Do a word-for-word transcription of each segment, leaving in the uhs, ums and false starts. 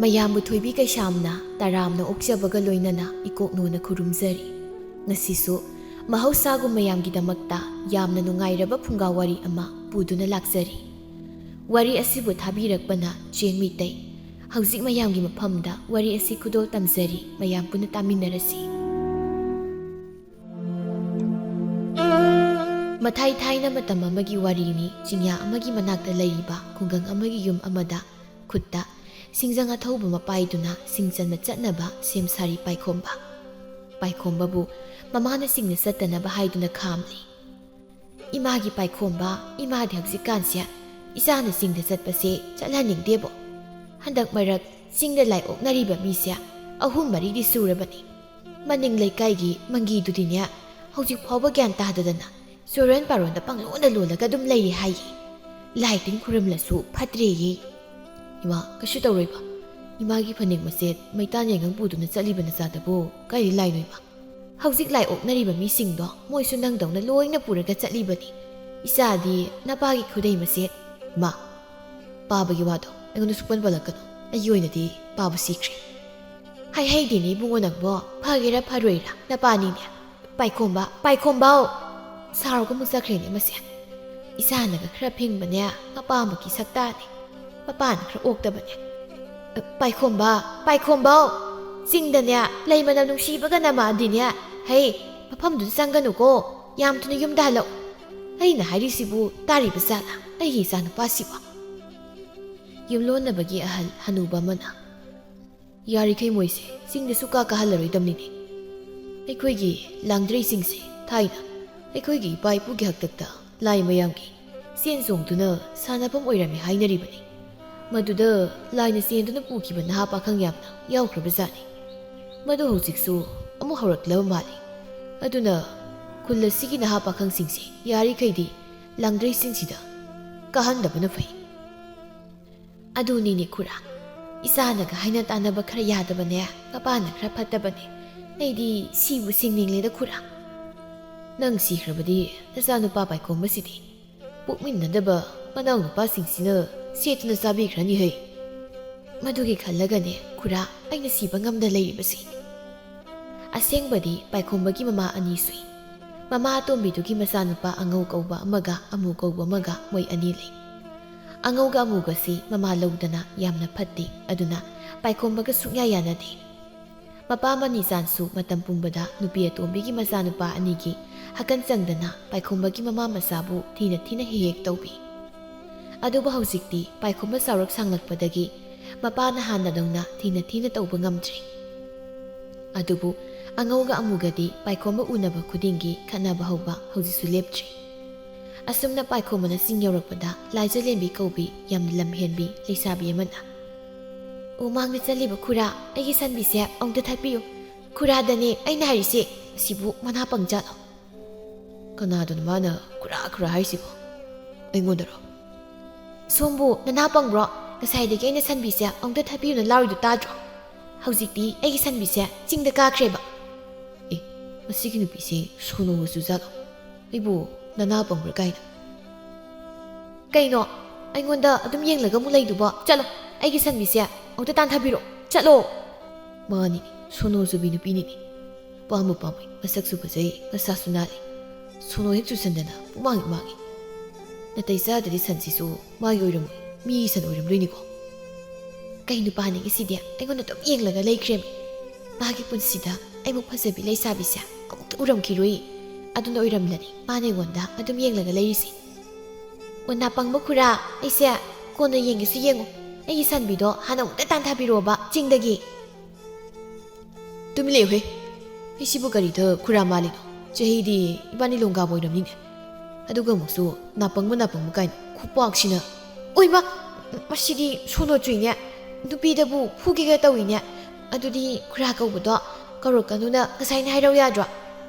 ꯃꯌꯥꯝꯕꯨ ꯊꯣꯏꯕꯤ ꯀꯩꯁꯥꯝꯅ ꯇꯔꯥꯝꯅ ꯑꯣꯛꯆꯕꯒ ꯂꯣꯏꯅꯅ ꯏꯀꯣꯛꯅꯣꯅ ꯈꯨꯔꯨꯝꯖꯔꯤ꯫ ꯉꯁꯤꯁꯨ ꯃꯍꯧꯁꯥꯒꯨꯝ ꯃꯌꯥꯝꯒꯤꯗꯃꯛꯇ ꯌꯥꯝꯅ ꯅꯨꯡꯉꯥꯏꯔꯕ ꯐꯨꯡꯒꯥ ꯋꯥꯔꯤ ꯑꯃ ꯄꯨꯗꯨꯅ ꯂꯥꯛꯆꯔꯤ꯫ ꯋꯥꯔꯤ ꯑꯁꯤꯕꯨ ꯊꯥꯕꯤꯔꯛꯄꯅ ꯆꯦꯡ ꯃꯤꯇꯩ꯫ ꯍꯧꯖꯤꯛ ꯃꯌꯥꯝꯒꯤ ꯃꯐꯝꯗ ꯋꯥꯔꯤ ꯑꯁꯤ ꯈꯨꯗꯣꯜ ꯇꯝꯖꯔꯤ, ꯃꯌꯥꯝ ꯄꯨꯟꯅ ꯇꯥꯃꯤꯟꯅꯔꯁꯤ꯫ ꯃꯊꯥꯏ ꯊꯥꯏꯅ ꯃꯇꯝ ꯑꯃꯒꯤ ꯋꯥꯔꯤꯅꯤ꯫ ꯆꯤꯡꯌꯥ ꯑꯃꯒꯤ ꯃꯅꯥꯛꯇ ꯂꯩꯔꯤꯕ ꯈꯨꯡꯒꯪ ꯑꯃꯒꯤ ꯌꯨꯝ ꯑꯃꯗ ꯈꯨꯠꯇ ꯁꯤꯡꯖꯪ ꯑꯊꯧꯕ ꯑꯃ ꯄꯥꯏꯗꯨꯅ ꯁꯤꯡ ꯆꯟꯕ ꯆꯠꯅꯕ ꯁꯦꯝ ꯁꯥꯔꯤ ꯄꯥꯏꯈꯣꯝꯕ꯫ ꯄꯥꯏꯈꯣꯝꯕꯕꯨ ꯃꯃꯥꯅ ꯁꯤꯡꯗ ꯆꯠꯇꯅꯕ ꯍꯥꯏꯗꯨꯅ ꯈꯥꯝꯂꯤ꯫ "ꯏꯃꯥꯒꯤ ꯄꯥꯏꯈꯣꯝꯕ, ꯏꯃꯥꯗꯤ ꯍꯧꯖꯤꯛꯀꯥꯟꯁꯦ ꯏꯆꯥꯅ ꯆꯤꯡꯗ ꯆꯠꯄꯁꯦ ꯆꯠꯍꯟꯅꯤꯡꯗꯦꯕꯣ꯫ ꯍꯟꯗꯛ ꯃꯔꯛ ꯆꯤꯡꯗ ꯂꯥꯏ ꯑꯣꯛꯅꯔꯤꯕ ꯃꯤꯁꯦ ꯑꯍꯨꯝ ꯃꯔꯤꯗꯤ ꯁꯨꯔꯕꯅꯤ꯫ ꯃꯅꯤꯡ ꯂꯩꯀꯥꯏꯒꯤ ꯃꯪꯒꯤꯗꯨꯗꯤꯅꯦ, ꯍꯧꯖꯤꯛ ꯐꯥꯎꯕ ꯒ꯭ꯌꯥꯟ ꯇꯥꯗꯗꯅ ꯆꯨꯔꯣꯟ ꯄꯥꯔꯣꯟꯗ ꯄꯪꯂꯣꯟꯗ ꯂꯣꯜꯂꯒ ꯑꯗꯨꯝ ꯂꯩꯔꯤ ꯍꯥꯏꯌꯦ꯫ ꯂꯥꯏ ꯇꯤꯟ ꯈꯨꯔꯨꯝꯂꯁꯨ ꯐꯠꯇ꯭ꯔꯦꯌꯦ꯫" "ꯏꯃꯥ, ꯀꯩꯁꯨ ꯇꯧꯔꯣꯏꯕ꯫ ꯏꯃꯥꯒꯤ ꯐꯅꯦꯛ ꯃꯆꯦꯠ ꯃꯩꯇꯥꯟ ꯌꯥꯏꯉꯪ ꯄꯨꯗꯨꯅ ꯆꯠꯂꯤꯕ ꯅꯆꯥꯗꯕꯨ ꯀꯔꯤ ꯂꯥꯏꯅꯣ ꯏꯃꯥ? ꯍꯧꯖꯤꯛ ꯂꯥꯏ ꯑꯣꯛꯅꯔꯤꯕ ꯃꯤꯁꯤꯡꯗꯣ ꯃꯣꯏꯁꯨ ꯅꯪꯗꯧꯅ ꯂꯣꯏꯅ ꯄꯨꯔꯒ ꯆꯠꯂꯤꯕꯅꯤ꯫ ꯏꯆꯥꯗꯤ ꯅꯄꯥꯒꯤ ꯈꯨꯗꯩ ꯃꯆꯦꯠ꯫" "ꯃꯥ, ꯄꯥꯕꯒꯤ ꯋꯥꯗꯣ ꯑꯩꯉꯣꯟꯗ ꯁꯨꯛꯄꯟ ꯄꯜꯂꯛꯀꯅꯨ꯫ ꯑꯩꯒꯤ ꯑꯣꯏꯅꯗꯤ ꯄꯥꯕ ꯁꯤꯈ꯭ꯔꯦ꯫" "ꯍꯩ ꯍꯩꯗꯤꯅꯦ ꯏꯕꯨꯡꯉꯣ ꯅꯪꯕꯣ, ꯐꯒꯦꯔꯥ ꯐꯔꯣꯏꯔꯥ ꯅꯄꯥꯅꯤꯅꯦ꯫ ꯄꯥꯏꯈꯣꯝꯕ, ꯄꯥꯏꯈꯣꯝꯕꯥꯎ!" ꯁꯥꯎꯔꯒ ꯑꯃꯨꯛ ꯆꯠꯈ꯭ꯔꯦꯅꯦ ꯃꯁꯦ꯫ ꯏꯆꯥꯅꯒ ꯈꯔ ꯐꯤꯡꯕꯅꯦ ꯃꯄꯥ ꯑꯃꯒꯤ ꯁꯛꯇꯥꯅꯦ꯫ ꯃꯄꯥꯅ ꯈꯔ ꯑꯣꯛꯇꯕꯅꯦ꯫ "ꯄꯥꯏꯈꯣꯝꯕ, ꯄꯥꯏꯈꯣꯝꯕꯥꯎ! ꯆꯤꯡꯗꯅꯦ ꯂꯩ ꯃꯅꯝ ꯅꯨꯡꯁꯤꯕꯒ ꯅꯃꯥꯗꯤꯅꯦ꯫ ꯍꯩ, ꯃꯐꯝꯗꯨꯗ ꯆꯪꯒꯅꯨꯀꯣ꯫ ꯌꯥꯝ ꯊꯨꯅ ꯌꯨꯝꯗ ꯍꯜꯂꯛꯎ꯫" ꯑꯩꯅ ꯍꯥꯏꯔꯤꯁꯤꯕꯨ ꯇꯥꯔꯤꯕ ꯖꯥꯠꯂꯥ ꯑꯩꯒꯤ ꯏꯆꯥꯅꯨꯄꯥꯁꯤꯕꯣ? ꯌꯨꯝꯂꯣꯟꯅꯕꯒꯤ ꯑꯍꯜ ꯍꯅꯨꯕ ꯑꯃꯅ, "ꯌꯥꯔꯤꯈꯩ ꯃꯣꯏꯁꯦ ꯆꯤꯡꯗ ꯁꯨꯛꯀꯥ ꯀꯥꯍꯜꯂꯔꯣꯏꯗꯕꯅꯤꯅꯦ꯫ ꯑꯩꯈꯣꯏꯒꯤ ꯂꯥꯡꯗ꯭ꯔꯩꯁꯤꯡꯁꯦ ꯊꯥꯏꯅ ꯑꯩꯈꯣꯏꯒꯤ ꯏꯄꯥ ꯏꯄꯨꯒꯤ ꯍꯥꯛꯇꯛꯇ ꯂꯥꯏ ꯃꯌꯥꯝꯒꯤ ꯆꯦꯟ ꯆꯣꯡꯗꯨꯅ ꯁꯥꯟꯅꯐꯝ ꯑꯣꯏꯔꯝꯃꯤ ꯍꯥꯏꯅꯔꯤꯕꯅꯤ꯫ ꯃꯗꯨꯗ ꯂꯥꯏꯅ ꯆꯦꯟꯗꯨꯅ ꯄꯨꯈꯤꯕ ꯅꯍꯥ ꯄꯥꯈꯪ ꯌꯥꯝꯅ ꯌꯥꯎꯈ꯭ꯔꯕ ꯖꯥꯠꯅꯤ꯫ ꯃꯗꯨ ꯍꯧꯖꯤꯛꯁꯨ ꯑꯃꯨꯛ ꯍꯧꯔꯛꯂꯕ ꯃꯥꯜꯂꯤ꯫ ꯑꯗꯨꯅ ꯈꯨꯜ ꯑꯁꯤꯒꯤ ꯅꯍꯥ ꯄꯥꯈꯪꯁꯤꯡꯁꯦ ꯌꯥꯔꯤꯈꯩꯗꯤ ꯂꯥꯡꯗ꯭ꯔꯩꯁꯤꯡꯁꯤꯗ ꯀꯥꯍꯟꯗꯕꯅ ꯐꯩ꯫" "ꯑꯗꯨꯅꯤꯅꯦ ꯈꯨꯔꯥ, ꯏꯆꯥꯅꯒ ꯍꯥꯏꯅ ꯇꯥꯅꯕ ꯈꯔ ꯌꯥꯗꯕꯅꯦ, ꯃꯄꯥꯅ ꯈꯔ ꯐꯠꯇꯕꯅꯦ꯫ ꯑꯩꯗꯤ ꯁꯤꯕꯨ ꯁꯤꯡꯅꯤꯡꯂꯦꯗ ꯈꯨꯔꯥ꯫" "ꯅꯪ ꯁꯤꯈ꯭ꯔꯕꯗꯤ ꯅꯆꯥꯅꯨꯄꯥ ꯄꯥꯏꯈꯣꯝꯕꯁꯤꯗꯤ ꯄꯣꯛꯃꯤꯟꯅꯗꯕ ꯃꯅꯥꯎꯅꯨꯄꯥꯁꯤꯡꯁꯤꯅ ꯁꯦꯠꯇꯨꯅ ꯆꯥꯕꯤꯈ꯭ꯔꯅꯤ ꯍꯩ꯫" ꯃꯗꯨꯒꯤ ꯈꯜꯂꯒꯅꯦ ꯈꯨꯔꯥ ꯑꯩꯅ ꯁꯤꯕ ꯉꯝꯗ ꯂꯩꯔꯤꯕꯁꯤ꯫ ꯑꯁꯦꯡꯕꯗꯤ ꯄꯥꯏꯈꯣꯝꯕꯒꯤ ꯃꯃꯥ ꯑꯅꯤ ꯁꯨꯏ꯫ ꯃꯃꯥ ꯑꯇꯣꯝꯕꯤꯗꯨꯒꯤ ꯃꯆꯥꯅꯨꯄꯥ ꯑꯉꯧ ꯀꯧꯕ ꯑꯃꯒ ꯑꯃꯨ ꯀꯧꯕ ꯑꯃꯒ ꯃꯣꯏ ꯑꯅꯤ ꯂꯩ꯫ ꯑꯉꯧꯒ ꯑꯃꯨꯒꯁꯤ ꯃꯃꯥ ꯂꯧꯗꯅ ꯌꯥꯝꯅ ꯐꯠꯇꯦ, ꯑꯗꯨꯅ ꯄꯥꯏꯈꯣꯝꯕꯒ ꯁꯨꯡꯌꯥ ꯌꯥꯅꯗꯦ꯫ ꯃꯄꯥ ꯃꯅꯤꯆꯥꯟꯁꯨ ꯃꯇꯝ ꯄꯨꯝꯕꯗ ꯅꯨꯄꯤ ꯑꯇꯣꯝꯕꯤꯒꯤ ꯃꯆꯥꯅꯨꯄꯥ ꯑꯅꯤꯒꯤ ꯍꯀꯟ ꯆꯪꯗꯅ ꯄꯥꯏꯈꯣꯝꯕꯒꯤ ꯃꯃꯥ ꯃꯆꯥꯕꯨ ꯊꯤꯅ ꯊꯤꯅ ꯍꯦꯛ ꯍꯦꯛ ꯇꯧꯕꯤ꯫ ꯑꯗꯨꯕꯨ ꯍꯧꯖꯤꯛꯇꯤ ꯄꯥꯏꯈꯣꯝꯕ ꯆꯥꯎꯔꯛ ꯁꯥꯡꯂꯛꯄꯗꯒꯤ ꯃꯄꯥꯅ ꯍꯥꯟꯅꯗꯧꯅ ꯊꯤꯅ ꯊꯤꯅ ꯇꯧꯕ ꯉꯝꯗ꯭ꯔꯦ꯫ ꯑꯗꯨꯕꯨ ꯑꯉꯧꯒ ꯑꯃꯨꯒꯗꯤ ꯄꯥꯏꯈꯣꯝꯕ ꯎꯅꯕ ꯈꯨꯗꯤꯡꯒꯤ ꯈꯠꯅꯕ ꯍꯧꯕ ꯍꯧꯖꯤꯛꯁꯨ ꯂꯦꯞꯇ꯭ꯔꯤ꯫ ꯑꯁꯨꯝꯅ ꯄꯥꯏꯈꯣꯝꯕꯅ ꯆꯤꯡ ꯌꯧꯔꯛꯄꯗ ꯂꯥꯏꯖꯂꯦꯝꯕꯤ ꯀꯧꯕꯤ ꯌꯥꯝꯅ ꯂꯝꯍꯦꯟꯕꯤ ꯂꯩꯁꯥꯕꯤ ꯑꯃꯅ, "ꯑꯣ, ꯃꯥꯡꯗ ꯆꯠꯂꯤꯕ ꯈꯨꯔꯥ, ꯑꯩꯒꯤ ꯁꯟꯕꯤꯁꯦ ꯑꯃꯨꯛꯇ ꯊꯥꯕꯤꯌꯨ꯫ ꯈꯨꯔꯥꯗꯅꯦ ꯑꯩꯅ ꯍꯥꯏꯔꯤꯁꯦ, ꯁꯤꯕꯨ ꯃꯅꯥ ꯄꯪꯖꯥꯠꯂꯣ?" "ꯀꯅꯥꯗꯅꯣ ꯃꯥꯅ ꯈꯨꯔꯥ ꯈꯨꯔꯥ ꯍꯥꯏꯁꯤꯕꯣ? ꯑꯩꯉꯣꯟꯗꯔꯣ?" "ꯁꯣꯝꯕꯨ ꯅꯅꯥ ꯄꯪꯕ꯭ꯔꯣ? ꯉꯁꯥꯏꯗꯒꯤ ꯑꯩꯅ ꯁꯟꯕꯤꯁꯦ ꯑꯃꯨꯛꯇ ꯊꯥꯕꯤꯌꯨꯅ ꯂꯥꯎꯔꯤꯗꯨ ꯇꯥꯗ꯭ꯔꯣ? ꯍꯧꯖꯤꯛꯇꯤ ꯑꯩꯒꯤ ꯁꯟꯕꯤꯁꯦ ꯆꯤꯡꯗ ꯀꯥꯈ꯭ꯔꯦꯕ꯫" "ꯑꯦ, ꯃꯁꯤꯒꯤ ꯅꯨꯄꯤꯁꯦ ꯁꯣꯅꯣꯒꯁꯨ ꯖꯥꯠꯂꯣ? ꯑꯩꯕꯨ ꯅꯅꯥ ꯄꯪꯕ꯭ꯔꯥ ꯀꯥꯏꯅ?" "ꯀꯩꯅꯣ, ꯑꯩꯉꯣꯟꯗ ꯑꯗꯨꯝ ꯌꯦꯡꯂꯒ ꯑꯃꯨꯛ ꯂꯩꯗꯨꯕꯣ? ꯆꯠꯂꯣ, ꯑꯩꯒꯤ ꯁꯟꯕꯤꯁꯦ ꯑꯃꯨꯛꯇ ꯇꯥꯟꯊꯕꯤꯔꯣ, ꯆꯠꯂꯣ!" "ꯃꯥꯅꯤꯅꯦ, ꯁꯣꯅꯣ ꯆꯨꯕꯤ ꯅꯨꯄꯤꯅꯤꯅꯦ꯫ ꯄꯥꯝꯕꯨ ꯄꯥꯝꯃꯤ, ꯃꯁꯛꯁꯨ ꯐꯖꯩ, ꯃꯁꯥꯁꯨ ꯅꯥꯜꯂꯤ꯫ ꯁꯣꯅꯣ ꯍꯦꯛ ꯆꯨꯁꯟꯗꯅ ꯄꯨꯃꯥꯡ ꯍꯦꯛ ꯃꯥꯡꯉꯤ꯫ ꯅꯥꯇꯩ ꯆꯥꯗ꯭ꯔꯗꯤ ꯁꯟꯁꯤꯁꯨ ꯃꯥꯒꯤ ꯑꯣꯏꯔꯝꯃꯣꯏ, ꯃꯤꯒꯤ ꯁꯟ ꯑꯣꯏꯔꯝꯗꯣꯏꯅꯤꯀꯣ꯫" "ꯀꯩ ꯅꯨꯄꯥꯅꯤꯒꯦ ꯁꯤꯗꯤ? ꯑꯩꯉꯣꯟꯗ ꯑꯗꯨꯝ ꯌꯦꯡꯂꯒ ꯂꯩꯈ꯭ꯔꯦꯃꯤ꯫ ꯃꯥꯒꯤ ꯄꯨꯟꯁꯤꯗ ꯑꯩꯃꯨꯛ ꯐꯖꯕꯤ ꯂꯩꯁꯥꯕꯤꯁꯦ ꯑꯃꯨꯛꯇ ꯎꯔꯝꯈꯤꯔꯣꯏ꯫ ꯑꯗꯨꯅ ꯑꯣꯏꯔꯝꯂꯅꯤ ꯃꯥꯅ ꯑꯩꯉꯣꯟꯗ ꯑꯗꯨꯝ ꯌꯦꯡꯂꯒ ꯂꯩꯔꯤꯁꯦ꯫" "ꯑꯣ, ꯅꯥꯄꯪꯕ ꯈꯨꯔꯥ, ꯑꯩꯁꯦ ꯀꯣꯟꯅ ꯌꯦꯡꯒꯦꯁꯨ ꯌꯦꯡꯉꯨ꯫ ꯑꯩꯒꯤ ꯁꯟꯕꯤꯗꯣ ꯍꯥꯟꯅ ꯑꯃꯨꯛꯇ ꯇꯥꯟꯊꯕꯤꯔꯛꯑꯣꯕ ꯆꯤꯡꯗꯒꯤ꯫" "ꯇꯨꯃꯤꯟ ꯂꯩꯌꯨꯍꯦ꯫ ꯑꯩꯁꯤꯕꯨ ꯀꯔꯤꯗ ꯈꯨꯔꯥ ꯃꯥꯜꯂꯤꯅꯣ? ꯆꯍꯤꯗꯤ ꯏꯕꯥꯅꯤ ꯂꯣꯡꯒꯥꯕ ꯑꯣꯏꯔꯝꯅꯤꯅꯦ꯫ ꯑꯗꯨꯒ ꯑꯃꯨꯛꯁꯨ ꯅꯥꯄꯪꯕ ꯅꯥꯄꯪꯕ ꯀꯥꯏꯅ ꯈꯨꯄꯥꯛꯁꯤꯅ꯫" "ꯑꯣꯏꯃ! ꯃꯁꯤꯗꯤ ꯁꯣꯅꯣ ꯆꯨꯏꯅꯦ꯫ ꯅꯨꯄꯤꯗꯕꯨ ꯐꯨꯒꯦꯒ ꯇꯧꯏꯅꯦ꯫ ꯑꯗꯨꯗꯤ ꯈꯨꯔꯥ ꯀꯧꯕꯗꯣ ꯀꯧꯔꯛꯀꯅꯨꯅ ꯉꯁꯥꯏꯅ ꯍꯥꯏꯔꯧ ꯌꯥꯗ꯭ꯔꯣ?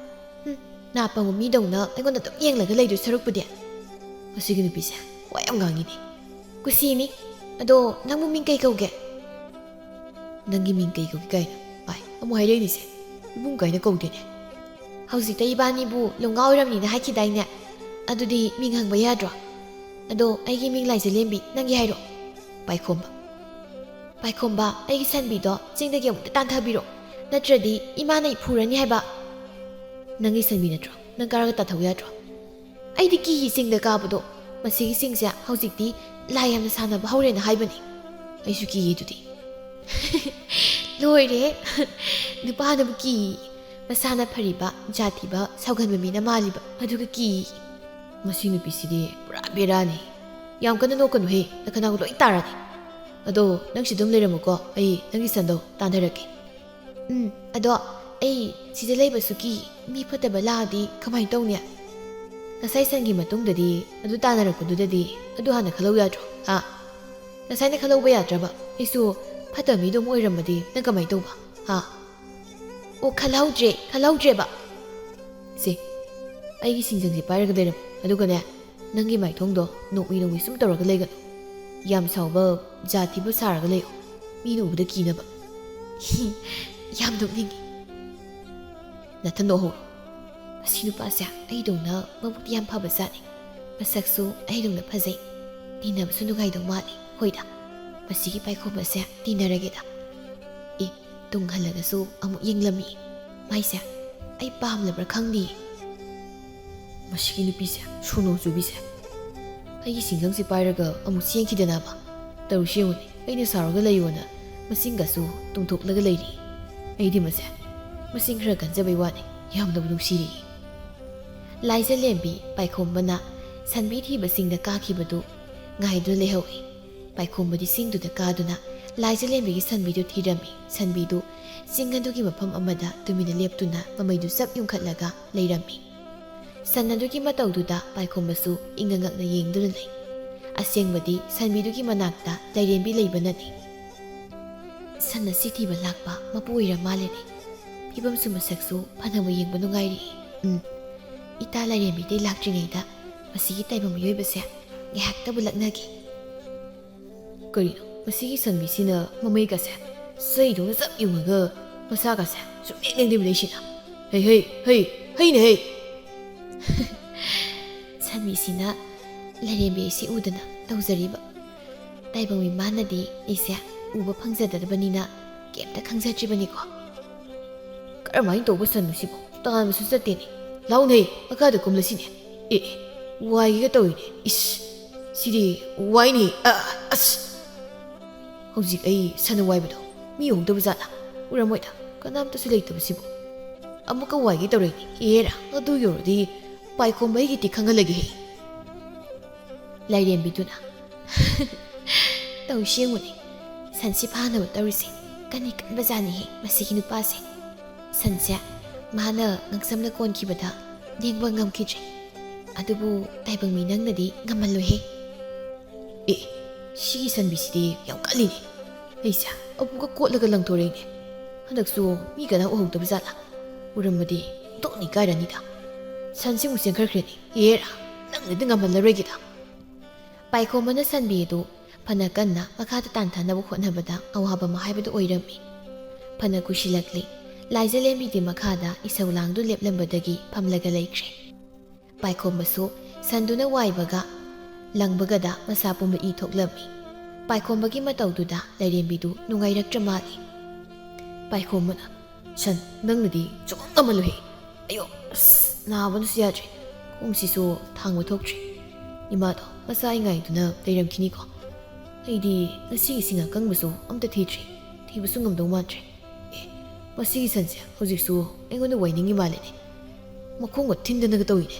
ꯍꯨꯝ, ꯅꯥꯄꯪꯕ ꯃꯤꯗꯧꯅ ꯑꯩꯉꯣꯟꯗ ꯑꯗꯨꯝ ꯌꯦꯡꯂꯒ ꯂꯩꯗꯣꯏ ꯁꯔꯨꯛꯄꯨꯗꯤ꯫" "ꯃꯁꯤꯒꯤ ꯅꯨꯄꯤꯁꯦ ꯋꯥ ꯌꯥꯝ ꯉꯥꯡꯉꯤꯅꯦ꯫" "ꯀꯨꯁꯤꯅꯤ꯫ ꯑꯗꯣ ꯅꯪꯕꯨ ꯃꯤꯡ ꯀꯩ ꯀꯧꯒꯦ?" "ꯅꯪꯒꯤ ꯃꯤꯡ ꯀꯩ ꯀꯧꯒꯦ ꯀꯥꯏꯅ? ꯑꯥꯏ, ꯑꯃꯨꯛ ꯍꯥꯏꯔꯛꯏꯅꯤꯁꯦ꯫ ꯏꯕꯨꯡ ꯀꯥꯏꯅ ꯀꯧꯗꯦꯅꯦ꯫" "ꯍꯧꯖꯤꯛꯇ ꯏꯕꯥꯅꯤꯕꯨ ꯂꯣꯡꯒꯥ ꯑꯣꯏꯔꯝꯅꯤꯅ ꯍꯥꯏꯈꯤꯗꯥꯏꯅꯦ? ꯑꯗꯨꯗꯤ ꯃꯤꯡ ꯍꯪꯕ ꯌꯥꯗ꯭ꯔꯣ? ꯑꯗꯣ ꯑꯩꯒꯤ ꯃꯤꯡ ꯂꯥꯏꯖꯂꯦꯝꯕꯤ, ꯅꯪꯒꯤ ꯍꯥꯏꯔꯣ?" "ꯄꯥꯏꯈꯣꯝꯕ꯫" "ꯄꯥꯏꯈꯣꯝꯕ, ꯑꯩꯒꯤ ꯁꯟꯕꯤꯗꯣ ꯆꯤꯡꯗꯒꯤ ꯑꯃꯨꯛꯇ ꯇꯥꯟꯊꯕꯤꯔꯣ, ꯅꯠꯇ꯭ꯔꯗꯤ ꯏꯃꯥꯅ ꯑꯩ ꯐꯨꯔꯅꯤ ꯍꯥꯏꯕ"꯫ "ꯅꯪꯒꯤ ꯁꯟꯕꯤ ꯅꯠꯇ꯭ꯔꯣ? ꯅꯪ ꯀꯥꯔꯒ ꯇꯥꯟꯊꯧ ꯌꯥꯗ꯭ꯔꯣ?" "ꯑꯩꯗꯤ ꯀꯤꯌꯦ ꯆꯤꯡꯗ ꯀꯥꯕꯗꯣ꯫ ꯃꯁꯤꯒꯤ ꯆꯤꯡꯁꯦ ꯍꯧꯖꯤꯛꯇꯤ ꯂꯥꯏ ꯌꯥꯝꯅ ꯁꯥꯟꯅꯕ ꯍꯧꯔꯦꯅ ꯍꯥꯏꯕꯅꯤ꯫ ꯑꯩꯁꯨ ꯀꯤꯌꯦ ꯑꯗꯨꯗꯤ"꯫ "ꯂꯣꯏꯔꯦ꯫ ꯅꯨꯄꯥꯅꯕꯨ ꯀꯤꯌꯦ꯫ ꯃꯁꯥꯅ ꯐꯔꯤꯕ, ꯖꯥꯠ ꯊꯤꯕ, ꯁꯥꯎꯒꯟꯕ ꯃꯤꯅ ꯃꯥꯜꯂꯤꯕ, ꯑꯗꯨꯒ ꯀꯤꯌꯦ"꯫ "ꯃꯁꯤ ꯅꯨꯄꯤꯁꯤꯗꯤ ꯄꯨꯔꯥ ꯕꯦꯔꯥꯅꯤ꯫ ꯌꯥꯝ ꯀꯟꯅ ꯅꯣꯛꯀꯅꯨꯍꯦ, ꯅꯈꯅꯥꯎ ꯂꯣꯏ ꯇꯥꯔꯅꯤ꯫ ꯑꯗꯣ ꯅꯪ ꯁꯤ ꯑꯗꯨꯝ ꯂꯩꯔꯝꯃꯨꯀꯣ, ꯑꯩ ꯅꯪꯒꯤ ꯁꯟꯗꯣ ꯇꯥꯟꯊꯔꯛꯀꯦ"꯫ "ꯎꯝ, ꯑꯗꯣ ꯑꯩ ꯁꯤꯗ ꯂꯩꯕꯁꯨ ꯀꯤ, ꯃꯤ ꯐꯠꯇꯕ ꯂꯥꯛꯑꯗꯤ ꯀꯃꯥꯏꯅ ꯇꯧꯅꯤ?" "ꯉꯁꯥꯏ ꯁꯟꯒꯤ ꯃꯇꯨꯡꯗꯗꯤ, ꯑꯗꯨ ꯇꯥꯟꯅꯔꯛꯄꯗꯨꯗꯗꯤ ꯑꯗꯨ ꯍꯥꯟꯅ ꯈꯜꯍꯧ ꯌꯥꯗ꯭ꯔꯣ? ꯍꯥ? ꯉꯁꯥꯏꯅ ꯈꯜꯍꯧꯕ ꯌꯥꯗ꯭ꯔꯕ? ꯑꯩꯁꯨ ꯐꯠꯇꯕ ꯃꯤꯗꯣ ꯑꯃꯨꯛ ꯑꯣꯏꯔꯝꯃꯗꯤ ꯅꯪ ꯀꯃꯥꯏꯅ ꯇꯧꯕ? ꯍꯥ?" "ꯑꯣ, ꯈꯜꯍꯧꯗ꯭ꯔꯦ, ꯈꯜꯍꯧꯗ꯭ꯔꯦꯕ"꯫ "ꯁꯦ, ꯑꯩꯒꯤ ꯁꯤꯡꯖꯪꯁꯦ ꯄꯥꯏꯔꯒ ꯂꯩꯔꯝꯃꯨ, ꯑꯗꯨꯒꯅꯦ, ꯅꯪꯒꯤ ꯃꯥꯏꯊꯣꯡꯗꯣ ꯅꯣꯛꯃꯤ ꯅꯣꯛꯃꯤ ꯁꯨꯝ ꯇꯧꯔꯒ ꯂꯩꯒꯅꯨ꯫ ꯌꯥꯝ ꯁꯥꯎꯕ, ꯖꯥꯠ ꯊꯤꯕ ꯁꯥꯔꯒ ꯂꯩꯌꯨ, ꯃꯤꯅ ꯎꯕꯗ ꯀꯤꯅꯕ"꯫ "ꯌꯥꯝ ꯅꯣꯛꯅꯤꯡꯉꯤ꯫ ꯅꯊꯟ ꯅꯣꯛꯍꯧꯔꯣ꯫ ꯑꯁꯤ ꯅꯨꯄꯥꯁꯦ ꯑꯩꯗꯧꯅ ꯃꯕꯨꯛꯇꯤ ꯌꯥꯝ ꯐꯕ ꯖꯥꯠꯅꯤ꯫ ꯃꯁꯛꯁꯨ ꯑꯩꯗꯧꯅ ꯐꯖꯩ꯫ ꯇꯤꯟꯅꯕꯁꯨ ꯅꯨꯡꯉꯥꯏꯗꯧ ꯃꯥꯜꯂꯤ꯫ ꯍꯣꯏꯗ, ꯃꯁꯤꯒꯤ ꯄꯥꯏꯈꯣꯝꯕꯁꯦ ꯇꯤꯟꯅꯔꯒꯦꯗ"꯫ ꯑꯦ, ꯇꯨꯡ ꯍꯜꯂꯒꯁꯨ ꯑꯃꯨꯛ ꯌꯦꯡꯂꯝꯃꯤ꯫ ꯃꯥꯏꯁꯦ ꯑꯩ ꯄꯥꯝꯂꯕ꯭ꯔꯥ ꯈꯪꯗꯦ꯫ "ꯃꯁꯤꯒꯤ ꯅꯨꯄꯤꯁꯦ, ꯁꯨꯅꯣ ꯆꯨꯕꯤꯁꯦ꯫ ꯑꯩꯒꯤ ꯁꯤꯡꯖꯪꯁꯦ ꯄꯥꯏꯔꯒ ꯑꯃꯨꯛ ꯆꯦꯟꯈꯤꯗꯅꯕ꯫ ꯇꯧꯔꯤꯁꯤ ꯌꯦꯡꯉꯨꯅꯦ, ꯑꯩꯅ ꯁꯥꯎꯔꯒ ꯂꯩꯌꯣꯅ ꯃꯆꯤꯟꯒꯁꯨ ꯇꯨꯝꯊꯣꯛꯂꯒ ꯂꯩꯔꯤ꯫ ꯑꯩꯗꯤ ꯃꯁꯦ, ꯃꯆꯤꯟ ꯈꯔ ꯀꯟꯖꯕꯩ ꯋꯥꯅꯤ, ꯌꯥꯝꯅꯕꯨ ꯅꯨꯡꯁꯤꯔꯤ"꯫ ꯂꯥꯏꯖꯂꯦꯝꯕꯤ ꯄꯥꯏꯈꯣꯝꯕꯅ ꯁꯟꯕꯤ ꯊꯤꯕꯁꯤꯡꯗ ꯀꯥꯈꯤꯕꯗꯨ ꯉꯥꯏꯗꯨꯅ ꯂꯩꯍꯧꯏ꯫ ꯄꯥꯏꯈꯣꯝꯕꯗꯤ ꯆꯤꯡꯗꯨꯗ ꯀꯥꯗꯨꯅ ꯂꯥꯏꯖꯂꯦꯝꯕꯤꯒꯤ ꯁꯟꯕꯤꯗꯨ ꯊꯤꯔꯝꯃꯤ꯫ ꯁꯟꯕꯤꯗꯨ ꯆꯤꯡ ꯑꯗꯨꯒꯤ ꯃꯐꯝ ꯑꯃꯗ ꯇꯨꯃꯤꯟꯅ ꯂꯦꯞꯇꯨꯅ ꯃꯃꯩꯗꯨ ꯆꯞ ꯌꯨꯡꯈꯠꯂꯒ ꯂꯩꯔꯝꯃꯤ꯫ ꯁꯟ ꯑꯗꯨꯒꯤ ꯃꯇꯧꯗꯨꯗ ꯄꯥꯏꯈꯣꯝꯕꯁꯨ ꯏꯪꯉ ꯉꯛꯅ ꯌꯦꯡꯗꯨꯅ ꯂꯩ꯫ ꯑꯁꯦꯡꯕꯗꯤ ꯁꯟꯕꯤꯗꯨꯒꯤ ꯃꯅꯥꯛꯇ ꯂꯥꯏꯔꯦꯝꯕꯤ ꯂꯩꯕꯅꯅꯤ꯫ "ꯁꯟ ꯑꯁꯤ ꯊꯤꯕ ꯂꯥꯛꯄ ꯃꯄꯨ ꯑꯣꯏꯔ ꯃꯥꯜꯂꯦꯅꯦ꯫ ꯐꯤꯕꯝꯁꯨ ꯃꯁꯛꯁꯨ ꯐꯅꯕ ꯌꯦꯡꯕ ꯅꯨꯡꯉꯥꯏꯔꯤ꯫ ꯎꯝ, ꯏꯇꯥ ꯂꯥꯏꯔꯦꯝꯕꯤꯗꯩ ꯂꯥꯛꯇ꯭ꯔꯤꯉꯩꯗ ꯃꯁꯤꯒꯤ ꯇꯥꯏꯕꯪ ꯃꯤꯑꯣꯏꯕꯁꯦ ꯉꯥꯏꯍꯥꯛꯇꯕꯨ ꯂꯛꯅꯒꯦ"꯫ ꯀꯔꯤꯅꯣ, ꯃꯁꯤꯒꯤ ꯁꯟꯕꯤꯁꯤꯅ ꯃꯃꯩꯒꯁꯦ ꯆꯩꯗꯧꯅ ꯆꯞ ꯌꯨꯡꯉꯒ ꯃꯁꯥꯒꯁꯦ ꯁꯨꯡꯂꯦꯡ ꯂꯦꯡꯗꯕꯤ ꯂꯩꯁꯤꯅ? "ꯍꯩ, ꯍꯩ, ꯍꯩ, ꯍꯩꯅꯦ, ꯍꯩ!" ꯁꯟꯕꯤꯁꯤꯅ ꯂꯥꯏꯔꯦꯝꯕꯤ ꯑꯁꯤ ꯎꯗꯅ ꯇꯧꯖꯔꯤꯕ꯫ ꯇꯥꯏꯕꯪ ꯃꯤꯃꯥꯟꯅꯗꯤ ꯑꯩꯁꯦ ꯎꯕ ꯐꯪꯖꯗꯕꯅꯤꯅ ꯀꯩꯝꯇ ꯈꯪꯖꯗ꯭ꯔꯤꯕꯅꯤꯀꯣ꯫ ꯀꯔꯝꯍꯥꯏꯅ ꯇꯧꯕ ꯁꯟꯅꯣ ꯁꯤꯕꯨ? ꯇꯥꯟꯕꯁꯨ ꯆꯠꯇꯦꯅꯦ꯫ ꯂꯥꯎꯅꯦ, ꯃꯈꯥꯗ ꯀꯨꯝꯂꯁꯤꯅꯦ꯫ ꯑꯦ, ꯑꯦ, ꯋꯥꯏꯒꯦꯒ ꯇꯧꯏꯅꯦ꯫ ꯏꯁ, ꯁꯤꯗꯤ ꯋꯥꯏꯅꯦ꯫ ꯑ, ꯑꯁ! ꯍꯧꯖꯤꯛ ꯑꯩ ꯁꯟꯅ ꯋꯥꯏꯕꯗꯣ ꯃꯤ ꯎꯍꯧꯗꯕ ꯖꯥꯠꯂꯥ? ꯎꯔꯝꯃꯣꯏꯗ, ꯀꯅꯥꯝꯇꯁꯨ ꯂꯩꯇꯕꯁꯤꯕꯨ꯫ ꯑꯃꯨꯛꯀ ꯋꯥꯏꯒꯦ ꯇꯧꯔꯛꯏꯅꯦ꯫ ꯑꯦꯔꯥ, ꯑꯗꯨ ꯌꯧꯔꯗꯤ ꯄꯥꯏꯈꯣꯝꯕ ꯑꯩꯒꯤ ꯇꯤꯛ ꯈꯪꯍꯜꯂꯒꯦꯍꯦ꯫ ꯂꯥꯏꯔꯦꯝꯕꯤꯗꯨꯅ, "ꯇꯧꯁꯤ ꯌꯦꯡꯉꯨꯅꯦ, ꯁꯟꯁꯤ ꯐꯥꯅꯕ ꯇꯧꯔꯤꯁꯦ ꯀꯟꯗꯤ ꯀꯟꯕꯖꯥꯠꯅꯤꯍꯦ ꯃꯁꯤꯒꯤ ꯅꯨꯄꯥꯁꯦ꯫ ꯁꯟꯁꯦ ꯃꯥꯅ ꯉꯛꯁꯝꯅ ꯀꯣꯟꯈꯤꯕꯗ ꯂꯦꯡꯕ ꯉꯝꯈꯤꯗ꯭ꯔꯦ꯫ ꯑꯗꯨꯕꯨ ꯇꯥꯏꯕꯪ ꯃꯤ ꯅꯪꯅꯗꯤ ꯉꯝꯍꯜꯂꯣꯏꯍꯦ꯫" ꯑꯦ, ꯁꯤꯒꯤ ꯁꯟꯕꯤꯁꯤꯗꯤ ꯌꯥꯝ ꯀꯜꯂꯤꯅꯦ꯫ ꯑꯩꯁꯦ ꯑꯃꯨꯛꯀ ꯀꯣꯠꯂꯒ ꯂꯪꯊꯣꯔꯛꯏꯅꯦ꯫ ꯍꯟꯗꯛꯁꯨ ꯃꯤ ꯀꯅꯥ ꯎꯍꯧꯗꯕ ꯖꯥꯠꯂꯥ? ꯎꯔꯝꯃꯗꯤ ꯑꯣꯟꯊꯣꯛꯅ ꯏꯀꯥꯏꯔꯅꯤꯗ꯫ ꯁꯟꯁꯤꯃꯨꯛ ꯆꯦꯟꯈꯠꯈ꯭ꯔꯦꯅꯦ꯫ ꯑꯦꯔꯥ, ꯅꯪꯅꯗꯤ ꯉꯝꯍꯜꯂꯔꯣꯏꯒꯦꯗ꯫ ꯄꯥꯏꯈꯣꯝꯕꯅ ꯁꯟꯕꯤ ꯑꯗꯨ ꯐꯅ ꯀꯟꯅ ꯃꯈꯥꯗ ꯇꯥꯟꯊꯅꯕ ꯍꯣꯠꯅꯕꯗ ꯑꯋꯥꯕ ꯑꯃ ꯍꯥꯏꯕꯗꯨ ꯑꯣꯏꯔꯝꯃꯤ꯫ ꯐꯅ ꯀꯨꯏꯁꯤꯜꯂꯛꯂꯤ꯫ ꯂꯥꯏꯖꯂꯦꯝꯕꯤꯗꯤ ꯃꯈꯥꯗ ꯏꯁꯧ ꯂꯥꯡꯗꯨ ꯂꯦꯞꯂꯝꯕꯗꯒꯤ ꯐꯝꯂꯒ ꯂꯩꯈ꯭ꯔꯦ꯫ ꯄꯥꯏꯈꯣꯝꯕꯁꯨ ꯁꯟꯗꯨꯅ ꯋꯥꯏꯕꯒ ꯂꯪꯕꯒꯗ ꯃꯁꯥ ꯄꯨꯝꯕ ꯏ ꯊꯣꯛꯂꯝꯃꯤ꯫ ꯄꯥꯏꯈꯣꯝꯕꯒꯤ ꯃꯇꯧꯗꯨꯗ ꯂꯥꯏꯔꯦꯝꯕꯤꯗꯨ ꯅꯨꯡꯉꯥꯏꯔꯛꯇ꯭ꯔ ꯃꯥꯜꯂꯤ꯫ ꯄꯥꯏꯈꯣꯝꯕꯅ, "ꯁꯟ, ꯅꯪꯅꯗꯤ ꯁꯨꯡꯉꯝ ꯉꯝꯃꯜꯂꯣꯏꯍꯦ꯫ ꯑꯌꯣ, ꯑꯁ, ꯅꯥꯕꯅꯁꯨ ꯌꯥꯗ꯭ꯔꯦ꯫ ꯈꯣꯡꯁꯤꯁꯨ ꯊꯥꯡꯕ ꯊꯣꯛꯇ꯭ꯔꯦ꯫ ꯏꯃꯥꯗꯣ ꯃꯆꯥ ꯉꯥꯏꯗꯨꯅ ꯂꯩꯔꯝꯈꯤꯅꯤꯀꯣ꯫ ꯑꯩꯗꯤ ꯉꯁꯤꯒꯤ ꯁꯤꯡ ꯑꯀꯪꯕꯁꯨ ꯑꯝꯇ ꯊꯤꯗ꯭ꯔꯤ꯫ ꯊꯤꯕꯁꯨ ꯉꯝꯗꯧ ꯃꯥꯟꯗ꯭ꯔꯦ꯫ ꯑꯦ, ꯃꯁꯤꯒꯤ ꯁꯟꯁꯦ ꯍꯧꯖꯤꯛꯁꯨ ꯑꯩꯉꯣꯟꯗ ꯋꯥꯏꯅꯤꯡꯉꯤ ꯃꯥꯜꯂꯦꯅꯦ꯫ ꯃꯈꯣꯡꯒ ꯊꯤꯟꯗꯅꯒ ꯇꯧꯏꯅꯦ꯫"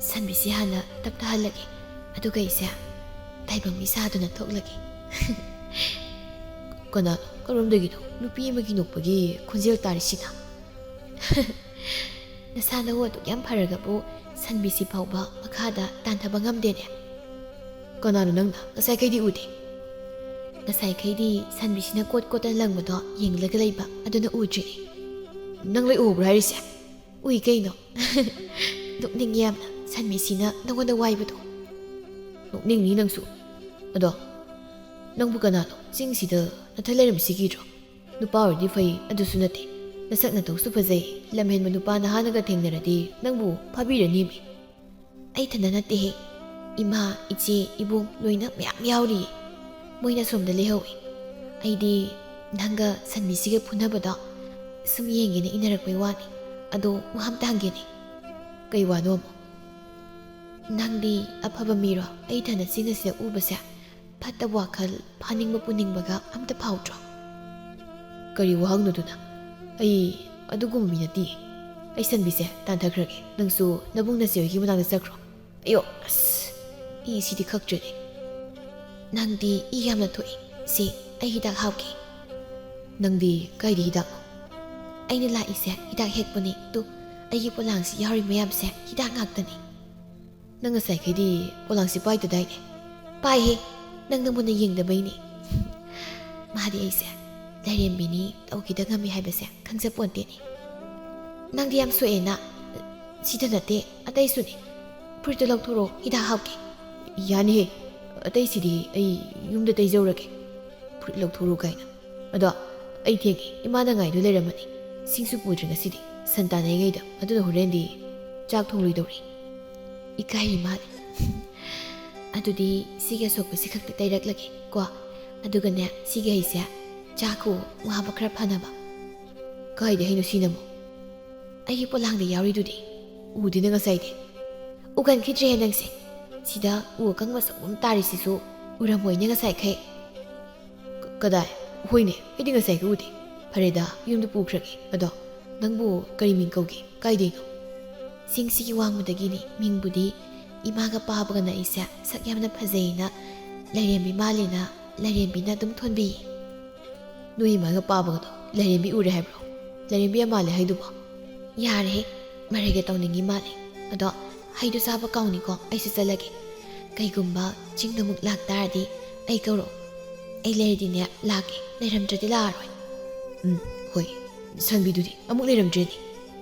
ꯁꯟꯕꯤꯁꯤ ꯍꯥꯟꯅ ꯇꯞꯊꯍꯜꯂꯒꯦ, ꯑꯗꯨꯒ ꯑꯩꯁꯦ ꯇꯥꯏꯕꯪ ꯃꯤ ꯁꯥꯗꯨꯅ ꯊꯣꯛꯂꯒꯦ꯫ ꯀꯅꯥꯅꯣ? ꯀꯔꯣꯝꯗꯒꯤꯅꯣ ꯅꯨꯄꯤ ꯑꯃꯒꯤ ꯅꯣꯛꯄꯒꯤ ꯈꯣꯟꯖꯦꯜ ꯇꯥꯔꯤꯁꯤꯅ? ꯅꯁꯥ ꯅꯋꯨ ꯑꯗꯨꯛ ꯌꯥꯝ ꯐꯔꯒꯕꯨ ꯁꯟꯕꯤꯁꯤ ꯐꯥꯎꯕ ꯃꯈꯥꯗ ꯇꯥꯟꯊꯕ ꯉꯝꯗꯦꯅꯦ꯫ ꯀꯅꯥꯅꯣ ꯅꯪꯅ? ꯉꯁꯥꯏꯈꯩꯗꯤ ꯎꯗꯦ꯫ ꯉꯁꯥꯏꯈꯩꯗꯤ ꯁꯟꯕꯤꯁꯤꯅ ꯀꯣꯠ ꯀꯣꯠꯇꯅ ꯂꯪꯕꯗꯣ ꯌꯦꯡꯂꯒ ꯂꯩꯕ, ꯑꯗꯨꯅ ꯎꯗ꯭ꯔꯤꯅꯦ꯫ ꯅꯪ ꯂꯣꯏ ꯎꯍꯧꯕ꯭ꯔꯥ ꯍꯥꯏꯔꯤꯁꯦ? ꯎꯏ ꯀꯩꯅꯣ꯫ ꯅꯣꯛꯅꯤꯡꯉꯦ ꯌꯥꯝꯅ, ꯁꯟꯕꯤꯁꯤꯅ ꯅꯉꯣꯟꯗ ꯋꯥꯏꯕꯗꯣ꯫ ꯅꯣꯛꯅꯤꯡꯅꯤ ꯅꯪꯁꯨ꯫ ꯑꯗꯣ, ꯅꯪꯕꯨ ꯀꯅꯥꯅꯣ ꯆꯤꯡꯁꯤꯗ ꯅꯊꯟ ꯂꯩꯔꯝꯃꯤꯁꯤ ꯀꯤꯗ꯭ꯔꯣ? ꯅꯨꯄꯥ ꯑꯣꯏꯔꯗꯤ ꯐꯩ, ꯑꯗꯨꯁꯨ ꯅꯠꯇꯦ꯫ ꯅꯁꯛ ꯅꯇꯧꯁꯨ ꯐꯖꯩ, ꯂꯝꯍꯦꯟꯕ ꯅꯨꯄꯥ ꯅꯍꯥꯅꯒ ꯊꯦꯡꯅꯔꯗꯤ ꯅꯪꯕꯨ ꯐꯥꯕꯤꯔꯅꯤꯃꯤ꯫ ꯑꯩ ꯏꯊꯟꯗ ꯅꯠꯇꯦꯍꯦ, ꯏꯃꯥ, ꯏꯆꯦ, ꯏꯕꯨꯡ ꯂꯣꯏꯅ ꯃꯌꯥꯝ ꯌꯥꯎꯔꯤꯌꯦ꯫ ꯃꯣꯏꯅ ꯑꯁꯣꯝꯗ ꯂꯩꯍꯧꯋꯤ꯫ ꯑꯩꯗꯤ ꯅꯪꯒ ꯁꯟꯕꯤꯁꯤꯒ ꯐꯨꯅꯕꯗꯣ ꯁꯨꯝ ꯌꯦꯡꯒꯦꯅ ꯏꯟꯅꯔꯛꯄꯩ ꯋꯥꯅꯤ꯫ ꯑꯗꯣ ꯋꯥ ꯑꯝꯇ ꯍꯪꯒꯦꯅꯦ꯫ ꯀꯩ ꯋꯥꯅꯣ ꯑꯃꯨꯛ? ꯅꯪꯗꯤ ꯑꯐꯕ ꯃꯤꯔꯣ? ꯑꯩ ꯏꯊꯟꯗ ꯆꯤꯡ ꯑꯁꯤꯗ ꯎꯕꯁꯦ ꯐꯠꯇꯕ ꯋꯥꯈꯜ ꯐꯥꯅꯤꯡꯕ ꯄꯨꯅꯤꯡꯕꯒ ꯑꯝꯇ ꯐꯥꯎꯗ꯭ꯔꯣ? ꯀꯔꯤ ꯋꯥꯍꯪꯅꯣꯗꯨꯅ? ꯑꯩ ꯑꯗꯨꯒꯨꯝꯕ ꯃꯤ ꯅꯠꯇꯤꯌꯦ꯫ ꯑꯩ ꯁꯟꯕꯤꯁꯦ ꯇꯥꯟꯊꯈ꯭ꯔꯒꯦ꯫ ꯅꯪꯁꯨ ꯅꯕꯨꯡ ꯅꯆꯦ ꯍꯣꯏꯒꯤ ꯃꯅꯥꯛꯇ ꯆꯠꯈ꯭ꯔꯣ꯫ ꯑꯌꯣ, ꯑꯁ, ꯏ ꯁꯤꯗꯤ ꯈꯛꯇ꯭ꯔꯦꯅꯦ꯫ ꯅꯪꯗꯤ ꯏ ꯌꯥꯝꯅ ꯊꯣꯛꯏ꯫ ꯁꯤ, ꯑꯩ ꯍꯤꯗꯥꯛ ꯍꯥꯞꯀꯦ꯫ ꯅꯪꯗꯤ ꯀꯥꯏꯗ ꯍꯤꯗꯥꯛꯅꯣ? ꯑꯩꯅ ꯂꯥꯛꯏꯁꯦ ꯍꯤꯗꯥꯛ ꯍꯦꯛꯄꯅꯤ꯫ ꯇꯨ, ꯑꯩꯒꯤ ꯄꯣꯂꯥꯡꯁꯤ ꯌꯥꯎꯔꯤ ꯃꯌꯥꯝꯁꯦ ꯍꯤꯗꯥꯛ ꯉꯥꯛꯇꯅꯤ꯫ ꯅꯪ ꯉꯁꯥꯏꯈꯩꯗꯤ ꯄꯣꯂꯥꯡꯁꯤ ꯄꯥꯏꯗꯗꯥꯏꯅꯦ? ꯄꯥꯏꯍꯦ, ꯅꯪꯅ ꯃꯨꯟꯅ ꯌꯦꯡꯗꯕꯩꯅꯦ꯫ ꯃꯥꯗꯤ ꯑꯩꯁꯦ ꯂꯥꯏꯔꯦꯝꯕꯤꯅꯤ, ꯇꯧꯈꯤꯗ ꯉꯝꯃꯤ ꯍꯥꯏꯕꯁꯦ ꯈꯪꯖꯄꯣꯟꯇꯦꯅꯦ꯫ ꯅꯪꯗꯤ ꯌꯥꯝ ꯁꯣꯛꯑꯦꯅ꯫ ꯁꯤꯗ ꯅꯠꯇꯦ, ꯑꯇꯩꯁꯨꯅꯦ꯫ ꯐꯨꯔꯤꯠꯇꯣ ꯂꯧꯊꯣꯔꯛꯑꯣ, ꯍꯤꯗꯥꯛ ꯍꯥꯞꯀꯦ꯫ ꯌꯥꯅꯤꯍꯦ, ꯑꯇꯩꯁꯤꯗꯤ ꯑꯩ ꯌꯨꯝꯗ ꯇꯩꯖꯧꯔꯒꯦ꯫ ꯐꯨꯔꯤꯠ ꯂꯧꯊꯣꯔꯛꯑꯣ ꯀꯥꯏꯅ꯫ ꯑꯗꯣ ꯑꯩ ꯊꯦꯡꯉꯦ, ꯏꯃꯥꯅ ꯉꯥꯏꯗꯨ ꯂꯩꯔꯝꯃꯅꯤ꯫ ꯁꯤꯡꯁꯨ ꯄꯨꯗ꯭ꯔꯤ ꯉꯁꯤꯗꯤ, ꯁꯟ ꯇꯥꯟꯅꯔꯤꯉꯩꯗ꯫ ꯑꯗꯨꯅ ꯍꯣꯔꯦꯟꯗꯤ ꯆꯥꯛ ꯊꯣꯡꯂꯣꯏꯗꯧꯔꯤ꯫ ꯏꯀꯥꯏꯔꯤ ꯃꯥꯜꯂꯦ꯫ ꯑꯗꯨꯗꯤ ꯁꯤꯒꯤ ꯑꯁꯣꯛꯄꯁꯤ ꯈꯛꯇ ꯇꯩꯔꯛꯂꯒꯦ ꯀꯣ꯫ ꯑꯗꯨꯒꯅꯦ, ꯁꯤꯒꯤ ꯍꯩꯁꯦ ꯆꯥꯈꯣ, ꯋꯥꯕ ꯈꯔ ꯐꯅꯕ꯫ ꯀꯥꯏꯗꯩ ꯍꯩꯅꯣ ꯁꯤꯅ ꯑꯃꯨꯛ? ꯑꯩꯒꯤ ꯄꯣꯂꯥꯡꯗ ꯌꯥꯎꯔꯤꯗꯨꯗꯤ꯫ ꯎꯗꯦꯅ ꯉꯁꯥꯏꯗꯤ꯫ ꯎꯒꯟꯈꯤꯗ꯭ꯔꯦꯍꯦ ꯅꯪꯁꯦ꯫ ꯁꯤꯗ ꯎ ꯑꯀꯪꯕ ꯁꯪꯒꯨꯝ ꯇꯥꯔꯤꯁꯤꯁꯨ ꯎꯔꯝꯃꯣꯏꯅꯦ ꯉꯁꯥꯏꯈꯩ꯫ ꯀ-, ꯀꯗꯥꯏ? ꯍꯣꯏꯅꯦ, ꯑꯩꯗꯤ ꯉꯁꯥꯏꯒ ꯎꯗꯦ꯫ ꯐꯔꯦꯗ, ꯌꯨꯝꯗ ꯄꯨꯈ꯭ꯔꯒꯦ꯫ ꯑꯗꯣ, ꯅꯪꯕꯨ ꯀꯔꯤ ꯃꯤꯡ ꯀꯧꯒꯦ? ꯀꯥꯏꯗꯩꯅꯣ? ꯆꯤꯡꯁꯤꯒꯤ ꯋꯥꯡꯃꯗꯒꯤꯅꯤ꯫ ꯃꯤꯡꯕꯨꯗꯤ ꯏꯃꯥꯒ ꯄꯥꯕꯒꯅ ꯑꯩꯁꯦ ꯁꯛ ꯌꯥꯝꯅ ꯐꯖꯩꯅ, ꯂꯥꯏꯔꯦꯝꯕꯤ ꯃꯥꯜꯂꯦꯅ ꯂꯥꯏꯔꯦꯝꯕꯤꯅ ꯑꯗꯨꯝ ꯊꯣꯟꯕꯤꯌꯦ꯫ ꯅꯣꯏ ꯏꯃꯥꯒ ꯄꯥꯕꯒꯗꯣ ꯂꯥꯏꯔꯦꯝꯕꯤ ꯎꯔꯦ ꯍꯥꯏꯕ꯭ꯔꯣ? ꯂꯥꯏꯔꯦꯝꯕꯤ ꯌꯥꯝ ꯃꯥꯜꯂꯦ ꯍꯥꯏꯗꯨꯕꯣ? ꯌꯥꯔꯦꯍꯦ, ꯃꯔꯩꯒ ꯇꯧꯅꯤꯡꯉꯤ ꯃꯥꯜꯂꯦ꯫ ꯑꯗꯣ ꯍꯩꯗꯨ ꯆꯥꯕ ꯀꯥꯎꯅꯤꯀꯣ, ꯑꯩꯁꯨ ꯆꯠꯂꯒꯦ꯫ ꯀꯩꯒꯨꯝꯕ ꯆꯤꯡꯗ ꯑꯃꯨꯛ ꯂꯥꯛꯇꯥꯔꯗꯤ ꯑꯩ ꯀꯧꯔꯛꯑꯣ꯫ ꯑꯩ ꯂꯩꯔꯗꯤꯅꯦ ꯂꯥꯛꯀꯦ, ꯂꯩꯔꯝꯗ꯭ꯔꯗꯤ ꯂꯥꯛꯑꯔꯣꯏ꯫ ꯎꯝ, ꯍꯣꯏ, ꯁꯟꯕꯤꯗꯨꯗꯤ ꯑꯃꯨꯛ ꯂꯩꯔꯝꯗ꯭ꯔꯦꯅꯦ꯫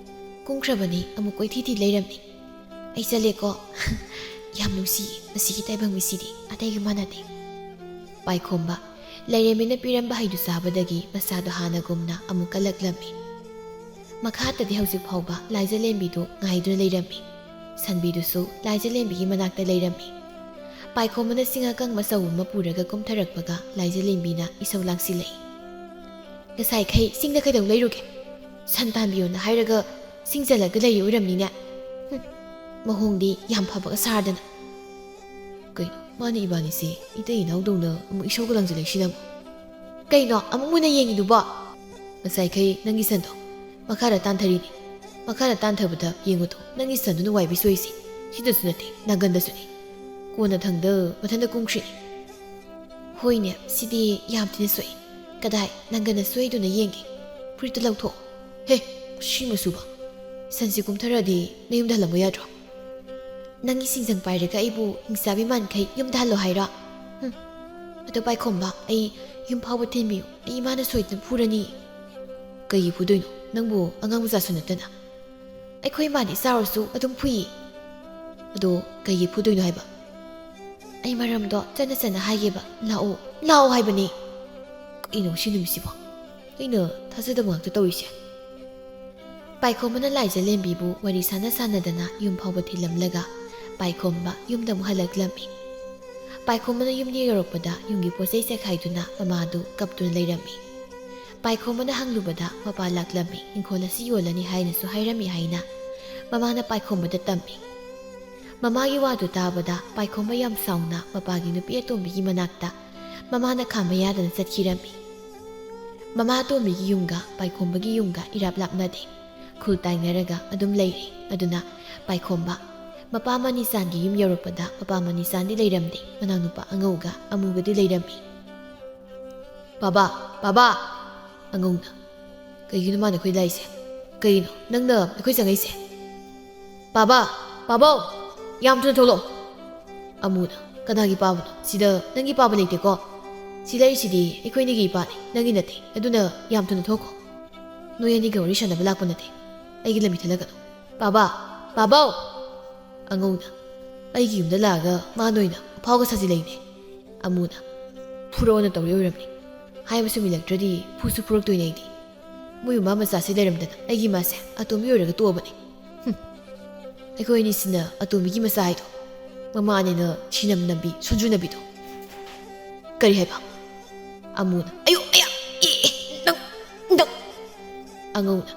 ꯀꯨꯝꯈ꯭ꯔꯕꯅꯤ, ꯑꯃꯨꯛ ꯀꯣꯏꯊꯤ ꯊꯤ ꯂꯩꯔꯝꯅꯤ꯫ ꯑꯩ ꯆꯠꯂꯦꯀꯣ꯫ ꯌꯥꯝ ꯅꯨꯡꯁꯤꯌꯦ ꯃꯁꯤꯒꯤ ꯇꯥꯏꯕꯪ ꯃꯤꯁꯤꯗꯤ, ꯑꯇꯩꯒ ꯃꯥꯟꯅꯗꯦ꯫ ꯄꯥꯏꯈꯣꯝꯕ, ꯂꯥꯏꯔꯦꯝꯕꯤꯅ ꯄꯤꯔꯝꯕ ꯍꯩꯗꯨ ꯆꯥꯕꯗꯒꯤ ꯃꯁꯥꯗꯣ ꯍꯥꯟꯅꯒꯨꯝꯅ ꯑꯃꯨꯛ ꯀꯜꯂꯛꯂꯝꯃꯤ꯫ ꯃꯈꯥꯗꯗꯤ ꯍꯧꯖꯤꯛ ꯐꯥꯎꯕ ꯂꯥꯏꯖꯂꯦꯝꯕꯤꯗꯨ ꯉꯥꯏꯗꯨꯅ ꯂꯩꯔꯝꯃꯤ꯫ ꯁꯟꯕꯤꯗꯨꯁꯨ ꯂꯥꯏꯖꯂꯦꯝꯕꯤꯒꯤ ꯃꯅꯥꯛꯇ ꯂꯩꯔꯝꯃꯤ꯫ ꯄꯥꯏꯈꯣꯝꯕꯅ ꯁꯤꯡ ꯑꯀꯪꯕ ꯑꯆꯧꯕ ꯑꯃ ꯄꯨꯔꯒ ꯀꯨꯝꯊꯔꯛꯄꯒ ꯂꯥꯏꯖꯂꯦꯝꯕꯤꯅ ꯏꯁꯧ ꯂꯥꯡꯁꯤꯜꯂꯛꯏ꯫ "ꯉꯁꯥꯏꯈꯩ ꯁꯤꯡꯗ ꯀꯩꯗꯧ ꯂꯩꯔꯨꯒꯦ? ꯁꯟ ꯇꯥꯟꯕꯤꯌꯣꯅ ꯍꯥꯏꯔꯒ ꯁꯤꯡ ꯆꯜꯂꯒ ꯂꯩꯔꯤ ꯑꯣꯏꯔꯝꯅꯤꯅꯦ꯫ ꯍꯨꯝ, ꯃꯑꯣꯡꯗꯤ ꯌꯥꯝ ꯐꯕꯒ ꯁꯥꯔꯗꯅ꯫ ꯀꯩꯅꯣ, ꯃꯥꯅ ꯏꯕꯥꯅꯤꯁꯦ ꯏꯇꯩ ꯏꯅꯥꯎꯗꯧꯅ ꯑꯃꯨꯛ ꯏꯁꯧꯒ ꯂꯥꯡꯁꯤꯜꯂꯛꯏꯁꯤꯅ ꯑꯃꯨꯛ? ꯀꯩꯅꯣ, ꯑꯃꯨꯛ ꯃꯨꯟꯅ ꯌꯦꯡꯉꯤꯗꯨꯕꯣ?" "ꯉꯁꯥꯏꯈꯩ ꯅꯪꯒꯤ ꯁꯟꯗꯣ ꯃꯈꯥꯗ ꯇꯥꯟꯊꯔꯤꯅꯤ꯫ ꯃꯈꯥꯗ ꯇꯥꯟꯊꯕꯗ ꯌꯦꯡꯉꯨꯗꯣ, ꯅꯪꯒꯤ ꯁꯟꯗꯨꯅ ꯋꯥꯏꯕꯤ ꯁꯣꯏꯁꯤ꯫ ꯁꯤꯗꯁꯨ ꯅꯠꯇꯦ, ꯅꯥꯒꯟꯗꯁꯨꯅꯤ꯫ ꯀꯣꯟꯅ ꯊꯪꯗ ꯃꯊꯟꯇ ꯀꯨꯝꯈ꯭ꯔꯤꯅꯤ꯫" "ꯍꯣꯏꯅꯦ, ꯁꯤꯗꯤ ꯌꯥꯝ ꯊꯤꯅ ꯁꯣꯛꯏ꯫ ꯀꯗꯥꯏ, ꯅꯪꯒꯟꯅ ꯁꯣꯏꯗꯨꯅ ꯌꯦꯡꯒꯦ꯫ ꯐꯨꯔꯤꯠꯇꯨ ꯂꯧꯊꯣꯛꯑꯣ꯫ ꯍꯦ, ꯁꯤ ꯃꯆꯨꯕ꯫ ꯁꯟꯁꯤ ꯀꯨꯝꯊꯔꯛꯑꯗꯤ ꯅꯌꯨꯝꯗ ꯍꯜꯂꯝꯕ ꯌꯥꯗ꯭ꯔꯣ? ꯅꯪꯒꯤ ꯁꯤꯡꯖꯪ ꯄꯥꯏꯔꯒ ꯑꯩꯕꯨ ꯍꯤꯡꯆꯥꯕꯤ ꯃꯥꯟꯈꯩ ꯌꯨꯝꯗ ꯍꯜꯂꯣ ꯍꯥꯏꯔꯣ? ꯍꯨꯝ꯫ ꯑꯗꯣ ꯄꯥꯏꯈꯣꯝꯕ, ꯑꯩ ꯌꯨꯝ ꯐꯥꯎꯕ ꯊꯤꯟꯕꯤꯌꯨ꯫ ꯑꯩ ꯏꯃꯥꯅ ꯁꯣꯏꯗꯅ ꯐꯨꯔꯅꯤ꯫" "ꯀꯩꯒꯤ ꯐꯨꯗꯣꯏꯅꯣ? ꯅꯪꯕꯨ ꯑꯉꯥꯡ ꯃꯆꯥꯁꯨ ꯅꯠꯇꯅ꯫" "ꯑꯩꯈꯣꯏ ꯏꯃꯥꯗꯤ ꯆꯥꯎꯔꯁꯨ ꯑꯗꯨꯝ ꯐꯨꯏ꯫" "ꯑꯗꯣ ꯀꯩꯒꯤ ꯐꯨꯗꯣꯏꯅꯣ ꯍꯥꯏꯕ?" "ꯑꯩ ꯃꯔꯝꯗꯣ ꯆꯠꯅ ꯆꯠꯅ ꯍꯥꯏꯒꯦꯕ꯫ ꯂꯥꯛꯑꯣ, ꯂꯥꯛꯑꯣ ꯍꯥꯏꯕꯅꯤ꯫" ꯀꯩꯅꯣ ꯁꯤ ꯅꯨꯃꯤꯠꯁꯤꯕꯣ? ꯑꯩꯅ ꯊꯥꯖꯗꯕ ꯉꯥꯛꯇ ꯇꯧꯔꯤꯁꯦ꯫ ꯄꯥꯏꯈꯣꯝꯕꯅ ꯂꯥꯏꯖꯂꯦꯝꯕꯤꯕꯨ ꯋꯥꯔꯤ ꯁꯥꯟꯅ ꯁꯥꯟꯅꯗꯅ ꯌꯨꯝ ꯐꯥꯎꯕ ꯊꯤꯜꯂꯝꯂꯒ ꯄꯥꯏꯈꯣꯝꯕ ꯌꯨꯝꯗ ꯑꯃꯨꯛ ꯍꯜꯂꯛꯂꯝꯃꯤ꯫ ꯄꯥꯏꯈꯣꯝꯕꯅ ꯌꯨꯝꯗ ꯌꯧꯔꯛꯄꯗ ꯌꯨꯝꯒꯤ ꯄꯣꯠꯆꯩ ꯆꯥꯏꯈꯥꯏꯗꯨꯅ ꯃꯃꯥꯗꯨ ꯀꯞꯇꯨꯅ ꯂꯩꯔꯝꯃꯤ꯫ ꯄꯥꯏꯈꯣꯝꯕꯅ ꯍꯪꯂꯨꯕꯗ ꯃꯄꯥ ꯂꯥꯛꯂꯝꯃꯤ, ꯏꯪꯈꯣꯜ ꯑꯁꯤ ꯌꯣꯜꯂꯅꯤ ꯍꯥꯏꯅꯁꯨ ꯍꯥꯏꯔꯝꯃꯤ ꯍꯥꯏꯅ ꯃꯃꯥꯅ ꯄꯥꯏꯈꯣꯝꯕꯗ ꯇꯝꯃꯤ꯫ ꯃꯃꯥꯒꯤ ꯋꯥꯗꯨ ꯇꯥꯕꯗ ꯄꯥꯏꯈꯣꯝꯕ ꯌꯥꯝ ꯁꯥꯎꯅ ꯃꯄꯥꯒꯤ ꯅꯨꯄꯤ ꯑꯇꯣꯝꯕꯤꯒꯤ ꯃꯅꯥꯛꯇ ꯃꯃꯥꯅ ꯈꯥꯝꯕ ꯌꯥꯗꯅ ꯆꯠꯈꯤꯔꯝꯃꯤ꯫ ꯃꯃꯥ ꯑꯇꯣꯝꯕꯤꯒꯤ ꯌꯨꯝꯒ ꯄꯥꯏꯈꯣꯝꯕꯒꯤ ꯌꯨꯝꯒ ꯏꯔꯥꯞ ꯂꯥꯞꯅꯗꯦ꯫ ꯈꯨꯜ ꯇꯥꯏꯅꯔꯒ ꯑꯗꯨꯝ ꯂꯩꯔꯦ꯫ ꯑꯗꯨꯅ ꯄꯥꯏꯈꯣꯝꯕ ꯃꯄꯥ ꯃꯅꯤꯆꯥꯟꯒꯤ ꯌꯨꯝ ꯌꯧꯔꯛꯄꯗ ꯃꯄꯥ ꯃꯅꯤꯆꯥꯟꯗꯤ ꯂꯩꯔꯝꯗꯦ, ꯃꯅꯥꯎꯅꯨꯄꯥ ꯑꯉꯧꯒ ꯑꯃꯨꯒꯗꯤ ꯂꯩꯔꯝꯃꯤ꯫ "ꯕꯥꯕꯥ, ꯕꯥꯕꯥ!" ꯑꯉꯧꯅ, "ꯀꯩꯒꯤꯅꯣ ꯃꯥꯅ ꯑꯩꯈꯣꯏ ꯂꯥꯛꯏꯁꯦ? ꯀꯩꯅꯣ ꯅꯪꯅ ꯑꯩꯈꯣꯏ ꯆꯪꯉꯛꯏꯁꯦ?" "ꯕꯥꯕꯥ, ꯕꯥꯕꯥꯎ, ꯌꯥꯝ ꯊꯨꯅ ꯊꯣꯛꯂꯛꯑꯣ!" ꯑꯃꯨꯅ, "ꯀꯅꯥꯒꯤ ꯄꯥꯕꯅꯣ? ꯁꯤꯗ ꯅꯪꯒꯤ ꯄꯥꯕ ꯂꯩꯇꯦꯀꯣ꯫ ꯁꯤ ꯂꯩꯔꯤꯁꯤꯗꯤ ꯑꯩꯈꯣꯏ ꯑꯅꯤꯒꯤ ꯏꯄꯥꯅꯤ, ꯅꯪꯒꯤ ꯅꯠꯇꯦ꯫ ꯑꯗꯨꯅ ꯌꯥꯝ ꯊꯨꯅ ꯊꯣꯛꯈꯣ꯫ ꯅꯣꯏ ꯑꯅꯤꯒ ꯋꯥꯔꯤ ꯁꯥꯟꯅꯕ ꯂꯥꯛꯄ ꯅꯠꯇꯦ꯫ ꯑꯩꯒꯤ ꯂꯝ ꯍꯦꯟꯊꯜꯂꯒꯅꯨ꯫ ꯕꯥꯕꯥ! ꯕꯥꯕꯥꯎ!" ꯑꯉꯧꯅ, "ꯑꯩꯒꯤ ꯌꯨꯝꯗ ꯂꯥꯛꯑꯒ ꯃꯥ ꯅꯣꯏꯅ ꯑꯐꯥꯎꯒ ꯁꯥꯖꯤꯜꯂꯛꯏꯅꯦ꯫" ꯑꯃꯨꯅ, "ꯐꯨꯔꯛꯑꯣꯅ ꯇꯧꯔꯤ ꯑꯣꯏꯔꯝꯅꯤ꯫ ꯍꯥꯏꯕꯁꯨ ꯃꯤꯜꯂꯛꯇ꯭ꯔꯗꯤ ꯐꯨꯁꯨ ꯐꯨꯔꯛꯇꯣꯏꯅꯦ ꯑꯩꯗꯤ꯫ ꯃꯣꯏ ꯃꯃꯥ ꯃꯆꯥꯁꯤ ꯂꯩꯔꯝꯗꯅ ꯑꯩꯒꯤ ꯃꯥꯁꯦ ꯑꯇꯣꯝꯕꯤ ꯑꯣꯏꯔꯒ ꯇꯣꯛꯑꯕꯅꯦ꯫ ꯍꯨꯝ꯫ ꯑꯩꯈꯣꯏ ꯑꯅꯤꯁꯤꯅ ꯑꯇꯣꯝꯕꯤꯒꯤ ꯃꯆꯥ ꯍꯥꯏꯗꯣ꯫ ꯃꯃꯥꯅꯦꯅ ꯁꯤꯅꯝ ꯅꯝꯕꯤ ꯁꯣꯟꯖꯨꯅꯕꯤꯗꯣ꯫ ꯀꯔꯤ ꯍꯥꯏꯕ? ꯑꯃꯨꯅ, "ꯑꯌꯣ, ꯑꯌꯥ, ꯑꯦ, ꯑꯦ, ꯅꯪ, ꯅꯪ!" ꯑꯉꯧꯅ,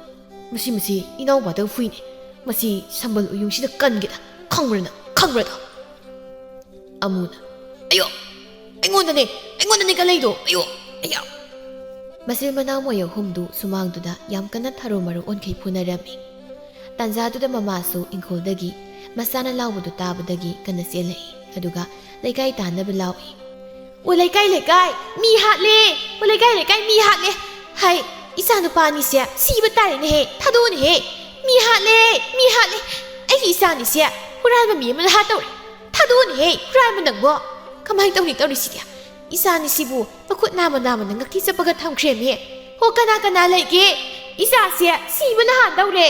"ꯃꯁꯤ, ꯃꯁꯤ ꯏꯅꯥꯎꯄꯥꯗꯪ ꯐꯨꯏꯅꯦ꯫ ꯃꯁꯤ ꯁꯝꯕꯜ ꯎꯌꯨꯡꯁꯤꯗ ꯀꯟꯒꯦꯗ꯫ ꯈꯪꯕ꯭ꯔꯥ ꯅꯪ? ꯈꯪꯕ꯭ꯔꯥꯗꯣ?" ꯑꯃꯨꯅ, "ꯑꯌꯣ! ꯑꯩꯉꯣꯟꯗꯅꯦ! ꯑꯩꯉꯣꯟꯗꯅꯦ ꯀꯜꯂꯛꯏꯗꯣ! ꯑꯌꯣ! ꯑꯌꯥ!" ꯃꯆꯤꯟ ꯃꯅꯥꯎ ꯃꯣꯏ ꯑꯍꯨꯝꯗꯨ ꯁꯨꯃꯥꯡꯗꯨꯗ ꯌꯥꯝ ꯀꯟꯅ ꯊꯔꯣ ꯃꯔꯣ ꯑꯣꯟꯈꯩ ꯐꯨꯅꯔꯝꯃꯤ꯫ ꯇꯥꯟꯖꯥꯗꯨꯗ ꯃꯃꯥꯁꯨ ꯏꯪꯈꯣꯜꯗꯒꯤ ꯃꯆꯥꯅ ꯂꯥꯎꯕꯗꯨ ꯇꯥꯕꯗꯒꯤ ꯀꯟꯅ ꯆꯦꯜꯂꯛꯏ꯫ ꯑꯗꯨꯒ ꯂꯩꯀꯥꯏ ꯇꯥꯟꯅꯕ ꯂꯥꯎꯏ꯫ "ꯑꯣ ꯂꯩꯀꯥꯏ, ꯂꯩꯀꯥꯏ, ꯃꯤ ꯍꯥꯠꯂꯦ! ꯑꯣ ꯂꯩꯀꯥꯏ, ꯂꯩꯀꯥꯏ, ꯃꯤ ꯍꯥꯠꯂꯦ! ꯍꯥꯏ, ꯏꯆꯥ ꯅꯨꯄꯥ ꯑꯅꯤꯁꯦ ꯁꯤꯕ ꯇꯥꯔꯦꯅꯦꯍꯦ! ꯊꯥꯗꯣꯛꯑꯣꯅꯦꯍꯦ! ꯃꯤ ꯍꯥꯠꯂꯦ! ꯃꯤ ꯍꯥꯠꯂꯦ! ꯑꯩꯒꯤ ꯏꯆꯥ ꯑꯅꯤꯁꯦ ꯍꯨꯔꯥꯟꯕ ꯃꯤ ꯑꯃꯅ ꯍꯥꯠꯇꯧꯔꯦ! ꯊꯥꯗꯣꯛꯑꯣꯅꯦꯍꯦ! ꯍꯨꯔꯥꯟꯕ ꯅꯪꯕꯣ! ꯀꯃꯥꯏꯅ ꯇꯧꯅꯤ ꯇꯧꯔꯤꯁꯤꯗꯤ? ꯏꯆꯥ ꯑꯅꯤꯁꯤꯕꯨ ꯃꯈꯨꯠ ꯅꯥꯝꯃ ꯅꯥꯝꯃꯅ ꯉꯛꯀꯤ ꯆꯞꯄꯒ ꯊꯝꯈ꯭ꯔꯦꯃꯤ! ꯍꯣ, ꯀꯅꯥ ꯀꯅꯥ ꯂꯩꯒꯦ? ꯏꯆꯥꯁꯦ ꯁꯤꯕꯅ ꯍꯥꯟꯗꯧꯔꯦ!"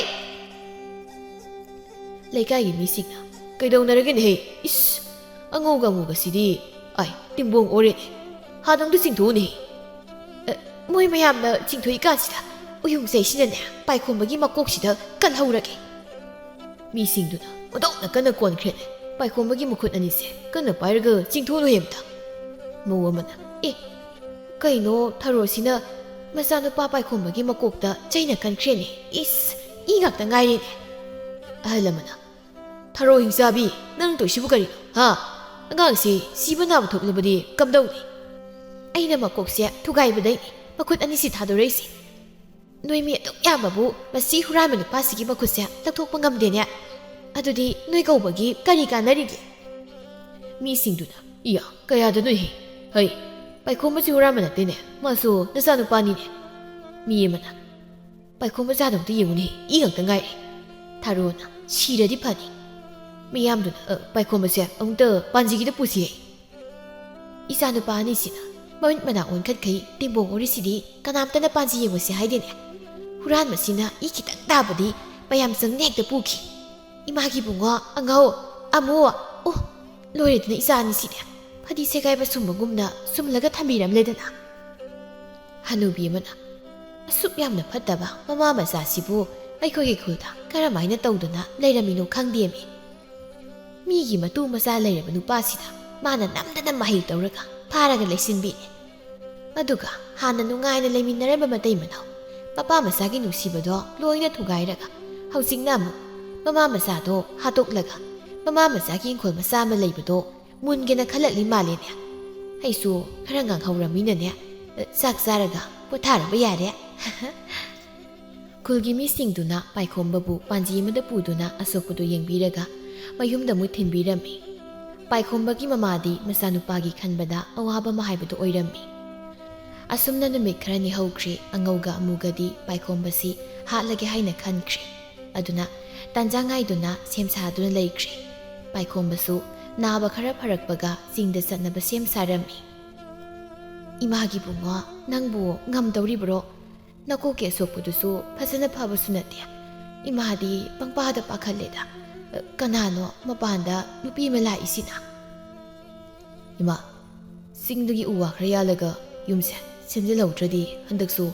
ꯂꯩꯀꯥꯏꯒꯤ ꯃꯤꯁꯤꯡꯅ, "ꯀꯩꯗꯧꯅꯔꯒꯦꯅꯦꯍꯦ? ꯏꯁ! ꯑꯉꯧꯒ ꯑꯃꯨꯕꯁꯤꯗꯤ, ꯑꯥꯏ, ꯇꯤꯡꯕꯣꯡ ꯑꯣꯔꯦꯅꯦ꯫ ꯍꯥꯟꯅ ꯑꯝꯇ ꯆꯤꯡꯊꯣꯛꯎꯅꯦꯍꯦ!" ꯑ, ꯃꯣꯏ ꯃꯌꯥꯝꯅ ꯆꯤꯡꯊꯣꯛꯏꯀꯥꯟꯁꯤꯗ ꯎꯌꯨꯡ ꯆꯩꯁꯤꯅꯅꯦ ꯄꯥꯏꯈꯣꯝꯕꯒꯤ ꯃꯀꯣꯛꯁꯤꯗ ꯀꯜꯍꯧꯔꯒꯦ꯫ ꯃꯤꯁꯤꯡꯗꯨꯅ ꯑꯣꯟꯊꯣꯛꯅ ꯀꯟꯅ ꯀꯣꯟꯈ꯭ꯔꯦꯅꯦ꯫ ꯄꯥꯏꯈꯣꯝꯕꯒꯤ ꯃꯈꯨꯠ ꯑꯅꯤꯁꯦ ꯀꯟꯅ ꯄꯥꯏꯔꯒ ꯆꯤꯡꯊꯣꯛꯎꯅꯦꯍꯦ ꯑꯝꯇ꯫ ꯃꯧ ꯑꯃꯅ, "ꯑꯦ, ꯀꯩꯅꯣ ꯊꯔꯣꯁꯤꯅ ꯃꯆꯥꯅꯨꯄꯥ ꯄꯥꯏꯈꯣꯝꯕꯒꯤ ꯃꯀꯣꯛꯇ ꯆꯩꯅ ꯀꯟꯈ꯭ꯔꯦꯅꯦ꯫ ꯏꯁ, ꯏ ꯉꯥꯛꯇ ꯉꯥꯏꯔꯦꯅꯦ!" ꯑꯍꯜ ꯑꯃꯅ, "ꯊꯔꯣ ꯍꯤꯡꯆꯥꯕꯤ, ꯅꯪ ꯇꯧꯏꯁꯤꯕꯨ ꯀꯔꯤꯅꯣ? ꯍꯥ? ꯑꯉꯥꯡꯁꯤ ꯁꯤꯕ ꯅꯥꯕ ꯊꯣꯛꯂꯕꯗꯤ ꯀꯝꯗꯧꯅꯤ?" "ꯑꯩꯅ ꯃꯀꯣꯛꯁꯦ ꯊꯨꯒꯥꯏꯕꯗꯩꯅꯦ ꯃꯈꯨꯠ ꯑꯅꯤꯁꯤ ꯊꯥꯗꯣꯔꯛꯏꯁꯦ꯫ ꯅꯣꯏ ꯃꯤ ꯑꯗꯨꯛ ꯌꯥꯝꯕꯕꯨ ꯃꯁꯤ ꯍꯨꯔꯥꯟꯕ ꯅꯨꯄꯥꯁꯤꯒꯤ ꯃꯈꯨꯠꯁꯦ ꯂꯧꯊꯣꯛꯄ ꯉꯝꯗꯦꯅꯦ꯫ ꯑꯗꯨꯗꯤ ꯅꯣꯏ ꯀꯧꯕꯒꯤ ꯀꯔꯤ ꯀꯥꯟꯅꯔꯤꯒꯦ?" ꯃꯤꯁꯤꯡꯗꯨꯅ, "ꯏꯌꯥ, ꯀꯌꯥꯗꯅꯣꯍꯦ? ꯍꯩ, ꯄꯥꯏꯈꯣꯝꯕꯁꯤ ꯍꯨꯔꯥꯟꯕ ꯅꯠꯇꯦꯅꯦ, ꯃꯥꯁꯨ ꯅꯆꯥꯅꯨꯄꯥꯅꯤꯅꯦ꯫" ꯃꯤ ꯑꯃꯅ, "ꯄꯥꯏꯈꯣꯝꯕ ꯆꯥꯗ ꯑꯝꯇ ꯌꯦꯡꯉꯨꯅꯦ, ꯏ ꯉꯥꯛꯇ ꯉꯥꯏꯔꯦ꯫" ꯊꯥꯔꯣꯅ, "ꯁꯤꯔꯗꯤ ꯐꯅꯤ꯫" ꯃꯤꯌꯥꯝꯗꯨꯅ, "ꯑ, ꯄꯥꯏꯈꯣꯝꯕꯁꯦ ꯑꯃꯨꯛꯇ ꯄꯥꯟꯖꯤꯒꯤꯗ ꯄꯨꯁꯤꯍꯦ꯫" ꯏꯆꯥꯅꯨꯄꯥ ꯑꯅꯤꯁꯤꯅ ꯃꯃꯤꯠ ꯃꯅꯥ ꯑꯣꯟꯈꯠꯈꯩ ꯇꯤꯡꯕꯣꯡ ꯑꯣꯔꯤꯁꯤꯗꯤ ꯀꯅꯥꯝꯇꯅ ꯄꯥꯟꯖꯤ ꯌꯦꯡꯉꯨꯁꯦ ꯍꯥꯏꯗꯦꯅꯦ꯫ ꯍꯨꯔꯥꯟꯕꯁꯤꯅ ꯏ ꯈꯤꯇꯪ ꯇꯥꯕꯗꯤ ꯃꯌꯥꯝ ꯆꯪꯅ ꯍꯦꯛꯇ ꯄꯨꯈꯤ꯫ ꯏꯃꯥꯒꯤ ꯏꯕꯨꯡꯉꯣ, ꯑꯉꯧ, ꯑꯃꯨ, ꯑꯣ, ꯂꯣꯏꯔꯦꯗꯅ ꯏꯆꯥ ꯑꯅꯤꯁꯤꯗꯤ꯫ ꯐꯗꯤ ꯁꯦꯒꯥꯏꯕ ꯁꯨꯝꯕꯒꯨꯝꯅ ꯁꯨꯝꯂꯒ ꯊꯝꯕꯤꯔꯝꯂꯦꯗꯅ꯫ ꯍꯅꯨꯕꯤ ꯑꯃꯅ, "ꯑꯁꯨꯛ ꯌꯥꯝꯅ ꯐꯠꯇꯕ ꯃꯃꯥ ꯃꯆꯥꯁꯤꯕꯨ ꯑꯩꯈꯣꯏꯒꯤ ꯈꯨꯜꯗ ꯀꯔꯝꯍꯥꯏꯅ ꯇꯧꯗꯨꯅ ꯂꯩꯔꯝꯃꯤꯅꯣ ꯈꯪꯗꯦꯃꯤ꯫" ꯃꯤꯒꯤ ꯃꯇꯨ ꯃꯆꯥ ꯂꯩꯔꯕ ꯅꯨꯄꯥꯁꯤꯗ ꯃꯥꯅ ꯅꯝꯗꯅ ꯃꯍꯩ ꯇꯧꯔꯒ ꯐꯥꯔꯒ ꯂꯩꯁꯤꯟꯕꯤꯔꯦ꯫ ꯑꯗꯨꯒ ꯍꯥꯟꯅ ꯅꯨꯡꯉꯥꯏꯅ ꯂꯩꯃꯤꯟꯅꯔꯝꯕ ꯃꯇꯩ ꯃꯅꯥꯎ, ꯃꯄꯥ ꯃꯆꯥꯒꯤ ꯅꯨꯡꯁꯤꯕꯗꯣ ꯂꯣꯏꯅ ꯊꯨꯒꯥꯏꯔꯒ, ꯍꯧꯖꯤꯛꯅ ꯑꯃꯨꯛ ꯃꯃꯥ ꯃꯆꯥꯗꯣ ꯍꯥꯠꯇꯣꯛꯂꯒ, ꯃꯃꯥ ꯃꯆꯥꯒꯤ ꯏꯪꯈꯣꯜ ꯃꯆꯥ ꯑꯃ ꯂꯩꯕꯗꯣ ꯃꯨꯟꯒꯦꯅ ꯈꯜꯂꯛꯂꯤ ꯃꯥꯜꯂꯦꯅꯦ꯫ ꯑꯩꯁꯨ ꯈꯔ ꯉꯥꯡꯍꯧꯔꯃꯤꯅꯅꯦ, ꯆꯥꯛ ꯆꯥꯔꯒ ꯄꯣꯊꯥꯔꯕ ꯌꯥꯔꯦ꯫ ꯈꯨꯜꯒꯤ ꯃꯤꯁꯤꯡꯗꯨꯅ ꯄꯥꯏꯈꯣꯝꯕꯕꯨ ꯄꯥꯟꯖꯤ ꯑꯃꯗ ꯄꯨꯗꯨꯅ ꯑꯁꯣꯛꯄꯗꯨ ꯌꯦꯡꯕꯤꯔꯒ ꯃꯌꯨꯝꯗ ꯑꯃꯨꯛ ꯊꯤꯟꯕꯤꯔꯝꯃꯤ꯫ ꯄꯥꯏꯈꯣꯝꯕꯒꯤ ꯃꯃꯥꯗꯤ ꯃꯆꯥꯅꯨꯄꯥꯒꯤ ꯈꯟꯕꯗ ꯑꯋꯥꯕ ꯑꯃ ꯍꯥꯏꯕꯗꯨ ꯑꯣꯏꯔꯝꯃꯤ꯫ ꯑꯁꯨꯝꯅ ꯅꯨꯃꯤꯠ ꯈꯔꯅꯤ ꯍꯧꯈ꯭ꯔꯦ꯫ ꯑꯉꯧꯒ ꯑꯃꯨꯒꯗꯤ ꯄꯥꯏꯈꯣꯝꯕꯁꯤ ꯍꯥꯠꯂꯒꯦ ꯍꯥꯏꯅ ꯈꯟꯈ꯭ꯔꯦ꯫ ꯑꯗꯨꯅ ꯇꯥꯟꯖꯥ ꯉꯥꯏꯗꯨꯅ ꯁꯦꯝ ꯁꯥꯗꯨꯅ ꯂꯩꯈ꯭ꯔꯦ꯫ ꯄꯥꯏꯈꯣꯝꯕꯁꯨ ꯅꯥꯕ ꯈꯔ ꯐꯔꯛꯄꯒ ꯆꯤꯡꯗ ꯆꯠꯅꯕ ꯁꯦꯝ ꯁꯥꯔꯝꯃꯤ꯫ "ꯏꯃꯥꯒꯤ ꯕꯨꯡꯉꯣ, ꯅꯪꯕꯨ ꯉꯝꯗꯧꯔꯤꯕ꯭ꯔꯣ? ꯅꯀꯣꯛꯀꯤ ꯑꯁꯣꯛꯄꯗꯨꯁꯨ ꯐꯖꯅ ꯐꯕꯁꯨ ꯅꯠꯇꯦ꯫ ꯏꯃꯥꯗꯤ ꯄꯪꯄꯥꯗ ꯄꯥꯈꯠꯂꯦꯗ꯫ ꯀꯅꯥꯅꯣ ꯃꯄꯥꯟꯗ ꯅꯨꯄꯤ ꯑꯃ ꯂꯥꯛꯏꯁꯤꯅ?" "ꯏꯃꯥ, ꯆꯤꯡꯗꯒꯤ ꯎ ꯋꯥ ꯈꯔ ꯌꯥꯜꯂꯒ ꯌꯨꯝꯁꯦ ꯁꯦꯝꯖꯤꯜꯍꯧꯗ꯭ꯔꯗꯤ ꯍꯟꯗꯛꯁꯨ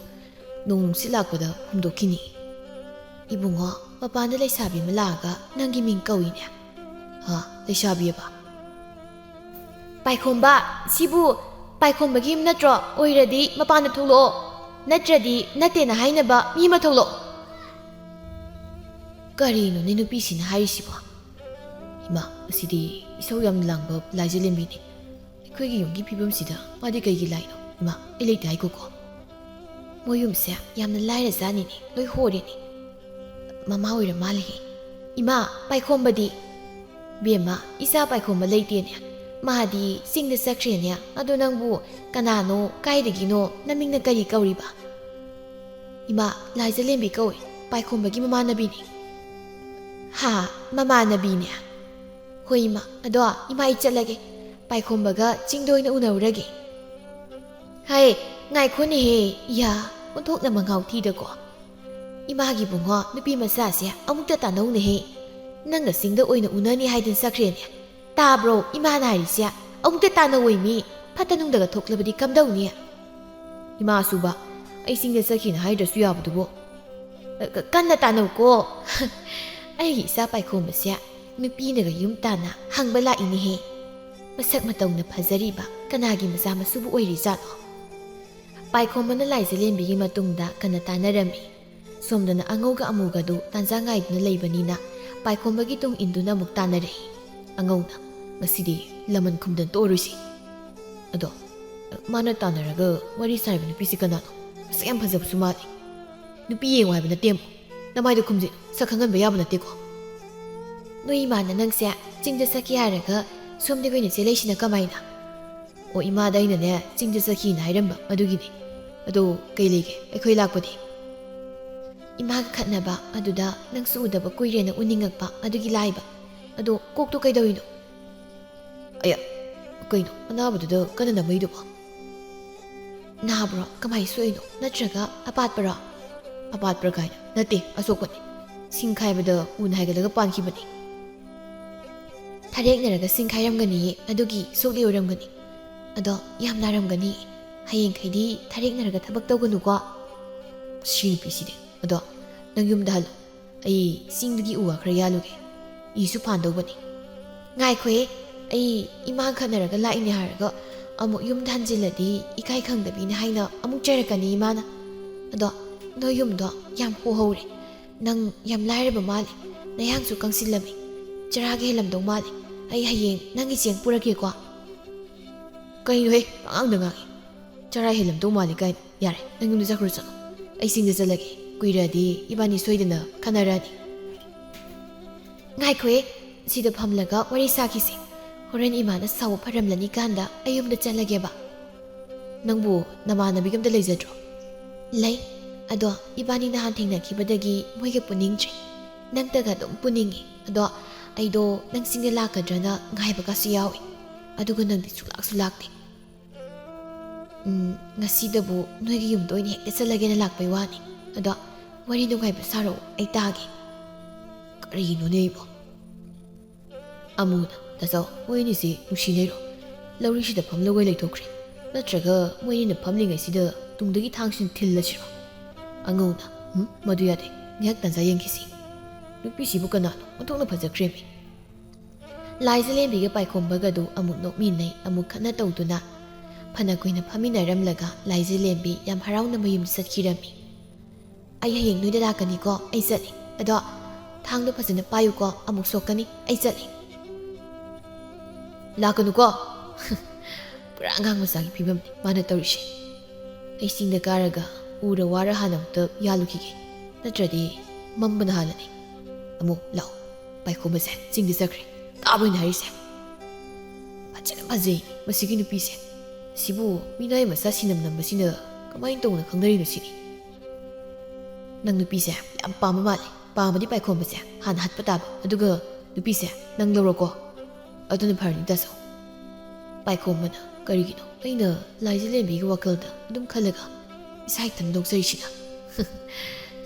ꯅꯣꯡ ꯅꯨꯡꯁꯤꯠ ꯂꯥꯛꯄꯗ ꯍꯨꯝꯗꯣꯛꯈꯤꯅꯤ꯫" "ꯏꯕꯨꯡꯉꯣ, ꯃꯄꯥꯟꯗ ꯂꯩꯁꯥꯕꯤ ꯑꯃ ꯂꯥꯛꯑꯒ ꯅꯪꯒꯤ ꯃꯤꯡ ꯀꯧꯏꯅꯦ꯫" "ꯍꯥ? ꯂꯩꯁꯥꯕꯤ ꯑꯕ?" "ꯄꯥꯏꯈꯣꯝꯕ, ꯁꯤꯕꯨ ꯄꯥꯏꯈꯣꯝꯕꯒꯤ ꯌꯨꯝ ꯅꯠꯇ꯭ꯔꯣ? ꯑꯣꯏꯔꯗꯤ ꯃꯄꯥꯟꯗ ꯊꯣꯛꯂꯛꯑꯣ, ꯅꯠꯇ꯭ꯔꯗꯤ ꯅꯠꯇꯦꯅ ꯍꯥꯏꯅꯕ ꯃꯤ ꯑꯃ ꯊꯣꯛꯂꯛꯑꯣ꯫" ꯀꯔꯤꯅꯣꯅꯦ ꯅꯨꯄꯤꯁꯤꯅ ꯍꯥꯏꯔꯤꯁꯤꯕꯣ? ꯏꯃꯥ, ꯑꯁꯤꯗꯤ ꯏꯁꯧ ꯌꯥꯝ ꯂꯥꯡꯕ ꯂꯥꯏꯖꯂꯦꯝꯕꯤꯅꯤ꯫ ꯑꯩꯈꯣꯏꯒꯤ ꯌꯨꯝꯒꯤ ꯐꯤꯕꯝꯁꯤꯗ ꯃꯥꯗꯤ ꯀꯩꯒꯤ ꯂꯥꯛꯏꯅꯣ? ꯏꯃꯥ, ꯑꯩ ꯂꯩꯇꯦ ꯍꯥꯏꯈꯣꯀꯣ꯫ ꯃꯣꯏ ꯌꯨꯝꯁꯦ ꯌꯥꯝꯅ ꯂꯥꯏꯔꯖꯥꯠꯅꯤꯅꯦ, ꯂꯣꯏ ꯍꯣꯔꯦꯅꯦ꯫ ꯃꯃꯥ ꯑꯣꯏꯔ ꯃꯥꯜꯂꯦꯍꯦ꯫ ꯏꯃꯥ, ꯄꯥꯏꯈꯣꯝꯕꯗꯤ? ꯕꯦꯝꯃ, ꯏꯆꯥ ꯄꯥꯏꯈꯣꯝꯕ ꯂꯩꯇꯦꯅꯦ꯫ ꯃꯥꯗꯤ ꯆꯤꯡꯗ ꯆꯠꯈ꯭ꯔꯦꯅꯦ꯫ ꯑꯗꯣ ꯅꯪꯕꯨ ꯀꯅꯥꯅꯣ, ꯀꯥꯏꯗꯒꯤꯅꯣ, ꯅꯃꯤꯡꯅ ꯀꯔꯤ ꯀꯧꯔꯤꯕ? ꯏꯃꯥ, ꯂꯥꯏꯖꯂꯦꯝꯕꯤ ꯀꯧꯏ, ꯄꯥꯏꯈꯣꯝꯕꯒꯤ ꯃꯃꯥꯟꯅꯕꯤꯅꯤ꯫ ꯍꯥ, ꯃꯃꯥꯟꯅꯕꯤꯅꯦ? ꯍꯣꯏ ꯏꯃꯥ, ꯑꯗꯣ ꯏꯃꯥ ꯑꯩ ꯆꯠꯂꯒꯦ, ꯄꯥꯏꯈꯣꯝꯕꯒ ꯆꯤꯡꯗ ꯑꯣꯏꯅ ꯎꯅꯔꯨꯔꯒꯦ꯫ ꯍꯥꯏ, ꯉꯥꯏꯈꯣꯅꯦꯍꯦ, ꯏꯌꯥ, ꯑꯣꯟꯊꯣꯛꯅ ꯃꯉꯥꯎ ꯊꯤꯗꯀꯣ꯫ ꯏꯃꯥꯒꯤ ꯕꯨꯡꯉꯣ, ꯅꯨꯄꯤ ꯃꯆꯥꯁꯦ ꯑꯃꯨꯛꯇ ꯇꯥꯟꯅꯧꯅꯦꯍꯦ꯫ ꯅꯪꯒ ꯆꯤꯡꯗ ꯑꯣꯏꯅ ꯎꯅꯅꯤ ꯍꯥꯏꯗꯅ ꯆꯠꯈ꯭ꯔꯦꯅꯦ꯫ ꯇꯥꯕ꯭ꯔꯣ ꯏꯃꯥꯅ ꯍꯥꯏꯔꯤꯁꯦ? ꯑꯃꯨꯛꯇ ꯇꯥꯟꯅꯧꯋꯣꯏ ꯃꯤ, ꯐꯠꯇ ꯅꯨꯡꯗꯒ ꯊꯣꯛꯂꯕꯗꯤ ꯀꯝꯗꯧꯅꯤ? ꯏꯃꯥꯁꯨꯕ, ꯑꯩ ꯆꯤꯡꯗ ꯆꯠꯈꯤꯅ ꯍꯥꯏꯗ꯭ꯔꯁꯨ ꯌꯥꯕꯗꯨꯕꯨ꯫ ꯀ-, ꯀꯟꯅ ꯇꯥꯟꯅꯧꯀꯣ꯫ ꯑꯩꯒꯤ ꯏꯆꯥ ꯄꯥꯏꯈꯣꯝꯕꯁꯦ ꯅꯨꯄꯤꯅꯒ ꯌꯨꯝ ꯇꯥꯟꯅ ꯍꯪꯕ ꯂꯥꯛꯏꯅꯦꯍꯦ꯫ ꯃꯁꯛ ꯃꯇꯧꯅ ꯐꯖꯔꯤꯕ ꯀꯅꯥꯒꯤ ꯃꯆꯥ ꯃꯁꯨꯕꯨ ꯑꯣꯏꯔꯤꯖꯥꯠꯅꯣ? ꯄꯥꯏꯈꯣꯝꯕꯅ ꯂꯥꯏꯖꯂꯦꯝꯕꯤꯒꯤ ꯃꯇꯨꯡꯗ ꯀꯟꯅ ꯇꯥꯟꯅꯔꯝꯃꯤ꯫ ꯁꯣꯝꯗꯅ ꯑꯉꯧꯒ ꯑꯃꯨꯒꯗꯨ ꯇꯥꯟꯖꯥ ꯉꯥꯏꯗꯨꯅ ꯂꯩꯕꯅꯤꯅ ꯄꯥꯏꯈꯣꯝꯕꯒꯤ ꯇꯨꯡ ꯏꯟꯗꯨꯅ ꯑꯃꯨꯛ ꯇꯥꯟꯅꯔꯛꯏ꯫ ꯑꯉꯧꯅ, "ꯉꯁꯤꯗꯤ ꯂꯃꯟ ꯈꯨꯝꯗꯟ ꯇꯣꯛꯑꯔꯣꯏꯁꯤ꯫ ꯑꯗꯣ, ꯃꯥꯅ ꯇꯥꯟꯅꯔꯒ ꯋꯥꯔꯤ ꯁꯥꯔꯤꯕ ꯅꯨꯄꯤꯁꯤ ꯀꯅꯥꯅꯣ? ꯃꯁꯛ ꯌꯥꯝ ꯐꯖꯕꯁꯨ ꯃꯥꯜꯂꯤ꯫ ꯅꯨꯄꯤ ꯌꯦꯡꯉꯣ ꯍꯥꯏꯕ ꯅꯠꯇꯦ ꯑꯃꯨꯛ꯫ ꯅꯃꯥꯏꯗꯣ ꯈꯨꯝꯖꯤꯜꯂꯨ, ꯁꯛ ꯈꯪꯍꯟꯕ ꯌꯥꯕ ꯅꯠꯇꯦꯀꯣ꯫" "ꯅꯣꯏ ꯏꯃꯥꯅ ꯅꯪꯁꯦ ꯆꯤꯡꯗ ꯆꯠꯈꯤ ꯍꯥꯏꯔꯒ ꯁꯣꯝꯗ ꯑꯣꯏꯅ ꯆꯦꯜꯂꯛꯏꯁꯤꯅ ꯀꯃꯥꯏꯅ?" "ꯑꯣ, ꯏꯃꯥꯗ ꯑꯩꯅꯅꯦ ꯆꯤꯡꯗ ꯆꯠꯈꯤꯅ ꯍꯥꯏꯔꯝꯕ ꯑꯗꯨꯒꯤꯅꯦ꯫ ꯑꯗꯣ ꯀꯩ ꯂꯩꯒꯦ? ꯑꯩꯈꯣꯏ ꯂꯥꯛꯄꯗꯤ?" "ꯏꯃꯥꯒ ꯈꯠꯅꯕ ꯑꯗꯨꯗ ꯅꯪꯁꯨ ꯎꯗꯕ ꯀꯨꯏꯔꯦꯅ ꯎꯅꯤꯡꯉꯛꯄ ꯑꯗꯨꯒꯤ ꯂꯥꯛꯏꯕ꯫ ꯑꯗꯣ ꯀꯣꯛꯇꯣ ꯀꯩꯗꯧꯔꯤꯅꯣ?" "ꯑꯌꯥ, ꯀꯩꯅꯣ ꯑꯅꯥꯕꯗꯨꯗ ꯀꯟꯅ ꯅꯝꯃꯛꯏꯗꯨꯕꯣ?" "ꯅꯥꯕ꯭ꯔꯣ? ꯀꯃꯥꯏ ꯁꯣꯛꯏꯅꯣ? ꯅꯠꯇ꯭ꯔꯒ ꯑꯄꯥꯠꯄꯔꯣ?" "ꯑꯄꯥꯠꯄ꯭ꯔꯥ ꯀꯥꯏꯅ? ꯅꯠꯇꯦ, ꯑꯁꯣꯛꯄꯅꯤ꯫ ꯁꯤꯡ ꯈꯥꯏꯕꯗ ꯎꯅ ꯍꯥꯏꯒꯠꯂꯒ ꯄꯥꯟꯈꯤꯕꯅꯤ꯫" "ꯊꯔꯦꯛꯅꯔꯒ ꯁꯤꯡ ꯈꯥꯏꯔꯝꯒꯅꯤꯌꯦ, ꯑꯗꯨꯒꯤ ꯁꯣꯛꯂꯤ ꯑꯣꯏꯔꯝꯒꯅꯤ꯫ ꯑꯗꯣ ꯌꯥꯝ ꯅꯥꯔꯝꯒꯅꯤ꯫ ꯍꯌꯦꯡꯈꯩꯗꯤ ꯊꯔꯦꯛꯅꯔꯒ ꯊꯕꯛ ꯇꯧꯒꯅꯨꯀꯣ꯫" "ꯁꯤ ꯅꯨꯄꯤꯁꯤꯗꯤ꯫ ꯑꯗꯣ ꯅꯪ ꯌꯨꯝꯗ ꯍꯜꯂꯣ꯫ ꯑꯩ ꯆꯤꯡꯗꯒꯤ ꯎ ꯋꯥ ꯈꯔ ꯌꯥꯜꯂꯨꯒꯦ꯫ ꯏꯁꯨ ꯐꯥꯟꯗꯧꯕꯅꯤ꯫" "ꯉꯥꯏꯈꯣꯍꯦ, ꯑꯩ ꯏꯃꯥ ꯈꯠꯅꯔꯒ ꯂꯥꯛꯏꯅꯦ ꯍꯥꯏꯔꯒ ꯑꯃꯨꯛ ꯌꯨꯝꯗ ꯍꯟꯖꯤꯜꯂꯗꯤ ꯏꯀꯥꯏ ꯈꯪꯗꯕꯤꯅꯦ ꯍꯥꯏꯅ ꯑꯃꯨꯛ ꯆꯩꯔꯛꯀꯅꯤ ꯏꯃꯥꯅ꯫ ꯑꯗꯣ ꯅꯣꯏ ꯌꯨꯝꯗꯣ ꯌꯥꯝ ꯍꯣꯍꯧꯔꯦ꯫ ꯅꯪ ꯌꯥꯝ ꯂꯥꯏꯔꯕ ꯃꯥꯜꯂꯦ꯫ ꯅꯌꯥꯡꯁꯨ ꯀꯪꯁꯤꯜꯂꯝꯃꯤ꯫ ꯆꯔꯥꯒ ꯍꯦꯜꯂꯝꯗꯧ ꯃꯥꯜꯂꯦ꯫ ꯑꯩ ꯍꯌꯦꯡ ꯅꯪꯒꯤ ꯆꯦꯡ ꯄꯨꯔꯛꯀꯦꯀꯣ꯫" "ꯀꯩꯅꯣꯍꯦ, ꯄꯉꯥꯡꯗ ꯉꯥꯡꯉꯤ꯫ ꯆꯔꯥ ꯍꯦꯜꯂꯝꯗꯧ ꯃꯥꯜꯂꯤ ꯀꯥꯏꯅ꯫ ꯌꯥꯔꯦ, ꯅꯪ ꯌꯨꯝꯗ ꯆꯠꯈ꯭ꯔꯣ ꯆꯠꯂꯣ꯫ ꯑꯩ ꯆꯤꯡꯗ ꯆꯠꯂꯒꯦ꯫ ꯀꯨꯏꯔꯗꯤ ꯏꯕꯥꯅꯤ ꯁꯣꯏꯗꯅ ꯈꯟꯅꯔꯅꯤ꯫" "ꯉꯥꯏꯈꯣꯍꯦ, ꯁꯤꯗ ꯐꯝꯂꯒ ꯋꯥꯔꯤ ꯁꯥꯈꯤꯁꯦ꯫ ꯍꯣꯔꯦꯟ ꯏꯃꯥꯅ ꯁꯥꯎꯕ ꯐꯔꯝꯂꯅꯤ ꯀꯥꯟꯗ ꯑꯩ ꯌꯨꯝꯗ ꯆꯠꯂꯒꯦꯕ꯫" "ꯅꯪꯕꯨ ꯅꯃꯥꯟꯅꯕꯤꯒ ꯑꯝꯇ ꯂꯩꯖꯗ꯭ꯔꯣ?" "ꯂꯩ꯫ ꯑꯗꯣ ꯏꯕꯥꯅꯤ ꯅꯍꯥꯟ ꯊꯦꯡꯅꯈꯤꯕꯗꯒꯤ ꯃꯣꯏꯒ ꯄꯨꯅꯤꯡꯗ꯭ꯔꯦ꯫ ꯅꯪꯇꯒ ꯑꯗꯨꯝ ꯄꯨꯅꯤꯡꯉꯤ꯫ ꯑꯗꯣ ꯑꯩꯗꯣ ꯅꯪ ꯆꯤꯡꯗ ꯂꯥꯛꯀꯗ꯭ꯔꯅ ꯉꯥꯏꯕꯒꯁꯨ ꯌꯥꯎꯏ꯫ ꯑꯗꯨꯒ ꯅꯪꯗꯤ ꯁꯨꯡꯂꯥꯛꯁꯨ ꯂꯥꯛꯇꯦ꯫ ꯎꯝ, ꯉꯁꯤꯗꯕꯨ ꯅꯣꯏꯒꯤ ꯌꯨꯝꯗ ꯑꯣꯏꯅ ꯍꯦꯛꯇ ꯆꯠꯂꯒꯦꯅ ꯂꯥꯛꯄꯩ ꯋꯥꯅꯤ꯫ ꯑꯗꯣ ꯋꯥꯔꯤ ꯅꯨꯡꯉꯥꯏꯕ ꯁꯥꯔꯛꯑꯣ, ꯑꯩ ꯇꯥꯒꯦ꯫" "ꯀꯔꯤꯅꯣꯅꯦ ꯑꯩꯕꯣ?" ꯑꯃꯨꯅ, "ꯇꯥꯆꯧ, ꯃꯣꯏ ꯑꯅꯤꯁꯤ ꯅꯨꯡꯁꯤꯅꯩꯔꯣ? ꯂꯧꯔꯤꯁꯤꯗ ꯐꯝꯂꯒ ꯂꯩꯊꯣꯛꯈ꯭ꯔꯦ꯫ ꯅꯠꯇ꯭ꯔꯒ ꯃꯣꯏ ꯑꯅꯤꯅ ꯐꯝꯂꯤꯉꯩꯁꯤꯗ ꯇꯨꯡꯗꯒꯤ ꯊꯥꯡꯁꯤꯅ ꯊꯤꯜꯂꯁꯤꯔꯣ?" ꯑꯉꯧꯅ, "ꯎꯝ, ꯃꯗꯨ ꯌꯥꯗꯦ꯫ ꯉꯥꯏꯍꯥꯛ ꯇꯥꯟꯖꯥ ꯌꯦꯡꯈꯤꯁꯤ꯫ ꯅꯨꯄꯤꯁꯤꯕꯨ ꯀꯅꯥꯅꯣ? ꯑꯣꯟꯊꯣꯛꯅ ꯐꯖꯈ꯭ꯔꯦꯃꯤ꯫ ꯂꯥꯏꯖꯂꯦꯝꯕꯤꯒ ꯄꯥꯏꯈꯣꯝꯕꯒꯗꯨ ꯑꯃꯨꯛ ꯅꯣꯛꯃꯤꯟꯅꯩ, ꯑꯃꯨꯛ ꯈꯠꯅ ꯇꯧꯗꯨꯅ ꯐꯅ ꯀꯨꯏꯅ ꯐꯝꯃꯤꯟꯅꯔꯝꯂꯒ ꯂꯥꯏꯖꯂꯦꯝꯕꯤ ꯌꯥꯝ ꯍꯔꯥꯎꯅ ꯃꯌꯨꯝꯗ ꯆꯠꯈꯤꯔꯝꯃꯤ꯫ "ꯑꯩ ꯍꯌꯦꯡ ꯅꯣꯏꯗ ꯂꯥꯛꯀꯅꯤꯀꯣ, ꯑꯩ ꯆꯠꯂꯤ꯫ ꯑꯗꯣ ꯊꯥꯡꯗꯣ ꯐꯖꯅ ꯄꯥꯏꯌꯨꯀꯣ, ꯑꯃꯨꯛ ꯁꯣꯛꯀꯅꯤ, ꯑꯩ ꯆꯠꯂꯤ꯫" "ꯂꯥꯛꯀꯅꯨꯀꯣ꯫" ꯄꯨꯔꯥ ꯑꯉꯥꯡ ꯃꯆꯥꯒꯤ ꯐꯤꯕꯝꯅꯤ ꯃꯥꯅ ꯇꯧꯔꯤꯁꯦ꯫ "ꯑꯩ ꯆꯤꯡꯗ ꯀꯥꯔꯒ ꯎꯔ ꯋꯥꯔ ꯍꯥꯟꯅ ꯑꯃꯨꯛꯇ ꯌꯥꯜꯂꯨꯈꯤꯒꯦ, ꯅꯠꯇ꯭ꯔꯗꯤ ꯃꯝꯕꯅ ꯍꯥꯜꯂꯅꯤ꯫ ꯑꯃꯨꯛ ꯂꯥꯛꯑꯣ, ꯄꯥꯏꯈꯣꯝꯕꯁꯦ ꯆꯤꯡꯗ ꯆꯠꯈ꯭ꯔꯦ꯫ ꯇꯥꯕ꯭ꯔꯣ ꯑꯩꯅ ꯍꯥꯏꯔꯤꯁꯦ? ꯐꯖꯅ ꯐꯖꯩ ꯃꯁꯤꯒꯤ ꯅꯨꯄꯤꯁꯦ꯫ ꯁꯤꯕꯨ ꯃꯤꯅꯥꯏ ꯃꯆꯥ ꯁꯤꯅꯝ ꯅꯝꯕꯁꯤꯅ ꯀꯃꯥꯏꯅ ꯇꯧꯅ ꯈꯪꯅꯔꯤꯅꯣ ꯁꯤꯅꯤ꯫ ꯅꯪ ꯅꯨꯄꯤꯁꯦ ꯌꯥꯝ ꯄꯥꯝꯕ ꯃꯥꯜꯂꯦ꯫ ꯄꯥꯝꯃꯗꯤ ꯄꯥꯏꯈꯣꯝꯕꯁꯦ ꯍꯥꯟꯅ ꯍꯥꯠꯄ ꯇꯥꯕ꯫ ꯑꯗꯨꯒ ꯅꯨꯄꯤꯁꯦ ꯅꯪ ꯂꯧꯔꯣꯀꯣ꯫ ꯑꯗꯨꯅ ꯐꯔꯅꯤ ꯇꯥꯆꯧ꯫" ꯄꯥꯏꯈꯣꯝꯕꯅ, "ꯀꯔꯤꯒꯤꯅꯣ ꯑꯩꯅ ꯂꯥꯏꯖꯂꯦꯝꯕꯤꯒꯤ ꯋꯥꯈꯜꯗ ꯑꯗꯨꯝ ꯈꯜꯂꯒ ꯏꯁꯥ ꯏꯊꯟ ꯅꯣꯛꯆꯔꯤꯁꯤꯅ?"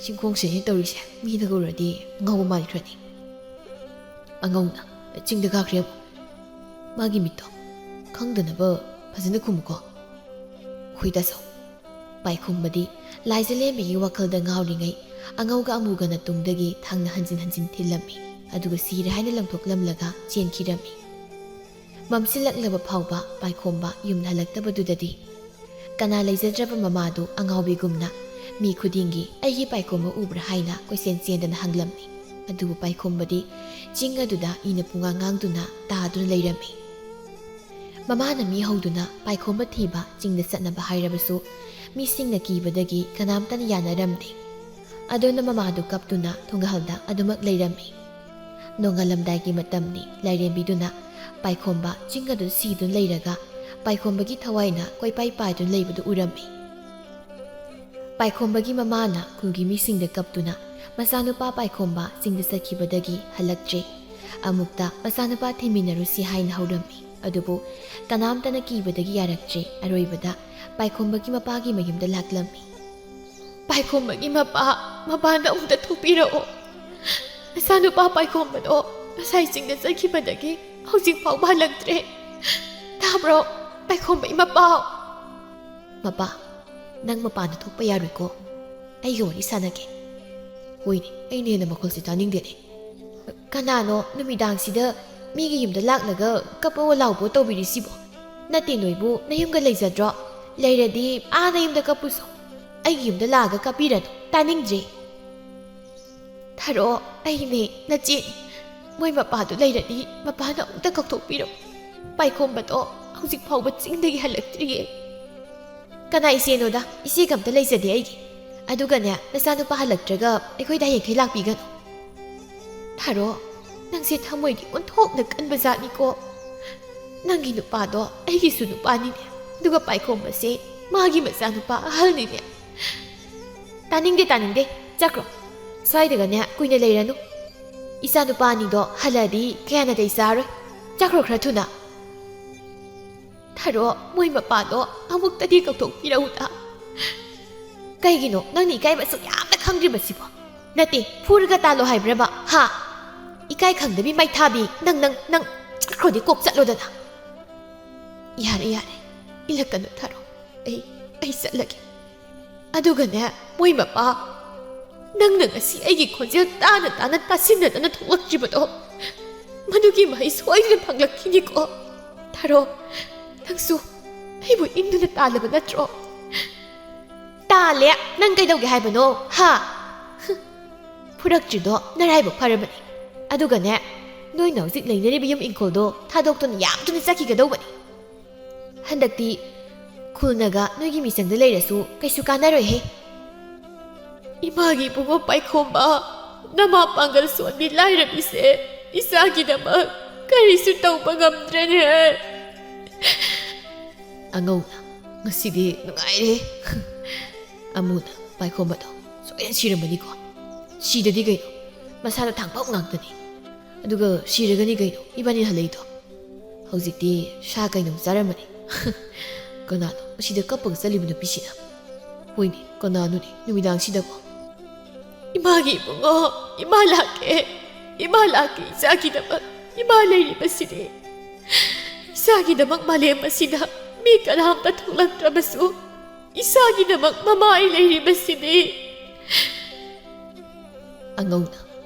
ꯆꯤꯡꯈꯣꯡꯁꯤꯅ ꯇꯧꯔꯤꯁꯦ ꯃꯤꯅꯒ ꯎꯔꯗꯤ ꯉꯥꯎꯕ ꯃꯥꯟꯈ꯭ꯔꯅꯤ꯫ ꯑꯉꯧꯅ, "ꯆꯤꯡꯗ ꯀꯥꯈ꯭ꯔꯦ ꯑꯃꯨꯛ꯫ ꯃꯥꯒꯤ ꯃꯤꯠꯇꯣ ꯈꯪꯗꯅꯕ ꯐꯖꯅ ꯈꯨꯝꯃꯨꯀꯣ꯫" "ꯍꯣꯏ ꯇꯥꯆꯧ꯫" ꯄꯥꯏꯈꯣꯝꯕꯗꯤ ꯂꯥꯏꯖꯂꯦꯝꯕꯤꯒꯤ ꯋꯥꯈꯜꯗ ꯉꯥꯎꯔꯤꯉꯩ ꯑꯉꯧꯒ ꯑꯃꯨꯒꯅ ꯇꯨꯡꯗꯒꯤ ꯊꯥꯡꯅ ꯍꯟꯖꯤꯟ ꯍꯟꯖꯤꯟ ꯊꯤꯜꯂꯝꯃꯤ, ꯑꯗꯨꯒ ꯁꯤꯔꯦ ꯍꯥꯏꯅ ꯂꯪꯊꯣꯛꯂꯝꯂꯒ ꯆꯦꯟꯈꯤꯔꯝꯃꯤ꯫ ꯃꯝꯁꯤꯜꯂꯛꯂꯕ ꯐꯥꯎꯕ ꯄꯥꯏꯈꯣꯝꯕ ꯌꯨꯝ ꯍꯜꯂꯛꯇꯕꯗꯨꯗꯗꯤ ꯀꯅꯥ ꯂꯩꯖꯗ꯭ꯔꯕ ꯃꯃꯥꯗꯨ ꯑꯉꯥꯎꯕꯤꯒꯨꯝꯅ ꯃꯤ ꯈꯨꯗꯤꯡꯒꯤ "ꯑꯩꯒꯤ ꯄꯥꯏꯈꯣꯝꯕ ꯎꯕ꯭ꯔꯥ?" ꯍꯥꯏꯅ ꯀꯣꯏꯆꯦꯟ ꯆꯦꯟꯗꯅ ꯍꯪꯂꯝꯃꯤ꯫ ꯑꯗꯨꯕꯨ ꯄꯥꯏꯈꯣꯝꯕꯗꯤ ꯆꯤꯡ ꯑꯗꯨꯗ ꯏꯅ ꯄꯨꯡꯉꯥꯡ ꯉꯥꯡꯗꯨꯅ ꯇꯥꯗꯨꯅ ꯂꯩꯔꯝꯃꯤ꯫ ꯃꯃꯥꯅ ꯃꯤ ꯍꯧꯗꯨꯅ ꯄꯥꯏꯈꯣꯝꯕ ꯊꯤꯕ ꯆꯤꯡꯗ ꯆꯠꯅꯕ ꯍꯥꯏꯔꯕꯁꯨ ꯃꯤꯁꯤꯡꯅ ꯀꯤꯕꯗꯒꯤ ꯀꯅꯥꯝꯇꯅ ꯌꯥꯅꯔꯝꯗꯦ꯫ ꯑꯗꯨꯅ ꯃꯃꯥꯗꯨ ꯀꯞꯇꯨꯅ ꯊꯣꯡꯒꯥꯜꯗ ꯑꯗꯨꯃꯛ ꯂꯩꯔꯝꯃꯤ꯫ ꯅꯣꯡꯉꯥꯜꯂꯝꯗꯥꯏꯒꯤ ꯃꯇꯝꯅꯤ꯫ ꯂꯥꯏꯔꯦꯝꯕꯤꯗꯨꯅ ꯄꯥꯏꯈꯣꯝꯕ ꯆꯤꯡ ꯑꯗꯨ ꯁꯤꯗꯨꯅ ꯂꯩꯔꯒ ꯄꯥꯏꯈꯣꯝꯕꯒꯤ ꯊꯋꯥꯏꯅ ꯀꯣꯏꯄꯥꯏ ꯄꯥꯏꯗꯨꯅ ꯂꯩꯕꯗꯨ ꯎꯔꯝꯃꯤ꯫ ꯄꯥꯏꯈꯣꯝꯕꯒꯤ ꯃꯃꯥꯅ ꯈꯨꯜꯒꯤ ꯃꯤꯁꯤꯡꯗ ꯀꯞꯇꯨꯅ ꯃꯆꯥꯅꯨꯄꯥ ꯄꯥꯏꯈꯣꯝꯕ ꯆꯤꯡꯗ ꯆꯠꯈꯤꯕꯗꯒꯤ ꯍꯜꯂꯛꯇ꯭ꯔꯦ꯫ ꯑꯃꯨꯛꯇ ꯃꯆꯥꯅꯨꯄꯥ ꯊꯤꯃꯤꯟꯅꯔꯨꯁꯤ ꯍꯥꯏꯅ ꯍꯧꯔꯝꯃꯤ꯫ ꯑꯗꯨꯕꯨ ꯀꯅꯥꯝꯇꯅ ꯀꯤꯕꯗꯒꯤ ꯌꯥꯔꯛꯇ꯭ꯔꯦ꯫ ꯑꯔꯣꯏꯕꯗ ꯄꯥꯏꯈꯣꯝꯕꯒꯤ ꯃꯄꯥꯒꯤ ꯃꯌꯨꯝꯗ ꯂꯥꯛꯂꯝꯃꯤ꯫ "ꯄꯥꯏꯈꯣꯝꯕꯒꯤ ꯃꯄꯥ, ꯃꯄꯥꯟꯗ ꯑꯃꯨꯛꯇ ꯊꯣꯛꯄꯤꯔꯛꯑꯣ꯫ ꯃꯆꯥꯅꯨꯄꯥ ꯄꯥꯏꯈꯣꯝꯕꯗꯣ ꯉꯁꯥꯏ ꯆꯤꯡꯗ ꯆꯠꯈꯤꯕꯗꯒꯤ ꯍꯧꯖꯤꯛ ꯐꯥꯎꯕ ꯍꯜꯂꯛꯇ꯭ꯔꯦ꯫ ꯇꯥꯕ꯭ꯔꯣ, ꯄꯥꯏꯈꯣꯝꯕꯒꯤ ꯃꯄꯥ?" "ꯃꯄꯥ, ꯅꯪ ꯃꯄꯥꯟꯗ ꯊꯣꯛꯄ ꯌꯥꯔꯣꯏꯀꯣ꯫ ꯑꯩꯒ ꯋꯥꯔꯤ ꯁꯥꯟꯅꯒꯦ꯫" "ꯍꯣꯏꯅꯦ, ꯑꯩꯅ ꯍꯦꯟꯅ ꯃꯈꯣꯜꯁꯦ ꯇꯥꯅꯤꯡꯗꯦꯅꯦ꯫ ꯀꯅꯥꯅꯣ ꯅꯨꯃꯤꯗꯥꯡꯁꯤꯗ ꯃꯤꯒꯤ ꯌꯨꯝꯗ ꯂꯥꯛꯂꯒ ꯀꯞꯄꯣ ꯂꯥꯎꯕꯣ ꯇꯧꯕꯤꯔꯤꯁꯤꯕꯣ? ꯅꯠꯇꯦ, ꯅꯣꯏꯕꯨ ꯅꯌꯨꯝꯒ ꯂꯩꯖꯗ꯭ꯔꯣ? ꯂꯩꯔꯗꯤ ꯑꯥ ꯅꯌꯨꯝꯗ ꯀꯞꯄꯨꯁꯣ꯫ ꯑꯩꯒꯤ ꯌꯨꯝꯗ ꯂꯥꯛꯑꯒ ꯀꯞꯄꯤꯔꯅꯨ, ꯇꯥꯅꯤꯡꯗ꯭ꯔꯦ꯫ ꯊꯥꯔꯣ, ꯑꯩꯅꯦ, ꯅꯆꯦꯅꯦ꯫ ꯃꯣꯏ ꯃꯄꯥꯗꯨ ꯂꯩꯔꯗꯤ ꯃꯄꯥꯅ ꯑꯃꯨꯛꯇ ꯀꯧꯊꯣꯛꯄꯤꯔꯣ꯫ ꯄꯥꯏꯈꯣꯝꯕꯗꯣ ꯍꯧꯖꯤꯛ ꯐꯥꯎꯕ ꯆꯤꯡꯗꯒꯤ ꯍꯜꯂꯛꯇ꯭ꯔꯤꯌꯦ꯫ ꯀꯅꯥ ꯏꯆꯦꯅꯣꯗ? ꯏꯆꯦꯒ ꯑꯝꯇ ꯂꯩꯖꯗꯦ ꯑꯩꯒꯤ꯫ ꯑꯗꯨꯒꯅꯦ, ꯅꯆꯥꯅꯨꯄꯥ ꯍꯜꯂꯛꯇ꯭ꯔꯒ ꯑꯩꯈꯣꯏꯗ ꯍꯌꯦꯡꯈꯩ ꯂꯥꯛꯄꯤꯒꯅꯨ꯫ ꯊꯥꯔꯣ, ꯅꯪꯁꯦ ꯊꯃꯣꯏꯗꯤ ꯑꯣꯟꯊꯣꯛꯅ ꯀꯟꯕ ꯖꯥꯠꯅꯤꯀꯣ꯫ ꯅꯪꯒꯤ ꯅꯨꯄꯥꯗꯣ ꯑꯩꯒꯤꯁꯨ ꯅꯨꯄꯥꯅꯤꯅꯦ, ꯑꯗꯨꯒ ꯄꯥꯏꯈꯣꯝꯕꯁꯦ ꯃꯥꯒꯤ ꯃꯆꯥꯅꯨꯄꯥ ꯑꯍꯜꯅꯤꯅꯦ꯫ ꯇꯥꯅꯤꯡꯗꯦ, ꯇꯥꯅꯤꯡꯗꯦ, ꯆꯠꯈ꯭ꯔꯣ꯫ ꯁ꯭ꯋꯥꯏꯗꯒꯅꯦ ꯀꯨꯏꯅ ꯂꯩꯔꯅꯨ꯫ ꯏꯆꯥ ꯅꯨꯄꯥ ꯑꯅꯤꯗꯣ ꯍꯜꯂꯛꯑꯗꯤ ꯀꯌꯥ ꯅꯥꯇꯩ ꯆꯥꯔꯣꯏ꯫ ꯆꯠꯈ꯭ꯔꯣ ꯈꯔ ꯊꯨꯅ꯫ ꯊꯥꯔꯣ, ꯃꯣꯏ ꯃꯄꯥꯗꯣ ꯑꯃꯨꯛꯇꯗꯤ ꯀꯧꯊꯣꯛꯄꯤꯔꯛꯎꯗ꯫ ꯀꯩꯒꯤꯅꯣ ꯅꯪꯅ ꯏꯀꯥꯏꯕ ꯑꯁꯨꯛ ꯌꯥꯝꯅ ꯈꯪꯗ꯭ꯔꯤꯕꯁꯤꯕꯣ? ꯅꯠꯇꯦ, ꯐꯨꯔꯒ ꯇꯥꯜꯂꯣ ꯍꯥꯏꯕ꯭ꯔꯕ? ꯍꯥ? ꯏꯀꯥꯏ ꯈꯪꯗꯕꯤ ꯃꯩꯊꯥꯕꯤ, ꯅꯪ, ꯅꯪ, ꯅꯪ ꯆꯠꯈ꯭ꯔꯣꯗꯤ ꯀꯣꯛ ꯆꯠꯂꯣꯗꯅ꯫ ꯌꯥꯔꯦ, ꯌꯥꯔꯦ, ꯏꯜꯂꯛꯀꯅꯨ ꯊꯥꯔꯣ, ꯑꯩ, ꯑꯩ ꯆꯠꯂꯒꯦ꯫ ꯑꯗꯨꯒꯅꯦ, ꯃꯣꯏ ꯃꯄꯥ, ꯅꯪꯅ ꯉꯁꯤ ꯑꯩꯒꯤ ꯈꯣꯟꯖꯦꯜ ꯇꯥꯅ ꯇꯥꯅ ꯇꯥꯁꯤꯟꯅꯗꯅ ꯊꯣꯛꯂꯛꯇ꯭ꯔꯤꯕꯗꯣ, ꯃꯗꯨꯒꯤ ꯃꯍꯩ ꯁꯣꯏꯗꯅ ꯐꯪꯂꯛꯈꯤꯅꯤꯀꯣ꯫ ꯊꯥꯔꯣ, ꯅꯪꯁꯨ ꯑꯩꯕꯨ ꯏꯟꯗꯨꯅ ꯇꯥꯜꯂꯕ ꯅꯠꯇ꯭ꯔꯣ? ꯇꯥꯜꯂꯦ, ꯅꯪ ꯀꯩꯗꯧꯒꯦ ꯍꯥꯏꯕꯅꯣ? ꯍꯥ? ꯐꯨꯔꯛꯇ꯭ꯔꯤꯗꯣ ꯅꯔꯥꯏꯕꯛ ꯐꯔꯕꯅꯤ꯫ ꯑꯗꯨꯒꯅꯦ, ꯅꯣꯏꯅ ꯍꯧꯖꯤꯛ ꯂꯩꯅꯔꯤꯕ ꯌꯨꯝ ꯏꯪꯈꯣꯜꯗꯣ ꯊꯥꯗꯣꯛꯇꯨꯅ ꯌꯥꯝ ꯊꯨꯅ ꯆꯠꯈꯤꯒꯗꯧꯕꯅꯤ꯫ ꯍꯟꯗꯛꯇꯤ ꯈꯨꯜꯅꯒ ꯅꯣꯏꯒꯤ ꯃꯤꯆꯪꯗ ꯂꯩꯔꯁꯨ ꯀꯩꯁꯨ ꯀꯥꯟꯅꯔꯣꯏꯍꯦ꯫ ꯏꯃꯥꯒꯤ ꯏꯕꯨꯡꯉꯣ ꯄꯥꯏꯈꯣꯝꯕ, ꯅꯃꯥ ꯄꯥꯡꯒꯜ ꯁꯣꯟꯕꯤ ꯂꯥꯏꯔꯕꯤꯁꯦ ꯏꯆꯥꯒꯤꯗꯃꯛ ꯀꯔꯤꯁꯨ ꯇꯧꯕ ꯉꯝꯗ꯭ꯔꯦꯅꯦ꯫ ꯑꯉꯧꯅ, ꯉꯁꯤꯗꯤ ꯅꯨꯡꯉꯥꯏꯔꯦ꯫ ꯑꯃꯨꯅ, ꯄꯥꯏꯈꯣꯝꯕꯗꯣ ꯁꯣꯏꯗꯅ ꯁꯤꯔꯝꯃꯅꯤꯀꯣ꯫ ꯁꯤꯗꯗꯤ ꯀꯩꯅꯣ, ꯃꯁꯥꯗ ꯊꯥꯡꯐꯝ ꯉꯥꯛꯇꯅꯤ꯫ ꯑꯗꯨꯒ ꯁꯤꯔꯒꯅꯤ ꯀꯩꯅꯣ ꯏꯕꯥꯅꯤ ꯍꯜꯂꯛꯏꯗꯣ꯫ ꯍꯧꯖꯤꯛꯇꯤ ꯁꯥ ꯀꯩꯅꯣꯝ ꯆꯥꯔꯝꯃꯅꯤ꯫ ꯀꯅꯥꯅꯣ ꯑꯁꯤꯗ ꯀꯞꯄꯒ ꯆꯠꯂꯤꯕ ꯅꯨꯄꯤꯁꯤꯅ? ꯍꯣꯏꯅꯦ, ꯀꯅꯥꯅꯣꯅꯦ ꯅꯨꯃꯤꯗꯥꯡꯁꯤꯗꯕꯣ? ꯏꯃꯥꯒꯤ ꯏꯕꯨꯡꯉꯣ, ꯏꯃꯥ ꯂꯥꯛꯀꯦ, ꯏꯃꯥ ꯂꯥꯛꯀꯦ ꯏꯆꯥꯒꯤꯗꯃꯛ꯫ ꯏꯃꯥ ꯂꯩꯔꯤꯕꯁꯤꯗꯤ ꯏꯆꯥꯒꯤꯗꯃꯛ ꯃꯥꯂꯦꯝ ꯑꯁꯤꯗ ꯃꯤ ꯀꯅꯥꯝꯇ ꯊꯣꯛꯂꯛꯇ꯭ꯔꯕꯁꯨ ꯏꯆꯥꯒꯤꯗꯃꯛ ꯃꯃꯥ ꯑꯩ ꯂꯩꯔꯤꯕꯁꯤꯗꯤ꯫ ꯑꯉꯧꯅ,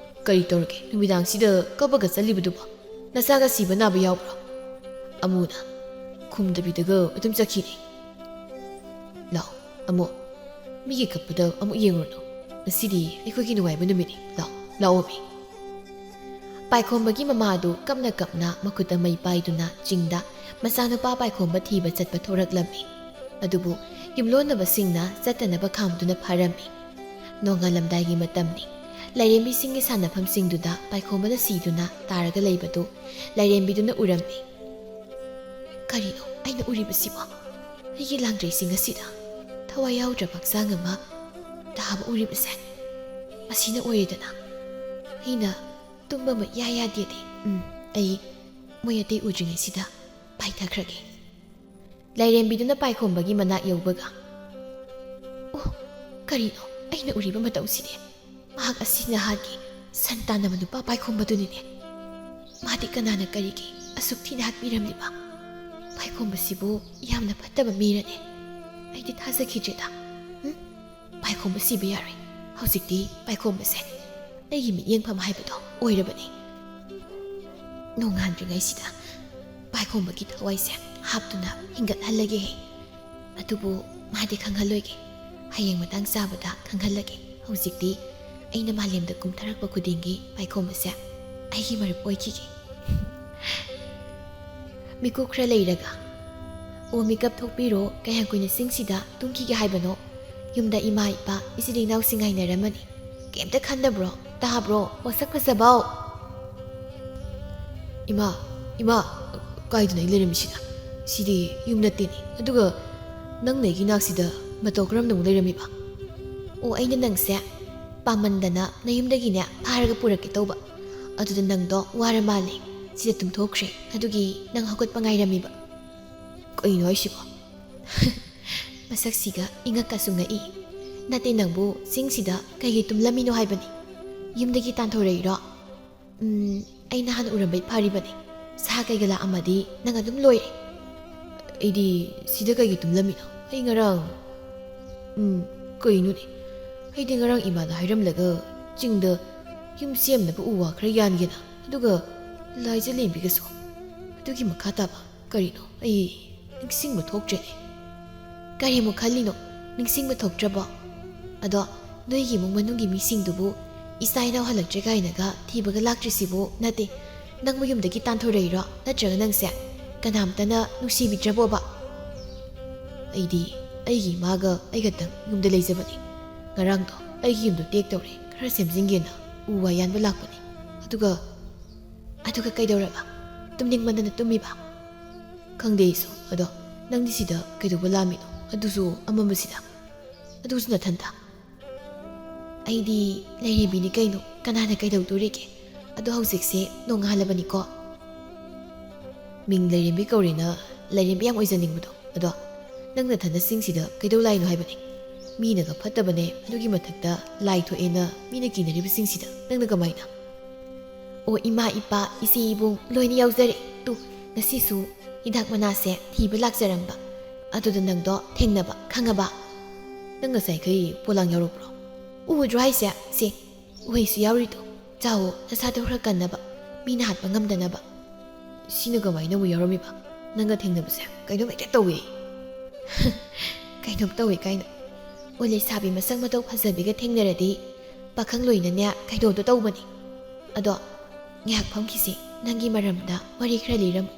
ꯀꯔꯤ ꯇꯧꯔꯒꯦ ꯅꯨꯃꯤꯗꯥꯡꯁꯤꯗ ꯀꯞꯄꯒ ꯆꯠꯂꯤꯕꯗꯨꯕꯣ? "ꯅꯆꯥꯒ ꯁꯤꯕ ꯅꯥꯕ ꯌꯥꯎꯕ꯭ꯔꯣ?" ꯑꯃꯨꯅ ꯈꯨꯝꯗꯕꯤꯗꯒ ꯑꯗꯨꯝ ꯆꯠꯈꯤꯅꯦ꯫ "ꯂꯥꯛꯑꯣ, ꯑꯃꯨ, ꯃꯤꯒꯤ ꯀꯞꯄꯗ ꯑꯃꯨꯛ ꯌꯦꯡꯉꯨꯔꯅꯨ꯫ ꯉꯁꯤꯗꯤ ꯑꯩꯈꯣꯏꯒꯤ ꯅꯨꯡꯉꯥꯏꯕ ꯅꯨꯃꯤꯠꯅꯤ꯫ ꯂꯥꯛꯑꯣ, ꯂꯥꯛꯑꯣ ꯃꯤ꯫" ꯄꯥꯏꯈꯣꯝꯕꯒꯤ ꯃꯃꯥꯗꯨ ꯀꯞꯅ ꯀꯞꯅ ꯃꯈꯨꯠꯇ ꯃꯩ ꯄꯥꯏꯗꯨꯅ ꯆꯤꯡꯗ ꯃꯆꯥꯅꯨꯄꯥ ꯄꯥꯏꯈꯣꯝꯕ ꯊꯤꯕ ꯆꯠꯄ ꯊꯣꯔꯛꯂꯝꯃꯤ꯫ ꯑꯗꯨꯕꯨ ꯌꯨꯝꯂꯣꯟꯅꯕꯁꯤꯡꯅ ꯆꯠꯇꯅꯕ ꯈꯥꯝꯗꯨꯅ ꯐꯥꯔꯝꯃꯤ꯫ ꯅꯣꯡꯉꯥꯜꯂꯝꯗꯥꯏꯒꯤ ꯃꯇꯝꯅꯤ꯫ ꯂꯥꯏꯔꯦꯝꯕꯤꯁꯤꯡꯒꯤ ꯁꯥꯟꯅꯐꯝꯁꯤꯡꯗꯨꯗ ꯄꯥꯏꯈꯣꯝꯕꯅ ꯁꯤꯗꯨꯅ ꯇꯥꯔꯒ ꯂꯩꯕꯗꯨ ꯂꯥꯏꯔꯦꯝꯕꯤꯗꯨꯅ ꯎꯔꯝꯃꯤ꯫ "ꯀꯔꯤꯅꯣ ꯑꯩꯅ ꯎꯔꯤꯕꯁꯤꯕꯣ? ꯑꯩꯒꯤ ꯂꯥꯡꯗ꯭ꯔꯩꯁꯤꯡ ꯑꯁꯤꯗ ꯊꯋꯥꯏ ꯌꯥꯎꯗ꯭ꯔꯕ ꯍꯛꯆꯥꯡ ꯑꯃ ꯇꯥꯕ ꯎꯔꯤꯕꯁꯦ? ꯃꯁꯤꯅ ꯑꯣꯏꯔꯦꯗꯅ꯫ ꯑꯩꯅ ꯇꯨꯝꯕ ꯑꯃ ꯏꯌꯥ ꯌꯥꯗꯦꯗꯤ꯫ ꯎꯝ, ꯑꯩ ꯃꯣꯏ ꯑꯇꯩ ꯎꯗ꯭ꯔꯤꯉꯩꯁꯤꯗ ꯄꯥꯏꯊꯈ꯭ꯔꯒꯦ꯫" ꯂꯥꯏꯔꯦꯝꯕꯤꯗꯨꯅ ꯄꯥꯏꯈꯣꯝꯕꯒꯤ ꯃꯅꯥꯛ ꯌꯧꯕꯒ, "ꯑꯣ, ꯀꯔꯤꯅꯣ ꯑꯩꯅ ꯎꯔꯤꯕ ꯃꯇꯧꯁꯤꯗꯤ? ꯃꯍꯥꯛ ꯑꯁꯤ ꯅꯍꯥꯟꯒꯤ ꯁꯟ ꯇꯥꯟꯅꯕ ꯅꯨꯄꯥ ꯄꯥꯏꯈꯣꯝꯕꯗꯨꯅꯤꯅꯦ꯫ ꯃꯥꯗꯤ ꯀꯅꯥꯅ ꯀꯔꯤꯒꯤ ꯑꯁꯨꯛ ꯊꯤꯅ ꯍꯥꯠꯄꯤꯔꯝꯂꯤꯕ? ꯄꯥꯏꯈꯣꯝꯕꯁꯤꯕꯨ ꯌꯥꯝꯅ ꯐꯠꯇꯕ ꯃꯤꯔꯅꯦ? ꯑꯩꯗꯤ ꯊꯥꯖꯈꯤꯗ꯭ꯔꯦꯗ꯫ ꯎꯝ? ꯄꯥꯏꯈꯣꯝꯕ ꯁꯤꯕ ꯌꯥꯔꯣꯏ꯫ ꯍꯧꯖꯤꯛꯇꯤ ꯄꯥꯏꯈꯣꯝꯕꯁꯦ ꯑꯩꯒꯤ ꯃꯤꯠꯌꯦꯡꯐꯝ ꯍꯥꯏꯕꯗꯣ ꯑꯣꯏꯔꯕꯅꯤ꯫ ꯅꯣꯡꯉꯥꯟꯗ꯭ꯔꯤꯉꯩꯁꯤꯗ ꯄꯥꯏꯈꯣꯝꯕꯒꯤ ꯊꯋꯥꯏꯁꯦ ꯍꯥꯞꯇꯨꯅ ꯍꯤꯡꯒꯠꯍꯜꯂꯒꯦ꯫ ꯑꯗꯨꯕꯨ ꯃꯥꯗꯤ ꯈꯪꯍꯜꯂꯣꯏꯒꯦ꯫ ꯍꯌꯦꯡ ꯃꯇꯥꯡ ꯆꯥꯕꯗ ꯈꯪꯍꯜꯂꯒꯦ꯫ ꯍꯧꯖꯤꯛꯇꯤ ꯑꯩꯅ ꯃꯥꯂꯦꯝꯗ ꯀꯨꯝꯊꯔꯛꯄ ꯈꯨꯗꯤꯡꯒꯤ ꯄꯥꯏꯈꯣꯝꯕꯁꯦ ꯑꯩꯒꯤ ꯃꯔꯨꯞ ꯑꯣꯏꯈꯤꯒꯦ꯫" ꯃꯤꯀꯨꯞ ꯈꯔ ꯂꯩꯔꯒ, "ꯑꯣ, ꯃꯤꯀꯞ ꯊꯣꯛꯄꯤꯔꯣ, ꯀꯌꯥꯝ ꯀꯨꯏꯅ ꯆꯤꯡꯁꯤꯗ ꯇꯨꯝꯈꯤꯒꯦ ꯍꯥꯏꯕꯅꯣ? ꯌꯨꯝꯗ ꯏꯃꯥ, ꯏꯄꯥ, ꯏꯆꯤꯜ ꯏꯅꯥꯎꯁꯤꯡ ꯉꯥꯏꯅꯔꯝꯃꯅꯤ꯫ ꯀꯩꯝꯇ ꯈꯟꯗꯕ꯭ꯔꯣ? ꯇꯥꯕ꯭ꯔꯣ? ꯃꯁꯛ ꯐꯖꯕꯧ!" "ꯏꯃꯥ, ꯏꯃꯥ, ꯀꯥꯏꯗꯅꯣ ꯑꯩ ꯂꯩꯔꯝꯃꯤꯁꯤꯅ? ꯁꯤꯗꯤ ꯌꯨꯝ ꯅꯠꯇꯦꯅꯦ꯫ ꯑꯗꯨꯒ ꯅꯪꯅ ꯑꯩꯒꯤ ꯅꯥꯛꯁꯤꯗ ꯃꯇꯧ ꯀꯔꯝꯅ ꯑꯃꯨꯛ ꯂꯩꯔꯝꯃꯤꯕ?" "ꯑꯣ, ꯑꯩꯅ ꯅꯪꯁꯦ ꯄꯥꯝꯃꯟꯗꯅ ꯅꯌꯨꯝꯗꯒꯤꯅꯦ ꯐꯥꯔꯒ ꯄꯨꯔꯛꯀꯦ ꯇꯧꯕ꯫ ꯑꯗꯨꯗ ꯅꯪꯗꯣ ꯋꯥꯔ ꯃꯥꯜꯂꯦ, ꯁꯤꯗ ꯇꯨꯝꯊꯣꯛꯈ꯭ꯔꯦ꯫ ꯑꯗꯨꯒꯤ ꯅꯪ ꯍꯧꯒꯠꯄ ꯉꯥꯏꯔꯝꯃꯤꯕ꯫" "ꯀꯩꯅꯣ ꯍꯥꯏꯁꯤꯕꯣ?" ꯃꯁꯛꯁꯤꯒ ꯏꯉꯛꯀꯁꯨ ꯉꯛꯏ꯫ "ꯅꯠꯇꯦ, ꯅꯪꯕꯨ ꯆꯤꯡꯁꯤꯗ ꯀꯩꯒꯤ ꯇꯨꯝꯂꯝꯃꯤꯅꯣ ꯍꯥꯏꯕꯅꯤ꯫ ꯌꯨꯝꯗꯒꯤ ꯇꯥꯟꯊꯣꯔꯛꯏꯔꯣ?" "ꯎꯝ, ꯑꯩ ꯅꯍꯥꯟ ꯎꯔꯝꯕꯩ ꯐꯥꯔꯤꯕꯅꯤ꯫ ꯁꯥ ꯀꯩꯒ ꯂꯥꯛꯑꯝꯃꯗꯤ ꯅꯪ ꯑꯗꯨꯝ ꯂꯣꯏꯔꯦ꯫" "ꯑꯩꯗꯤ ꯁꯤꯗ ꯀꯩꯒꯤ ꯇꯨꯝꯂꯝꯃꯤꯅꯣ? ꯑꯩ ꯉꯔꯥꯡ, ꯎꯝ, ꯀꯩꯅꯣꯅꯦ? ꯑꯩꯗꯤ ꯉꯔꯥꯡ ꯏꯃꯥꯅ ꯍꯥꯏꯔꯝꯂꯒ ꯆꯤꯡꯗ ꯌꯨꯝ ꯁꯦꯝꯅꯕ ꯎ ꯋꯥ ꯈꯔ ꯌꯥꯟꯒꯦꯅ, ꯑꯗꯨꯒ ꯂꯥꯏꯖ ꯂꯦꯝꯕꯤꯒꯁꯨ꯫ ꯑꯗꯨꯒꯤ ꯃꯈꯥ ꯇꯥꯕ ꯀꯔꯤꯅꯣ? ꯑꯩ ꯅꯤꯡꯁꯤꯡꯕ ꯊꯣꯛꯇ꯭ꯔꯦꯅꯦ꯫ ꯀꯔꯤꯃꯨꯛ ꯈꯜꯂꯤꯅꯣ? ꯅꯤꯡꯁꯤꯡꯕ ꯊꯣꯛꯇ꯭ꯔꯕꯣ? ꯑꯗꯣ ꯅꯣꯏꯒꯤ ꯏꯃꯨꯡ ꯃꯅꯨꯡꯒꯤ ꯃꯤꯁꯤꯡꯗꯨꯕꯨ ꯏꯆꯥ ꯏꯅꯥꯎ ꯍꯜꯂꯛꯇ꯭ꯔꯦ ꯀꯥꯏꯅꯒ ꯊꯤꯕꯒ ꯂꯥꯛꯇ꯭ꯔꯤꯁꯤꯕꯨ? ꯅꯠꯇꯦ, ꯅꯪꯕꯨ ꯌꯨꯝꯗꯒꯤ ꯇꯥꯟꯊꯣꯔꯛꯏꯔꯣ? ꯅꯠꯇ꯭ꯔꯒ ꯅꯪꯁꯦ ꯀꯅꯥꯝꯇꯅ ꯅꯨꯡꯁꯤꯕꯤꯗ꯭ꯔꯕꯣꯕ? ꯑꯩꯗꯤ ꯑꯩꯒꯤ ꯏꯃꯥꯒ ꯑꯩ ꯈꯛꯇꯪ ꯌꯨꯝꯗ ꯂꯩꯖꯕꯅꯤ꯫ ꯉꯔꯥꯡꯗꯣ ꯑꯩꯒꯤ ꯌꯨꯝꯗꯣ ꯇꯦꯛ ꯇꯧꯔꯦ, ꯈꯔ ꯁꯦꯝꯖꯤꯟꯒꯦꯅ ꯎ ꯋꯥ ꯌꯥꯟꯕ ꯂꯥꯛꯄꯅꯤ꯫ ꯑꯗꯨꯒ, ꯑꯗꯨꯒ ꯀꯩꯗꯧꯔꯕ? ꯇꯨꯝꯅꯤꯡꯃꯟꯗꯅ ꯇꯨꯝꯃꯤꯕ? ꯈꯪꯗꯦ ꯑꯩꯁꯨ꯫ ꯑꯗꯣ ꯅꯪꯗꯤ ꯁꯤꯗ ꯀꯩꯗꯧꯕ ꯂꯥꯝꯃꯤꯅꯣ? ꯑꯗꯨꯁꯨ ꯑꯃꯝꯕꯁꯤꯗ? ꯑꯗꯨꯁꯨ ꯅꯊꯟꯇ? ꯑꯩꯗꯤ ꯂꯥꯏꯔꯦꯝꯕꯤꯅꯤ ꯀꯩꯅꯣ, ꯀꯅꯥꯅ ꯀꯩꯗꯧꯗꯣꯔꯤꯒꯦ? ꯑꯗꯣ ꯍꯧꯖꯤꯛꯁꯦ ꯅꯣꯡꯉꯥꯜꯂꯕꯅꯤꯀꯣ꯫ ꯃꯤꯡ ꯂꯥꯏꯔꯦꯝꯕꯤ ꯀꯧꯔꯦꯅ ꯂꯥꯏꯔꯦꯝꯕꯤ ꯌꯥꯝ ꯑꯣꯏꯖꯅꯤꯡꯕꯗꯣ꯫ ꯑꯗꯣ ꯅꯪ ꯅꯊꯟꯗ ꯆꯤꯡꯁꯤꯗ ꯀꯩꯗꯧ ꯂꯥꯛꯏꯅꯣ ꯍꯥꯏꯕꯅꯦ? ꯃꯤꯅꯒ ꯐꯠꯇꯕꯅꯦ, ꯑꯗꯨꯒꯤ ꯃꯊꯛꯇ ꯂꯥꯏ ꯊꯣꯛꯑꯦꯅ ꯃꯤꯅ ꯀꯤꯅꯔꯤꯕꯁꯤꯡꯁꯤꯗ ꯅꯪꯅ ꯀꯃꯥꯏꯅ? ꯑꯣ, ꯏꯃꯥ, ꯏꯄꯥ, ꯏꯆꯦ, ꯏꯕꯨꯡ ꯂꯣꯏꯅ ꯌꯥꯎꯖꯔꯦ꯫ ꯇꯨ, ꯉꯁꯤꯁꯨ ꯍꯤꯗꯥꯛ ꯃꯅꯥꯁꯦ ꯊꯤꯕ ꯂꯥꯛꯆꯔꯝꯕ꯫ ꯑꯗꯨꯗ ꯅꯪꯗꯣ ꯊꯦꯡꯅꯕ, ꯈꯪꯉꯕ? ꯅꯪ ꯉꯁꯥꯏꯈꯩ ꯄꯣꯂꯥꯡ ꯌꯥꯎꯔꯛꯄ꯭ꯔꯣ? ꯎꯗ꯭ꯔꯣ ꯍꯥꯏꯁꯦ? ꯁꯦ, ꯎꯍꯩꯁꯨ ꯌꯥꯎꯔꯤꯗꯣ꯫ ꯆꯥꯎꯋꯣ, ꯅꯁꯥꯗꯣ ꯈꯔ ꯀꯟꯅꯕ, ꯃꯤꯅ ꯍꯥꯠꯄ ꯉꯝꯗꯅꯕ꯫ ꯁꯤꯅ ꯀꯃꯥꯏꯅ ꯑꯃꯨꯛ ꯌꯥꯎꯔꯝꯃꯤꯕ? ꯅꯪꯒ ꯊꯦꯡꯅꯕꯁꯦ ꯀꯩꯅꯣꯝ ꯍꯦꯛꯇ ꯇꯧꯋꯦ꯫ ꯀꯩꯅꯣꯝ ꯇꯧꯋꯦ ꯀꯥꯏꯅ? ꯑꯣ, ꯂꯩꯁꯥꯕꯤ ꯃꯁꯛ ꯃꯇꯧ ꯐꯖꯕꯤꯒ ꯊꯦꯡꯅꯔꯗꯤ ꯄꯥꯈꯪ ꯂꯣꯏꯅꯅꯦ ꯀꯩꯅꯣꯗꯣ ꯇꯧꯕꯅꯤ꯫ ꯑꯗꯣ ꯉꯥꯏꯍꯥꯛ ꯐꯝꯈꯤꯁꯤ, ꯅꯪꯒꯤ ꯃꯔꯝꯗ ꯋꯥꯔꯤ ꯈꯔ ꯂꯤꯔꯝꯃꯨ꯫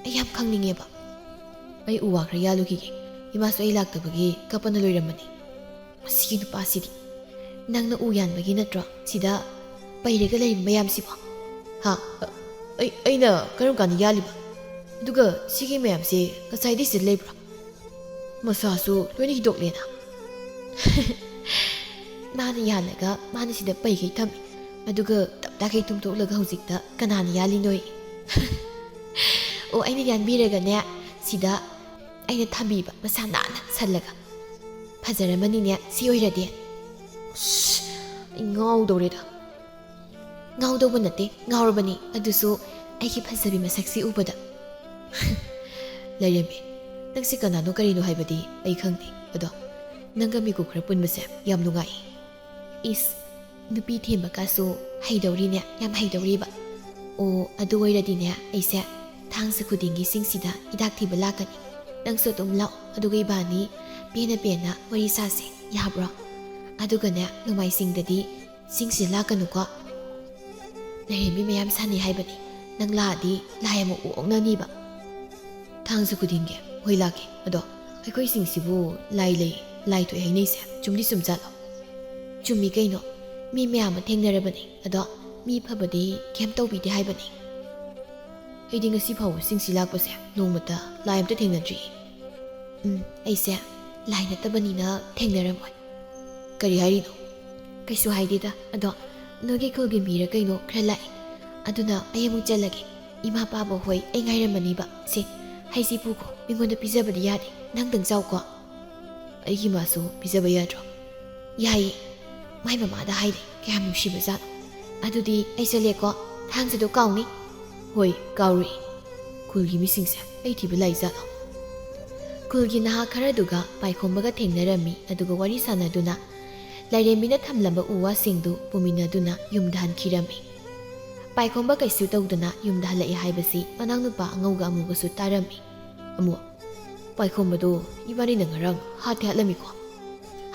ꯑꯩ ꯌꯥꯝ ꯈꯪꯅꯤꯡꯉꯦꯕ꯫ ꯑꯩ ꯎ ꯋꯥ ꯈꯔ ꯌꯥꯜꯂꯨꯈꯤꯒꯦ꯫ ꯏꯃꯥꯁꯨ ꯑꯩ ꯂꯥꯛꯇꯕꯒꯤ ꯀꯞꯄꯅ ꯂꯣꯏꯔꯝꯃꯅꯤ꯫ ꯃꯁꯤꯒꯤ ꯅꯨꯄꯥꯁꯤꯗꯤ꯫ ꯅꯪꯅ ꯎ ꯌꯥꯟꯕꯒꯤ ꯅꯠꯇ꯭ꯔꯣ ꯁꯤꯗ ꯄꯩꯔꯒ ꯂꯩꯔꯤꯕ ꯃꯌꯥꯝꯁꯤꯕꯣ? ꯍꯥ? ꯑ-, ꯑꯩ, ꯑꯩꯅ ꯀꯔꯝ ꯀꯥꯟꯗ ꯌꯥꯜꯂꯤꯕ? ꯑꯗꯨꯒ ꯁꯤꯒꯤ ꯃꯌꯥꯝꯁꯦ ꯉꯁꯥꯏꯗꯩ ꯁꯤꯗ ꯂꯩꯕ꯭ꯔꯣ? ꯃꯁꯥꯁꯨ ꯂꯣꯏꯅ ꯍꯤꯗꯣꯛꯂꯦꯅ꯫ ꯃꯥꯅ ꯌꯥꯜꯂꯒ ꯃꯥꯅ ꯁꯤꯗ ꯄꯩꯈꯩ ꯊꯝꯃꯤ, ꯑꯗꯨꯒ ꯇꯞꯇꯥꯈꯩ ꯇꯨꯝꯊꯣꯛꯂꯒ ꯍꯧꯖꯤꯛꯇ ꯀꯅꯥꯅ ꯌꯥꯜꯂꯤꯅꯣꯌꯦ? ꯑꯣ, ꯑꯩꯅ ꯌꯥꯟꯕꯤꯔꯒꯅꯦ, ꯁꯤꯗ ꯑꯩꯅ ꯊꯝꯕꯤꯕ ꯃꯁꯥ ꯅꯥꯟꯅ ꯁꯜꯂꯒ꯫ ꯐꯖꯔꯝꯃꯅꯤꯅꯦ ꯁꯤ ꯑꯣꯏꯔꯗꯤ꯫ ꯑꯁ, ꯑꯩ ꯉꯥꯎꯗꯧꯔꯦꯗ꯫ ꯉꯥꯎꯗꯧꯕ ꯅꯠꯇꯦ, ꯉꯥꯎꯔꯕꯅꯤ꯫ ꯑꯗꯨꯁꯨ ꯑꯩꯒꯤ ꯐꯖꯕꯤ ꯃꯁꯛꯁꯤ ꯎꯕꯗ꯫ ꯂꯩꯔꯦꯝꯕꯤ, ꯅꯪꯁꯦ ꯀꯅꯥꯅꯣ ꯀꯔꯤꯅꯣ ꯍꯥꯏꯕꯗꯤ ꯑꯩ ꯈꯪꯗꯦ, ꯑꯗꯣ ꯅꯪꯒ ꯃꯤꯀꯨꯞ ꯈꯔ ꯄꯨꯟꯕꯁꯦ ꯌꯥꯝ ꯅꯨꯡꯉꯥꯏ꯫ ꯏꯁ, ꯅꯨꯄꯤ ꯊꯦꯝꯕ ꯀꯥꯁꯨ ꯍꯩꯗꯧꯔꯤꯅꯦ, ꯌꯥꯝ ꯍꯩꯗꯧꯔꯤꯕ꯫ ꯑꯣ, ꯑꯗꯨ ꯑꯣꯏꯔꯗꯤꯅꯦ, ꯑꯩꯁꯦ ꯊꯥꯡꯖ ꯈꯨꯗꯤꯡꯒꯤ ꯆꯤꯡꯁꯤꯗ ꯍꯤꯗꯥꯛ ꯊꯤꯕ ꯂꯥꯛꯀꯅꯤ꯫ ꯅꯪꯁꯨ ꯑꯗꯨꯝ ꯂꯥꯛꯑꯣ, ꯑꯗꯨꯒ ꯏꯕꯥꯅꯤ ꯄꯦꯟꯅ ꯄꯦꯟꯅ ꯋꯥꯔꯤ ꯁꯥꯁꯦ, ꯌꯥꯕ꯭ꯔꯣ? ꯑꯗꯨꯒꯅꯦ, ꯅꯣꯡꯃꯥꯏꯖꯤꯡꯗꯗꯤ ꯆꯤꯡꯁꯤꯗ ꯂꯥꯛꯀꯅꯨꯀꯣ꯫ ꯂꯥꯏꯔꯦꯝꯕꯤ ꯃꯌꯥꯝ ꯁꯥꯟꯅꯩ ꯍꯥꯏꯕꯅꯤ, ꯅꯪ ꯂꯥꯛꯑꯗꯤ ꯂꯥꯏ ꯑꯃꯨꯛ ꯑꯣꯛꯅꯅꯤꯕ꯫ ꯊꯥꯡꯖ ꯈꯨꯗꯤꯡꯒꯤ? ꯍꯣꯏ, ꯂꯥꯛꯀꯦ꯫ ꯑꯗꯣ ꯑꯩꯈꯣꯏ ꯆꯤꯡꯁꯤꯕꯨ ꯂꯥꯏ ꯂꯩ, ꯂꯥꯏ ꯊꯣꯛꯑꯦ ꯍꯥꯏꯅꯩꯁꯦ ꯆꯨꯝꯗꯤ ꯆꯨꯝꯖꯥꯠꯂꯣ? ꯆꯨꯝꯃꯤ ꯀꯩꯅꯣ, ꯃꯤ ꯃꯌꯥꯝ ꯑꯃ ꯊꯦꯡꯅꯔꯕꯅꯤ, ꯑꯗꯣ ꯃꯤ ꯐꯕꯗꯤ ꯀꯩꯝ ꯇꯧꯕꯤꯗꯦ ꯍꯥꯏꯕꯅꯤ꯫ ꯑꯩꯗꯤ ꯉꯁꯤ ꯐꯥꯎꯕ ꯆꯤꯡꯁꯤ ꯂꯥꯛꯄꯁꯦ ꯅꯣꯡꯃꯇ ꯂꯥꯏ ꯑꯝꯇ ꯊꯦꯡꯅꯗ꯭ꯔꯤ꯫ ꯎꯝ, ꯑꯩꯁꯦ ꯂꯥꯏ ꯅꯠꯇꯕꯅꯤꯅ ꯊꯦꯡꯅꯔꯝꯃꯣꯏ꯫ ꯀꯔꯤ ꯍꯥꯏꯔꯤꯅꯣ? ꯀꯩꯁꯨ ꯍꯥꯏꯗꯦꯗ, ꯑꯗꯣ ꯅꯣꯏꯒꯤ ꯈꯨꯜꯒꯤ ꯃꯤꯔ ꯀꯩꯅꯣ ꯈꯔ ꯂꯥꯛꯑꯦ, ꯑꯗꯨꯅ ꯑꯩ ꯑꯃꯨꯛ ꯆꯠꯂꯒꯦ꯫ ꯏꯃꯥ ꯄꯥꯕ ꯍꯣꯏ ꯑꯩ ꯉꯥꯏꯔꯝꯃꯅꯤꯕ꯫ ꯁꯦ, ꯍꯩꯁꯤ ꯄꯨꯈꯣ, ꯃꯤꯉꯣꯟꯗ ꯄꯤꯖꯕꯗꯤ ꯌꯥꯗꯦ, ꯅꯪꯗꯪ ꯆꯥꯎꯀꯣ꯫ ꯑꯩꯒꯤ ꯃꯥꯁꯨ ꯄꯤꯖꯕ ꯌꯥꯗ꯭ꯔꯣ? ꯌꯥꯏꯌꯦ, ꯃꯥꯏ ꯃꯃꯥꯗ ꯍꯥꯏꯔꯦ, ꯀꯌꯥꯝ ꯅꯨꯡꯁꯤꯕꯖꯥꯠꯅꯣ꯫ ꯑꯗꯨꯗꯤ ꯑꯩ ꯆꯠꯂꯦꯀꯣ, ꯊꯥꯡꯖꯗꯣ ꯀꯥꯎꯅꯤ꯫ ꯍꯣꯏ, ꯀꯥꯎꯔꯣꯏ꯫ ꯈꯨꯜꯒꯤ ꯃꯤꯁꯤꯡꯁꯦ ꯑꯩ ꯊꯤꯕ ꯂꯥꯛꯏꯖꯥꯠꯂꯣ? ꯈꯨꯜꯒꯤ ꯅꯍꯥ ꯈꯔꯗꯨꯒ ꯄꯥꯏꯈꯣꯝꯕꯒ ꯊꯦꯡꯅꯔꯝꯃꯤ, ꯑꯗꯨꯒ ꯋꯥꯔꯤ ꯁꯥꯟꯅꯗꯨꯅ ꯂꯥꯏꯔꯦꯝꯕꯤꯅ ꯊꯝꯂꯝꯕ ꯎ ꯋꯥꯁꯤꯡꯗꯨ ꯄꯨꯃꯤꯟꯅꯗꯨꯅ ꯌꯨꯝꯗ ꯍꯟꯈꯤꯔꯝꯃꯤ꯫ ꯄꯥꯏꯈꯣꯝꯕ ꯀꯩꯁꯨ ꯇꯧꯗꯅ ꯌꯨꯝꯗ ꯍꯜꯂꯛꯑꯦ ꯍꯥꯏꯕꯁꯤ ꯃꯅꯥꯎꯅꯨꯄꯥ ꯑꯉꯧꯒ ꯑꯃꯨꯒꯁꯨ ꯇꯥꯔꯝꯃꯤ꯫ ꯑꯃꯨ, ꯄꯥꯏꯈꯣꯝꯕꯗꯣ ꯏꯕꯥꯅꯤꯅ ꯉꯔꯥꯡ ꯍꯥꯠꯇꯤ ꯍꯥꯠꯂꯝꯃꯤꯀꯣ?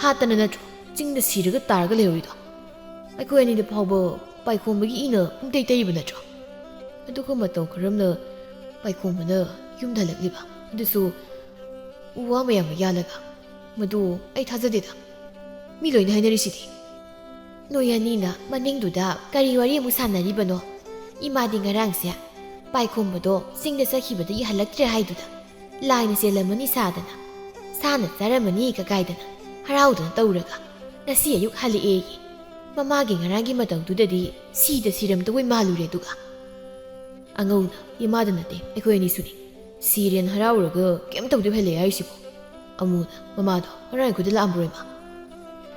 ꯍꯥꯠꯇꯅ ꯅꯠꯇ꯭ꯔꯣ ꯆꯤꯡꯗ ꯁꯤꯔꯒ ꯇꯥꯔꯒ ꯂꯩꯍꯧꯔꯤꯗꯣ? ꯑꯩꯈꯣꯏ ꯑꯅꯤꯗ ꯐꯥꯎꯕ ꯄꯥꯏꯈꯣꯝꯕꯒꯤ ꯏꯅ ꯄꯨꯡꯇꯩ ꯇꯩꯔꯤꯕ ꯅꯠꯇ꯭ꯔꯣ? ꯑꯗꯨꯒ ꯃꯇꯧ ꯀꯔꯝꯅ ꯄꯥꯏꯈꯣꯝꯕꯅ ꯌꯨꯝꯗ ꯍꯜꯂꯛꯂꯤꯕ? ꯑꯗꯨꯁꯨ ꯎ ꯋꯥ ꯃꯌꯥꯝꯒ ꯌꯥꯜꯂꯒ? ꯃꯗꯨ ꯑꯩ ꯊꯥꯖꯗꯦꯗ꯫ ꯃꯤ ꯂꯣꯏꯅ ꯍꯥꯏꯅꯔꯤꯁꯤꯗꯤ꯫ ꯅꯣꯏ ꯑꯅꯤꯅ ꯃꯅꯤꯡꯗꯨꯗ ꯀꯔꯤ ꯋꯥꯔꯤ ꯑꯃꯨꯛ ꯁꯥꯟꯅꯔꯤꯕꯅꯣ? ꯏꯃꯥꯗꯤ ꯉꯔꯥꯡꯁꯦ ꯄꯥꯏꯈꯣꯝꯕꯗꯣ ꯆꯤꯡꯗ ꯆꯠꯈꯤꯕꯗꯒꯤ ꯍꯜꯂꯛꯇ꯭ꯔꯦ ꯍꯥꯏꯗꯨꯗ ꯂꯥꯏꯅ ꯆꯦꯜꯂꯝꯃꯅꯤ ꯁꯥꯗꯅ, ꯁꯥꯅ ꯆꯥꯔꯝꯃꯅꯤ ꯀꯀꯥꯏꯗꯅ ꯍꯔꯥꯎꯗꯅ ꯇꯧꯔꯒ ꯉꯁꯤ ꯑꯌꯨꯛ ꯍꯜꯂꯛꯑꯦꯌꯦ꯫ ꯃꯃꯥꯒꯤ ꯉꯔꯥꯡꯒꯤ ꯃꯇꯧꯗꯨꯗꯗꯤ ꯁꯤꯗ ꯁꯤꯔꯝꯗꯧꯕꯩ ꯃꯥꯜꯂꯨꯔꯦ꯫ ꯑꯗꯨꯒ ꯑꯉꯧꯅ, "ꯏꯃꯥꯗ ꯅꯠꯇꯦ, ꯑꯩꯈꯣꯏ ꯑꯅꯤꯁꯨꯅꯤ꯫ ꯁꯤꯔꯦꯅ ꯍꯔꯥꯎꯔꯒ ꯀꯩꯝ ꯇꯧꯗꯕꯤ ꯍꯜꯂꯛꯑꯦ ꯍꯥꯏꯔꯤꯁꯤꯕꯣ?" ꯑꯃꯨꯅ, "ꯃꯃꯥꯗꯣ ꯉꯔꯥꯡ ꯑꯩꯈꯣꯏꯗ ꯂꯥꯛꯑꯝꯕ꯭ꯔꯣ ꯏꯃꯥ?"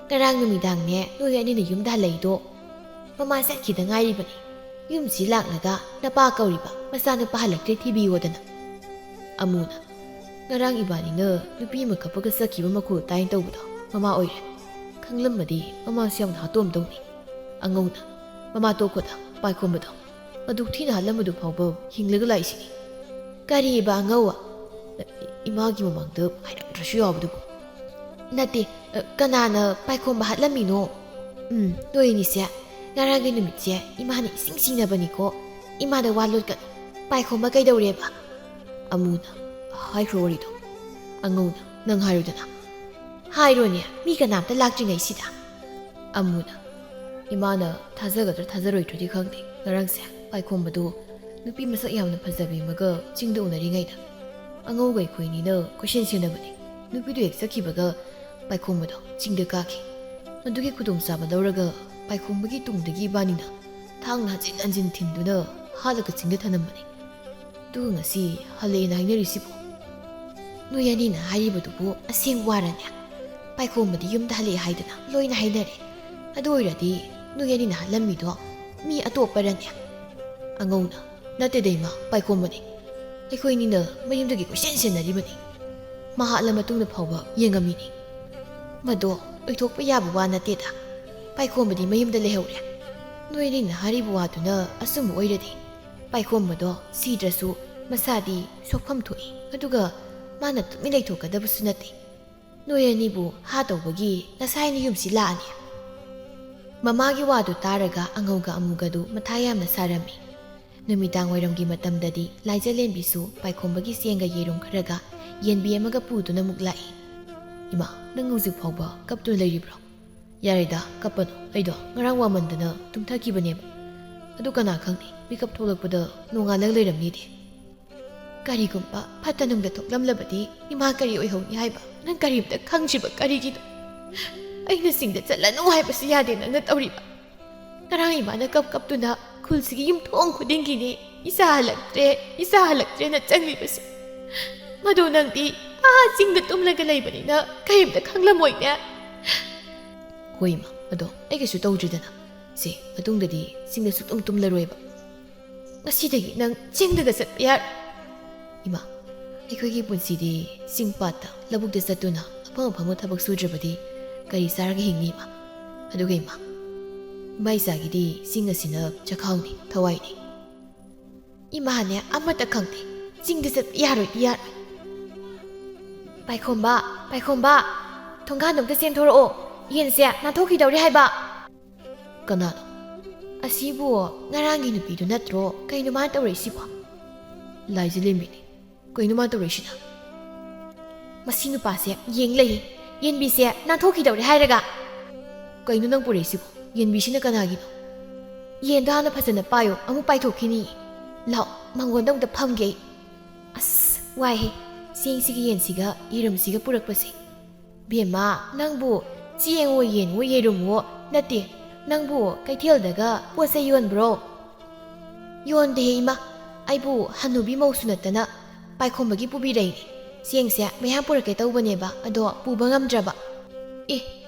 "ꯉꯔꯥꯡ ꯅꯨꯃꯤꯗꯥꯡꯅꯦ ꯅꯣꯏ ꯑꯅꯤꯅ ꯌꯨꯝꯗ ꯍꯜꯂꯛꯏꯗꯣ꯫ ꯃꯃꯥ ꯆꯠꯈꯤꯗ ꯉꯥꯏꯔꯤꯕꯅꯤ꯫ ꯌꯨꯝꯁꯤ ꯂꯥꯛꯂꯒ ꯅꯄꯥ ꯀꯧꯔꯤꯕ, ꯃꯆꯥꯅꯨꯄꯥ ꯍꯜꯂꯛꯇ꯭ꯔꯦ ꯊꯤꯕꯤꯌꯣꯗꯅ꯫" ꯑꯃꯨꯅ, "ꯉꯔꯥꯡ ꯏꯕꯥꯅꯤꯅ ꯅꯨꯄꯤ ꯑꯃ ꯀꯞꯄꯒ ꯆꯠꯈꯤꯕ ꯃꯈꯣꯜ ꯇꯥꯏꯅ ꯇꯧꯕꯗꯣ ꯃꯃꯥ ꯑꯣꯏꯔꯦ꯫ ꯈꯪꯂꯝꯃꯗꯤ ꯃꯃꯥꯁꯨ ꯌꯥꯝꯅ ꯍꯥꯠꯇꯣꯛꯑꯝꯗꯧꯅꯤ꯫" ꯑꯉꯧꯅ, "ꯃꯃꯥ ꯇꯣꯛꯈꯣꯗ, ꯄꯥꯏꯈꯣꯝꯕꯗꯣ꯫ ꯃꯗꯨꯛ ꯊꯤꯅ ꯍꯥꯠꯂꯝꯕꯗꯨ ꯐꯥꯎꯕ ꯍꯤꯡꯂꯒ ꯂꯥꯛꯏꯁꯤꯅꯤ꯫ ꯀꯔꯤꯕ ꯑꯉꯧ? ꯏꯃꯥꯒꯤ ꯃꯃꯥꯡꯗ ꯍꯥꯏꯔꯝꯗ꯭ꯔꯁꯨ ꯌꯥꯎꯕꯗꯨꯕꯨ꯫ ꯅꯠꯇꯦ, ꯀꯅꯥꯅ ꯄꯥꯏꯈꯣꯝꯕ ꯍꯥꯠꯂꯝꯃꯤꯅꯣ? ꯎꯝ, ꯅꯣꯏ ꯑꯅꯤꯁꯦ ꯉꯔꯥꯡꯒꯤ ꯅꯨꯃꯤꯠꯁꯦ ꯏꯃꯥꯅ ꯏꯁꯤꯡ ꯁꯤꯡꯅꯕꯅꯤꯀꯣ꯫ ꯏꯃꯥꯗ ꯋꯥ ꯂꯣꯠꯀꯅꯨ꯫ ꯄꯥꯏꯈꯣꯝꯕ ꯀꯩꯗꯧꯔꯦꯕ? ꯑꯃꯨꯅ ꯍꯥꯏꯈ꯭ꯔꯣ ꯋꯥꯔꯤꯗꯣ꯫ ꯑꯉꯧꯅ, ꯅꯪ ꯍꯥꯏꯔꯨꯗꯅ꯫ ꯍꯥꯏꯔꯣꯅꯦ, ꯃꯤ ꯀꯅꯥꯝꯇ ꯂꯥꯛꯇ꯭ꯔꯤꯉꯩꯁꯤꯗ꯫ ꯑꯃꯨꯅ, ꯏꯃꯥꯅ ꯊꯥꯖꯒꯗ꯭ꯔꯥ ꯊꯥꯖꯔꯣꯏꯗ꯭ꯔꯗꯤ ꯈꯪꯗꯦ, ꯉꯔꯥꯡꯁꯦ ꯄꯥꯏꯈꯣꯝꯕꯗꯣ ꯅꯨꯄꯤ ꯃꯁꯛ ꯌꯥꯝꯅ ꯐꯖꯕꯤ ꯑꯃꯒ ꯆꯤꯡꯗ ꯎꯅꯔꯤꯉꯩꯗ ꯑꯉꯧꯒ ꯑꯩꯈꯣꯏꯅꯤꯅ ꯀꯣꯏꯁꯦꯟ ꯁꯦꯟꯅꯕꯅꯦ꯫ ꯅꯨꯄꯤꯗꯣ ꯍꯦꯛ ꯆꯠꯈꯤꯕꯒ ꯄꯥꯏꯈꯣꯝꯕꯗꯣ ꯆꯤꯡꯗ ꯀꯥꯈꯤ꯫ ꯃꯗꯨꯒꯤ ꯈꯨꯗꯣꯡꯆꯥꯕ ꯂꯧꯔꯒ ꯄꯥꯏꯈꯣꯝꯕꯒꯤ ꯇꯨꯡꯗꯒꯤ ꯏꯕꯥꯅꯤꯅ ꯊꯥꯡꯅ ꯍꯟꯖꯤꯟ ꯍꯟꯖꯤꯟ ꯊꯤꯟꯗꯨꯅ ꯍꯥꯠꯂꯒ ꯆꯤꯡꯗ ꯊꯅꯝꯕꯅꯦ꯫ ꯑꯗꯨꯒ ꯉꯁꯤ ꯍꯜꯂꯛꯑꯦꯅ ꯍꯥꯏꯅꯔꯤꯁꯤꯕꯨ? ꯅꯣꯏ ꯑꯅꯤꯅ ꯍꯥꯏꯔꯤꯕꯗꯨꯕꯨ ꯑꯁꯦꯡꯕ ꯋꯥꯔꯅꯦ? ꯄꯥꯏꯈꯣꯝꯕꯗꯤ ꯌꯨꯝꯗ ꯍꯜꯂꯛꯑꯦ ꯍꯥꯏꯗꯅ ꯂꯣꯏꯅ ꯍꯥꯏꯅꯔꯦ꯫ ꯑꯗꯨ ꯑꯣꯏꯔꯗꯤ ꯅꯣꯏ ꯑꯅꯤꯅ ꯍꯥꯠꯂꯝꯃꯤꯗꯣ ꯃꯤ ꯑꯇꯣꯞꯄꯔꯅꯦ? ꯑꯉꯧꯅ, ꯅꯠꯇꯦꯗ ꯏꯃꯥ, ꯄꯥꯏꯈꯣꯝꯕꯅꯤ꯫ ꯑꯩꯈꯣꯏꯅꯤꯅ ꯃꯌꯨꯝꯗꯒꯤ ꯀꯣꯏꯁꯦꯟ ꯁꯦꯟꯅꯔꯤꯕꯅꯤ꯫ ꯃꯍꯥꯛꯂ ꯃꯇꯨꯡꯗ ꯐꯥꯎꯕ ꯌꯦꯡꯉꯝꯃꯤꯅꯤ꯫ ꯃꯗꯣ ꯑꯣꯏꯊꯣꯛꯄ ꯌꯥꯕ ꯋꯥ ꯅꯠꯇꯦꯗ꯫ ꯄꯥꯏꯈꯣꯝꯕꯗꯤ ꯃꯌꯨꯝꯗ ꯂꯩꯍꯧꯔꯦ꯫ ꯅꯣꯏ ꯑꯅꯤꯅ ꯍꯥꯏꯔꯤꯕ ꯋꯥꯗꯨꯅ ꯑꯆꯨꯝꯕ ꯑꯣꯏꯔꯗꯤ ꯄꯥꯏꯈꯣꯝꯕꯗꯣ ꯁꯤꯗ꯭ꯔꯁꯨ ꯃꯁꯥꯗꯤ ꯁꯣꯛꯐꯝ ꯊꯣꯛꯏ꯫ ꯑꯗꯨꯒ ꯃꯥꯅ ꯇꯨꯃꯤꯟ ꯂꯩꯊꯣꯛꯀꯗꯕꯁꯨ ꯅꯠꯇꯦ꯫ ꯅꯣꯏ ꯑꯅꯤꯕꯨ ꯍꯥ ꯇꯧꯕꯒꯤ ꯉꯁꯥꯏꯅ ꯌꯨꯝꯁꯤ ꯂꯥꯛꯑꯅꯤ꯫ ꯃꯃꯥꯒꯤ ꯋꯥꯗꯨ ꯇꯥꯔꯒ ꯑꯉꯧꯒ ꯑꯃꯨꯒꯗꯨ ꯃꯊꯥ ꯌꯥꯝꯅ ꯁꯥꯔꯝꯃꯤ꯫ ꯅꯨꯃꯤꯗꯥꯡ ꯋꯥꯏꯔꯝꯒꯤ ꯃꯇꯝꯗꯗꯤ ꯂꯥꯏꯖꯂꯦꯟꯕꯤꯁꯨ ꯄꯥꯏꯈꯣꯝꯕꯒꯤ ꯆꯦꯡꯒ ꯌꯦꯔꯨꯝ ꯈꯔꯒ ꯌꯦꯟꯕꯤ ꯑꯃꯒ ꯄꯨꯗꯨꯅ ꯑꯃꯨꯛ ꯂꯥꯛꯏ꯫ ꯏꯃꯥ, ꯅꯪ ꯍꯧꯖꯤꯛ ꯐꯥꯎꯕ ꯀꯞꯇꯨꯅ ꯂꯩꯔꯤꯕ꯭ꯔꯣ? ꯌꯥꯔꯦꯗ, ꯀꯞꯄꯅꯨ꯫ ꯑꯩꯗꯣ ꯉꯔꯥꯡ ꯋꯥꯃꯟꯗꯅ ꯇꯨꯝꯊꯈꯤꯕꯅꯦꯕ꯫ ꯑꯗꯨ ꯀꯅꯥ ꯈꯪꯅꯤ, ꯃꯤꯀꯞ ꯊꯣꯛꯂꯛꯄꯗ ꯅꯣꯡꯉꯥꯜꯂꯒ ꯂꯩꯔꯝꯅꯤꯗꯤ꯫ ꯀꯔꯤꯒꯨꯝꯕ ꯐꯠꯇ ꯅꯨꯡꯗ ꯊꯣꯛꯂꯝꯂꯕꯗꯤ ꯏꯃꯥ ꯀꯔꯤ ꯑꯣꯏꯍꯧꯅꯤ ꯍꯥꯏꯕ? ꯅꯪ ꯀꯔꯤꯝꯇ ꯈꯪꯗ꯭ꯔꯤꯕ ꯀꯔꯤꯒꯤꯅꯣ? ꯑꯩꯅ ꯆꯤꯡꯗ ꯆꯠꯂꯅꯨ ꯍꯥꯏꯕꯁꯨ ꯌꯥꯗꯦ ꯅꯪꯅ ꯇꯧꯔꯤꯕ꯫ ꯉꯔꯥꯡ ꯏꯃꯥꯅ ꯀꯞ ꯀꯞꯇꯨꯅ ꯈꯨꯜꯁꯤꯒꯤ ꯌꯨꯝꯊꯣꯡ ꯈꯨꯗꯤꯡꯒꯤꯅꯤ "ꯏꯆꯥ ꯍꯜꯂꯛꯇ꯭ꯔꯦ, ꯏꯆꯥ ꯍꯜꯂꯛꯇ꯭ꯔꯦꯅ" ꯆꯪꯂꯤꯕꯁꯦ꯫ ꯃꯗꯨ ꯅꯪꯗꯤ ꯑꯥ ꯆꯤꯡꯗ ꯇꯨꯝꯂꯒ ꯂꯩꯕꯅꯤꯅ ꯀꯔꯤꯝꯇ ꯈꯪꯂꯝꯃꯣꯏꯅꯦ꯫ ꯍꯣꯏ ꯏꯃꯥ, ꯑꯗꯣ ꯑꯩ ꯀꯩꯁꯨ ꯇꯧꯗ꯭ꯔꯤꯗꯅ꯫ ꯁꯦ, ꯃꯇꯨꯡꯗꯗꯤ ꯆꯤꯡꯗ ꯁꯨꯛꯇꯨꯝ ꯇꯨꯝꯂꯔꯣꯏꯕ꯫ ꯉꯁꯤꯗꯒꯤ ꯅꯪ ꯆꯤꯡꯗꯒ ꯆꯠꯄ ꯌꯥꯔꯣꯏ꯫ ꯏꯃꯥ, ꯑꯩꯈꯣꯏꯒꯤ ꯄꯨꯟꯁꯤꯗꯤ ꯆꯤꯡ ꯄꯥꯠꯇ, ꯂꯧꯕꯨꯛꯇ ꯆꯠꯇꯨꯅ ꯑꯐꯪ ꯑꯐꯪꯕ ꯊꯕꯛ ꯁꯨꯗ꯭ꯔꯕꯗꯤ ꯀꯔꯤ ꯆꯥꯔꯒ ꯍꯤꯡꯅꯤ, ꯏꯃꯥ? ꯑꯗꯨꯒ ꯏꯃꯥ, ꯏꯃꯥ ꯏꯆꯥꯒꯤꯗꯤ ꯆꯤꯡ ꯑꯁꯤꯅ ꯆꯈꯥꯎꯅꯤ, ꯊꯋꯥꯏꯅꯤ꯫ ꯏꯃꯥꯅꯦ ꯑꯃꯠꯇ ꯈꯪꯗꯦ꯫ ꯆꯤꯡꯗ ꯆꯠꯄ ꯌꯥꯔꯣꯏꯗꯤ ꯌꯥꯔꯣꯏ꯫ ꯄꯥꯏꯈꯣꯝꯕ, ꯄꯥꯏꯈꯣꯝꯕ, ꯊꯣꯡꯒꯥꯟꯗꯣ ꯑꯝꯇ ꯆꯦꯟꯊꯣꯔꯛꯑꯣ꯫ ꯌꯦꯟꯁꯦ ꯅꯥꯟꯊꯣꯛꯈꯤꯗꯧꯔꯦ ꯍꯥꯏꯕ꯫ ꯀꯅꯥꯅꯣ? ꯑꯁꯤꯕꯨ ꯉꯔꯥꯡꯒꯤ ꯅꯨꯄꯤꯗꯨ ꯅꯠꯇ꯭ꯔꯣ? ꯀꯩꯅꯣ ꯃꯥꯅ ꯇꯧꯔꯛꯏꯁꯤꯕꯣ? ꯂꯥꯏꯖꯂꯦꯝꯕꯤꯅꯤ꯫ ꯀꯩꯅꯣ ꯃꯥꯅ ꯇꯧꯔꯛꯏꯁꯤꯅ? ꯃꯁꯤ ꯅꯨꯄꯥꯁꯦ ꯌꯦꯡ ꯂꯩꯌꯦ꯫ ꯌꯦꯟꯕꯤꯁꯦ ꯅꯥꯟꯊꯣꯛꯈꯤꯗꯧꯔꯦ ꯍꯥꯏꯔꯒ꯫ ꯀꯩꯅꯣ ꯅꯪ ꯄꯨꯔꯛꯏꯁꯤꯕꯣ? ꯌꯦꯟꯕꯤꯁꯤꯅ ꯀꯅꯥꯒꯤꯅꯣ? ꯌꯦꯟꯗꯣ ꯍꯥꯟꯅ ꯐꯖꯅ ꯄꯥꯏꯌꯣ, ꯑꯃꯨꯛ ꯄꯥꯏꯊꯣꯛꯈꯤꯅꯤ꯫ ꯂꯥꯎ, ꯃꯉꯣꯟꯗ ꯑꯃꯨꯛꯇ ꯐꯝꯒꯦ ꯑꯩ꯫ ꯑꯁ, ꯋꯥꯏꯍꯦ, ꯆꯦꯡꯁꯤꯒ ꯌꯦꯟꯁꯤꯒ ꯌꯦꯔꯨꯝꯁꯤꯒ ꯄꯨꯔꯛꯄꯁꯦ꯫ ꯕꯦꯝꯃ, ꯅꯪꯕꯨ ꯆꯦꯡꯉꯣ, ꯌꯦꯟꯉꯣ, ꯌꯦꯔꯨꯝꯉꯣ ꯅꯠꯇꯦ, ꯅꯪꯕꯨ ꯀꯩꯊꯦꯜꯗꯒ ꯄꯣꯠ ꯆꯩ ꯌꯣꯟꯕ꯭ꯔꯣ? ꯌꯣꯟꯗꯦꯍꯦ ꯏꯃꯥ, ꯑꯩꯕꯨ ꯍꯅꯨꯕꯤ ꯃꯧꯁꯨ ꯅꯠꯇꯅ ꯄꯥꯏꯈꯣꯝꯕꯒꯤ ꯄꯨꯕꯤꯔꯛꯏꯅꯦ꯫ ꯆꯦꯡꯁꯦ ꯃꯌꯥꯝ ꯄꯨꯔꯛꯀꯦ ꯇꯧꯕꯅꯦꯕ, ꯑꯗꯣ ꯄꯨꯕ ꯉꯝꯗ꯭ꯔꯕ꯫ ꯑꯦ,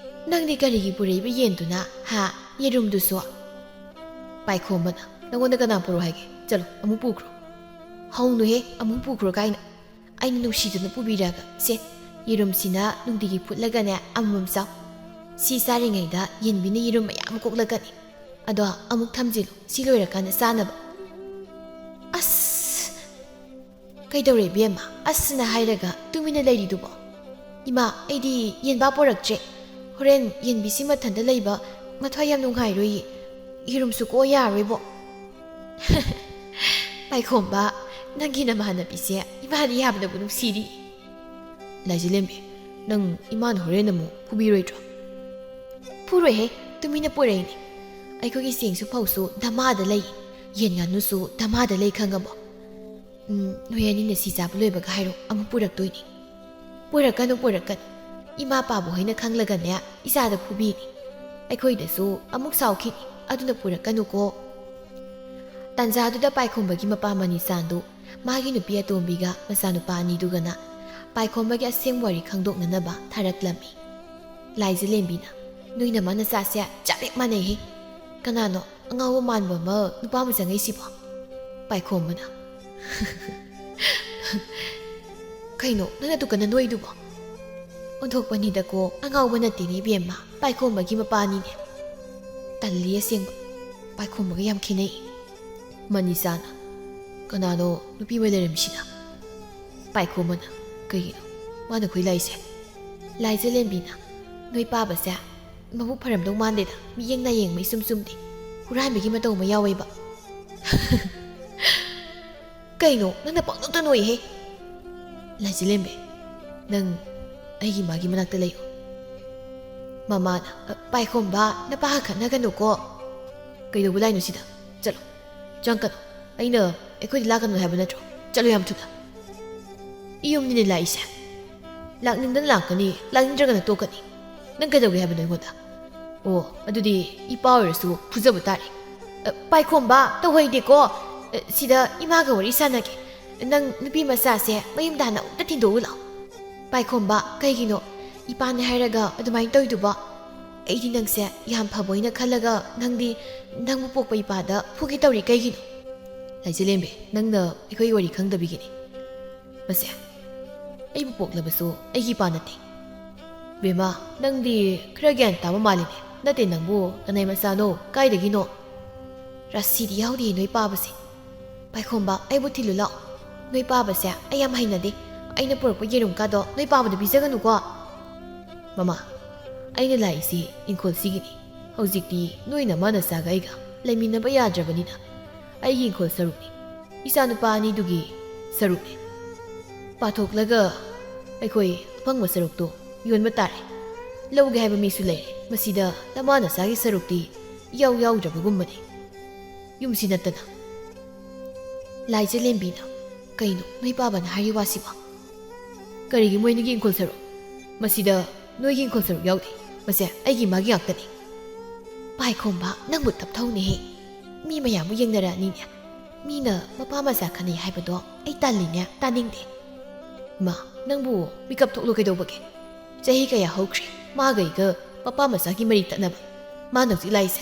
ꯅꯪꯗꯤ ꯀꯔꯤꯒꯤ ꯄꯨꯔꯛꯏꯕ ꯌꯦꯟꯗꯨꯅ, ꯍꯥ? ꯌꯦꯔꯨꯝꯗꯨꯁꯨ? ꯄꯥꯏꯈꯣꯝꯕꯅ, "ꯅꯪꯉꯣꯟꯗ ꯀꯅꯥ ꯄꯨꯔꯛꯑꯣ ꯍꯥꯏꯒꯦ? ꯆꯠꯂꯣ, ꯑꯃꯨꯛ ꯄꯨꯈ꯭ꯔꯣ꯫" "ꯍꯧꯅꯨꯍꯦ, ꯑꯃꯨꯛ ꯄꯨꯈ꯭ꯔꯣ ꯀꯥꯏꯅ꯫ ꯑꯩꯅ ꯅꯨꯡꯁꯤꯗꯨꯅ ꯄꯨꯕꯤꯔꯒ꯫ ꯁꯦ, ꯌꯦꯔꯨꯝꯁꯤꯅ ꯅꯨꯡꯇꯤꯒꯤ ꯐꯨꯠꯂꯒꯅꯦ ꯑꯃꯃꯝ ꯆꯥꯎ꯫ ꯁꯤ ꯆꯥꯔꯤꯉꯩꯗ ꯌꯦꯟꯕꯤꯅ ꯌꯦꯔꯨꯝ ꯃꯌꯥꯝ ꯀꯣꯛꯂꯛꯀꯅꯤ꯫ ꯑꯗꯣ ꯑꯃꯨꯛ ꯊꯝꯖꯤꯜꯂꯨ, ꯁꯤ ꯂꯣꯏꯔꯀꯥꯟꯗ ꯆꯥꯅꯕ꯫" ꯑꯁ! "ꯀꯩꯗꯧꯔꯦ ꯏꯕꯦꯝꯃ? ꯑꯁꯅ ꯍꯥꯏꯔꯒ ꯇꯨꯃꯤꯟꯅ ꯂꯩꯔꯤꯗꯨꯕꯣ?" "ꯏꯃꯥ, ꯑꯩꯗꯤ ꯌꯦꯟꯕꯥ ꯄꯣꯔꯛꯇ꯭ꯔꯦ꯫ ꯍꯣꯔꯦꯟ ꯌꯦꯟꯕꯤꯁꯤ ꯃꯊꯟꯇ ꯂꯩꯕ ꯃꯊ꯭ꯋꯥꯏ ꯌꯥꯝ ꯅꯨꯡꯉꯥꯏꯔꯣꯏꯌꯦ꯫ ꯌꯦꯔꯨꯝꯁꯨ ꯀꯣꯛꯑꯣ ꯌꯥꯔꯣꯏꯕꯣ꯫" "ꯄꯥꯏꯈꯣꯝꯕ, ꯅꯪꯒꯤ ꯅꯃꯥꯟꯅꯕꯤꯁꯦ ꯏꯃꯥꯅ ꯌꯥꯝꯅꯕꯨ ꯅꯨꯡꯁꯤꯔꯤ꯫" "ꯂꯥꯏꯖꯂꯦꯝꯕꯤ, ꯅꯪ ꯏꯃꯥꯅ ꯍꯣꯔꯦꯟ ꯑꯃꯨꯛ ꯐꯨꯕꯤꯔꯣꯏꯗ꯭ꯔꯣ?" "ꯐꯨꯔꯣꯏꯍꯦ, ꯇꯨꯃꯤꯟꯅ ꯄꯨꯔꯛꯏꯅꯦ꯫ ꯑꯩꯈꯣꯏꯒꯤ ꯆꯦꯡꯁꯨ ꯐꯧꯁꯨ ꯙꯃꯥꯗ ꯂꯩ, ꯌꯦꯟ ꯉꯥꯅꯨꯁꯨ ꯙꯃꯥꯗ ꯂꯩ, ꯈꯪꯉꯕꯣ? ꯎꯝ, ꯅꯣꯏ ꯑꯅꯤꯅ ꯁꯤ ꯆꯥꯕ ꯂꯣꯏꯕꯒ ꯍꯥꯏꯔꯣ, ꯑꯃꯨꯛ ꯄꯨꯔꯛꯇꯣꯏꯅꯤ꯫" "ꯄꯨꯔꯛꯀꯅꯨ, ꯄꯨꯔꯛꯀꯅꯨ꯫ ꯏꯃꯥ ꯄꯥꯕꯨ ꯍꯣꯏꯅ ꯈꯪꯂꯒꯅꯦ, ꯏꯆꯥꯗ ꯐꯨꯕꯤꯅꯤ꯫ ꯑꯩꯈꯣꯏꯗꯁꯨ ꯑꯃꯨꯛ ꯁꯥꯎꯈꯤꯅꯤ, ꯑꯗꯨꯅ ꯄꯨꯔꯛꯀꯅꯨꯀꯣ꯫" ꯇꯥꯟꯖꯥꯗꯨꯗ ꯄꯥꯏꯈꯣꯝꯕꯒꯤ ꯃꯄꯥ ꯃꯅꯤꯆꯥꯟꯗꯨ ꯃꯥꯒꯤ ꯅꯨꯄꯤ ꯑꯇꯣꯝꯕꯤꯒ ꯃꯆꯥꯅꯨꯄꯥ ꯑꯅꯤꯗꯨꯒꯅ ꯄꯥꯏꯈꯣꯝꯕꯒꯤ ꯑꯁꯦꯡꯕ ꯋꯥꯔꯤ ꯈꯪꯗꯣꯛꯅꯅꯕ ꯊꯥꯔꯛꯂꯝꯃꯤ꯫ "ꯂꯥꯏꯖꯂꯦꯝꯕꯤꯅ ꯅꯣꯏ ꯅꯃꯥ ꯅꯆꯥꯁꯦ ꯆꯞ ꯍꯦꯛ ꯃꯥꯟꯅꯩꯍꯦ꯫ ꯀꯅꯥꯅꯣ ꯑꯉꯥꯎꯕ ꯃꯥꯟꯕ ꯑꯃ ꯅꯨꯄꯥ ꯑꯃ ꯆꯪꯉꯛꯏꯁꯤꯕꯣ?" ꯄꯥꯏꯈꯣꯝꯕꯅ, "ꯀꯩꯅꯣ ꯅꯪꯅ ꯑꯗꯨꯛ ꯀꯟꯅ ꯅꯣꯏꯗꯨꯕꯣ?" "ꯑꯣꯟꯊꯣꯛꯄꯅꯤꯗꯀꯣ, ꯑꯉꯥꯎꯕ ꯅꯠꯇꯦꯅꯦ ꯏꯕꯦꯝꯃ, ꯄꯥꯏꯈꯣꯝꯕꯒꯤ ꯃꯄꯥꯅꯤꯅꯦ꯫ ꯇꯜꯂꯤ ꯑꯁꯦꯡꯕ, ꯄꯥꯏꯈꯣꯝꯕꯒ ꯌꯥꯝ ꯈꯦꯠꯅꯩ꯫" ꯃꯅꯤꯆꯥꯅ, ꯀꯅꯥꯅꯣ ꯅꯨꯄꯤ ꯑꯃ ꯂꯩꯔꯝꯃꯤꯁꯤꯅ? ꯄꯥꯏꯈꯣꯝꯕꯅ꯫ ꯀꯩꯒꯤꯅꯣ ꯃꯥꯅ ꯈꯣꯏ ꯂꯥꯛꯏꯁꯦ? ꯂꯥꯏꯖꯂꯦꯝꯕꯤꯅ꯫ ꯅꯣꯏ ꯄꯥꯕꯁꯦ ꯃꯕꯨꯛ ꯐꯔꯝꯗꯧ ꯃꯥꯟꯗꯦꯗ, ꯃꯤꯠꯌꯦꯡ ꯅꯥꯌꯦꯡ ꯑꯃ ꯏꯆꯨꯝ ꯆꯨꯝꯗꯦ꯫ ꯍꯨꯔꯥꯟꯕꯒꯤ ꯃꯇꯧ ꯑꯃ ꯌꯥꯎꯋꯦꯕ꯫ ꯀꯩꯅꯣ ꯅꯪꯅ ꯄꯪꯅꯣꯛꯇ ꯅꯣꯛꯏꯍꯦ? ꯂꯥꯏꯖꯂꯦꯝꯕꯤ, ꯅꯪ ꯑꯩꯒꯤ ꯃꯥꯒꯤ ꯃꯅꯥꯛꯇ ꯂꯩꯌꯨ꯫ ꯃꯃꯥꯅ꯫ "ꯑ, ꯄꯥꯏꯈꯣꯝꯕ, ꯅꯄꯥꯒ ꯈꯠꯅꯒꯅꯨꯀꯣ꯫ ꯀꯩꯗꯧꯕ ꯂꯥꯛꯏꯅꯣ ꯁꯤꯗ? ꯆꯠꯂꯣ, ꯆꯪꯀꯅꯨ꯫ ꯑꯩꯅ ꯑꯩꯈꯣꯏꯗ ꯂꯥꯛꯀꯅꯨ ꯍꯥꯏꯕ ꯅꯠꯇ꯭ꯔꯣ? ꯆꯠꯂꯣ ꯌꯥꯝ ꯊꯨꯅ꯫ ꯌꯨꯝꯅꯤꯅꯦ ꯂꯥꯛꯏꯁꯦ꯫ ꯂꯥꯛꯅꯤꯡꯗꯅ ꯂꯥꯛꯀꯅꯤ, ꯂꯥꯛꯅꯤꯡꯗ꯭ꯔꯒꯅ ꯇꯣꯛꯀꯅꯤ꯫ ꯅꯪ ꯀꯩꯗꯧꯒꯦ ꯍꯥꯏꯕꯅꯣ ꯑꯩꯉꯣꯟꯗ? ꯑꯣ, ꯑꯗꯨꯗꯤ ꯏꯄꯥ ꯑꯣꯏꯔꯁꯨ ꯐꯨꯖꯕ ꯇꯥꯔꯦ꯫ ꯑ, ꯄꯥꯏꯈꯣꯝꯕ, ꯇꯧꯍꯩꯗꯦꯀꯣ꯫ ꯑ, ꯁꯤꯗ ꯏꯃꯥꯒ ꯋꯥꯔꯤ ꯁꯥꯟꯅꯒꯦ꯫ ꯅꯪ ꯅꯨꯄꯤ ꯃꯆꯥꯁꯦ ꯃꯌꯨꯝꯗ ꯍꯥꯟꯅ ꯑꯃꯨꯛꯇ ꯊꯤꯟꯗꯣꯛꯎ ꯂꯥꯎ꯫ ꯄꯥꯏꯈꯣꯝꯕ, ꯀꯩꯒꯤꯅꯣ? ꯏꯄꯥꯅꯦ ꯍꯥꯏꯔꯒ ꯑꯗꯨꯃꯥꯏꯅ ꯇꯧꯔꯤꯗꯨꯕꯣ? ꯑꯩꯗꯤ ꯅꯪꯁꯦ ꯌꯥꯝ ꯐꯕ ꯑꯣꯏꯅ ꯈꯜꯂꯒ ꯅꯪꯗꯤ ꯅꯪꯕꯨ ꯄꯣꯛꯄ ꯏꯄꯥꯗ ꯐꯨꯒꯦ ꯇꯧꯔꯤ ꯀꯩꯒꯤꯅꯣ? ꯂꯥꯏꯖꯂꯦꯝꯕꯤ, ꯅꯪꯅ ꯑꯩꯈꯣꯏꯒꯤ ꯋꯥꯔꯤ ꯈꯪꯗꯕꯤꯒꯤꯅꯤ꯫ ꯃꯁꯦ, ꯑꯩꯕꯨ ꯄꯣꯛꯂꯕꯁꯨ ꯑꯩꯒꯤ ꯏꯄꯥ ꯅꯠꯇꯦ꯫ ꯕꯦꯝꯃ, ꯅꯪꯗꯤ ꯈꯔ ꯒ꯭ꯌꯥꯟ ꯇꯥꯕ ꯃꯥꯜꯂꯤꯅꯦ꯫ ꯅꯠꯇꯦ, ꯅꯪꯕꯨ ꯀꯅꯥꯏ ꯃꯆꯥꯅꯣ? ꯀꯥꯏꯗꯒꯤꯅꯣ? ꯔꯥꯁꯤꯗꯤ ꯌꯥꯎꯗꯦ ꯅꯣꯏ ꯄꯥꯕꯁꯦ꯫ ꯄꯥꯏꯈꯣꯝꯕ, ꯑꯩꯕꯨ ꯊꯤꯜꯂꯨ ꯂꯥꯛꯑꯣ꯫ ꯅꯣꯏ ꯄꯥꯕꯁꯦ ꯑꯩ ꯌꯥꯝ ꯍꯩꯅꯗꯦ꯫ ꯑꯩꯅ ꯄꯨꯔꯛꯄ ꯌꯦꯔꯨꯝ ꯀꯥꯗꯣ ꯅꯣꯏ ꯄꯥꯕꯗ ꯄꯤꯖꯒꯅꯨꯀꯣ꯫ ꯃꯃꯥ, ꯑꯩꯅ ꯂꯥꯛꯏꯁꯤ ꯏꯪꯈꯣꯜꯁꯤꯒꯤꯅꯤ꯫ ꯍꯧꯖꯤꯛꯇꯤ ꯅꯣꯏ ꯅꯃꯥ ꯅꯆꯥꯒ ꯑꯩꯒ ꯂꯩꯃꯤꯟꯅꯕ ꯌꯥꯗ꯭ꯔꯕꯅꯤꯅ ꯑꯩꯒꯤ ꯏꯪꯈꯣꯜ ꯁꯔꯨꯛꯅꯤ꯫ ꯏꯆꯥꯅꯨꯄꯥ ꯑꯅꯤꯗꯨꯒꯤ ꯁꯔꯨꯛꯅꯤ꯫ ꯄꯥꯊꯣꯛꯂꯒ ꯑꯩꯈꯣꯏ ꯑꯐꯪꯕ ꯁꯔꯨꯛꯇꯨ ꯌꯣꯟꯕ ꯇꯥꯔꯦ꯫ ꯂꯧꯒꯦ ꯍꯥꯏꯕ ꯃꯤꯁꯨ ꯂꯩꯔꯦ꯫ ꯃꯁꯤꯗ ꯅꯃꯥ ꯅꯆꯥꯒꯤ ꯁꯔꯨꯛꯇꯤ ꯏꯌꯥꯎ ꯌꯥꯎꯗ꯭ꯔꯕꯒꯨꯝꯕꯅꯤ꯫ ꯌꯨꯝꯁꯤ ꯅꯠꯇꯅ꯫ ꯂꯥꯏꯖꯂꯦꯝꯕꯤꯅ꯫ ꯀꯩꯅꯣ ꯅꯣꯏ ꯄꯥꯕꯅ ꯍꯥꯏꯔꯤ ꯋꯥꯁꯤꯕꯣ? ꯀꯔꯤꯒꯤ ꯃꯣꯏ ꯑꯅꯤꯒꯤ ꯏꯪꯈꯣꯜ ꯁꯔꯨꯛ? ꯃꯁꯤꯗ ꯅꯣꯏꯒꯤ ꯏꯪꯈꯣꯜ ꯁꯔꯨꯛ ꯌꯥꯎꯗꯦ꯫ ꯃꯁꯦ ꯑꯩꯒꯤ ꯏꯃꯥꯒꯤ ꯉꯥꯛꯇꯅꯤ꯫ ꯄꯥꯏꯈꯣꯝꯕ, ꯅꯪꯕꯨ ꯇꯞꯊꯧꯅꯦꯍꯦ꯫ ꯃꯤ ꯃꯌꯥꯝꯕꯨ ꯌꯦꯡꯅꯔꯛꯑꯅꯤꯅꯦ꯫ ꯃꯤꯅ ꯃꯄꯥ ꯃꯆꯥ ꯈꯠꯅꯩ ꯍꯥꯏꯕꯗꯣ ꯑꯩ ꯇꯜꯂꯤꯅꯦ, ꯇꯥꯅꯤꯡꯗꯦ꯫ ꯏꯃꯥ, ꯅꯪꯕꯨ ꯃꯤꯀꯞ ꯊꯣꯛꯂꯣ ꯀꯩꯗꯧꯕꯒꯦ? ꯆꯍꯤ ꯀꯌꯥ ꯍꯧꯈ꯭ꯔꯦ ꯃꯥꯒ ꯑꯩꯒ ꯃꯄꯥ ꯃꯆꯥꯒꯤ ꯃꯔꯤ ꯇꯠꯅꯕ꯫ ꯃꯥꯅ ꯍꯧꯖꯤꯛ ꯂꯥꯛꯏꯁꯦ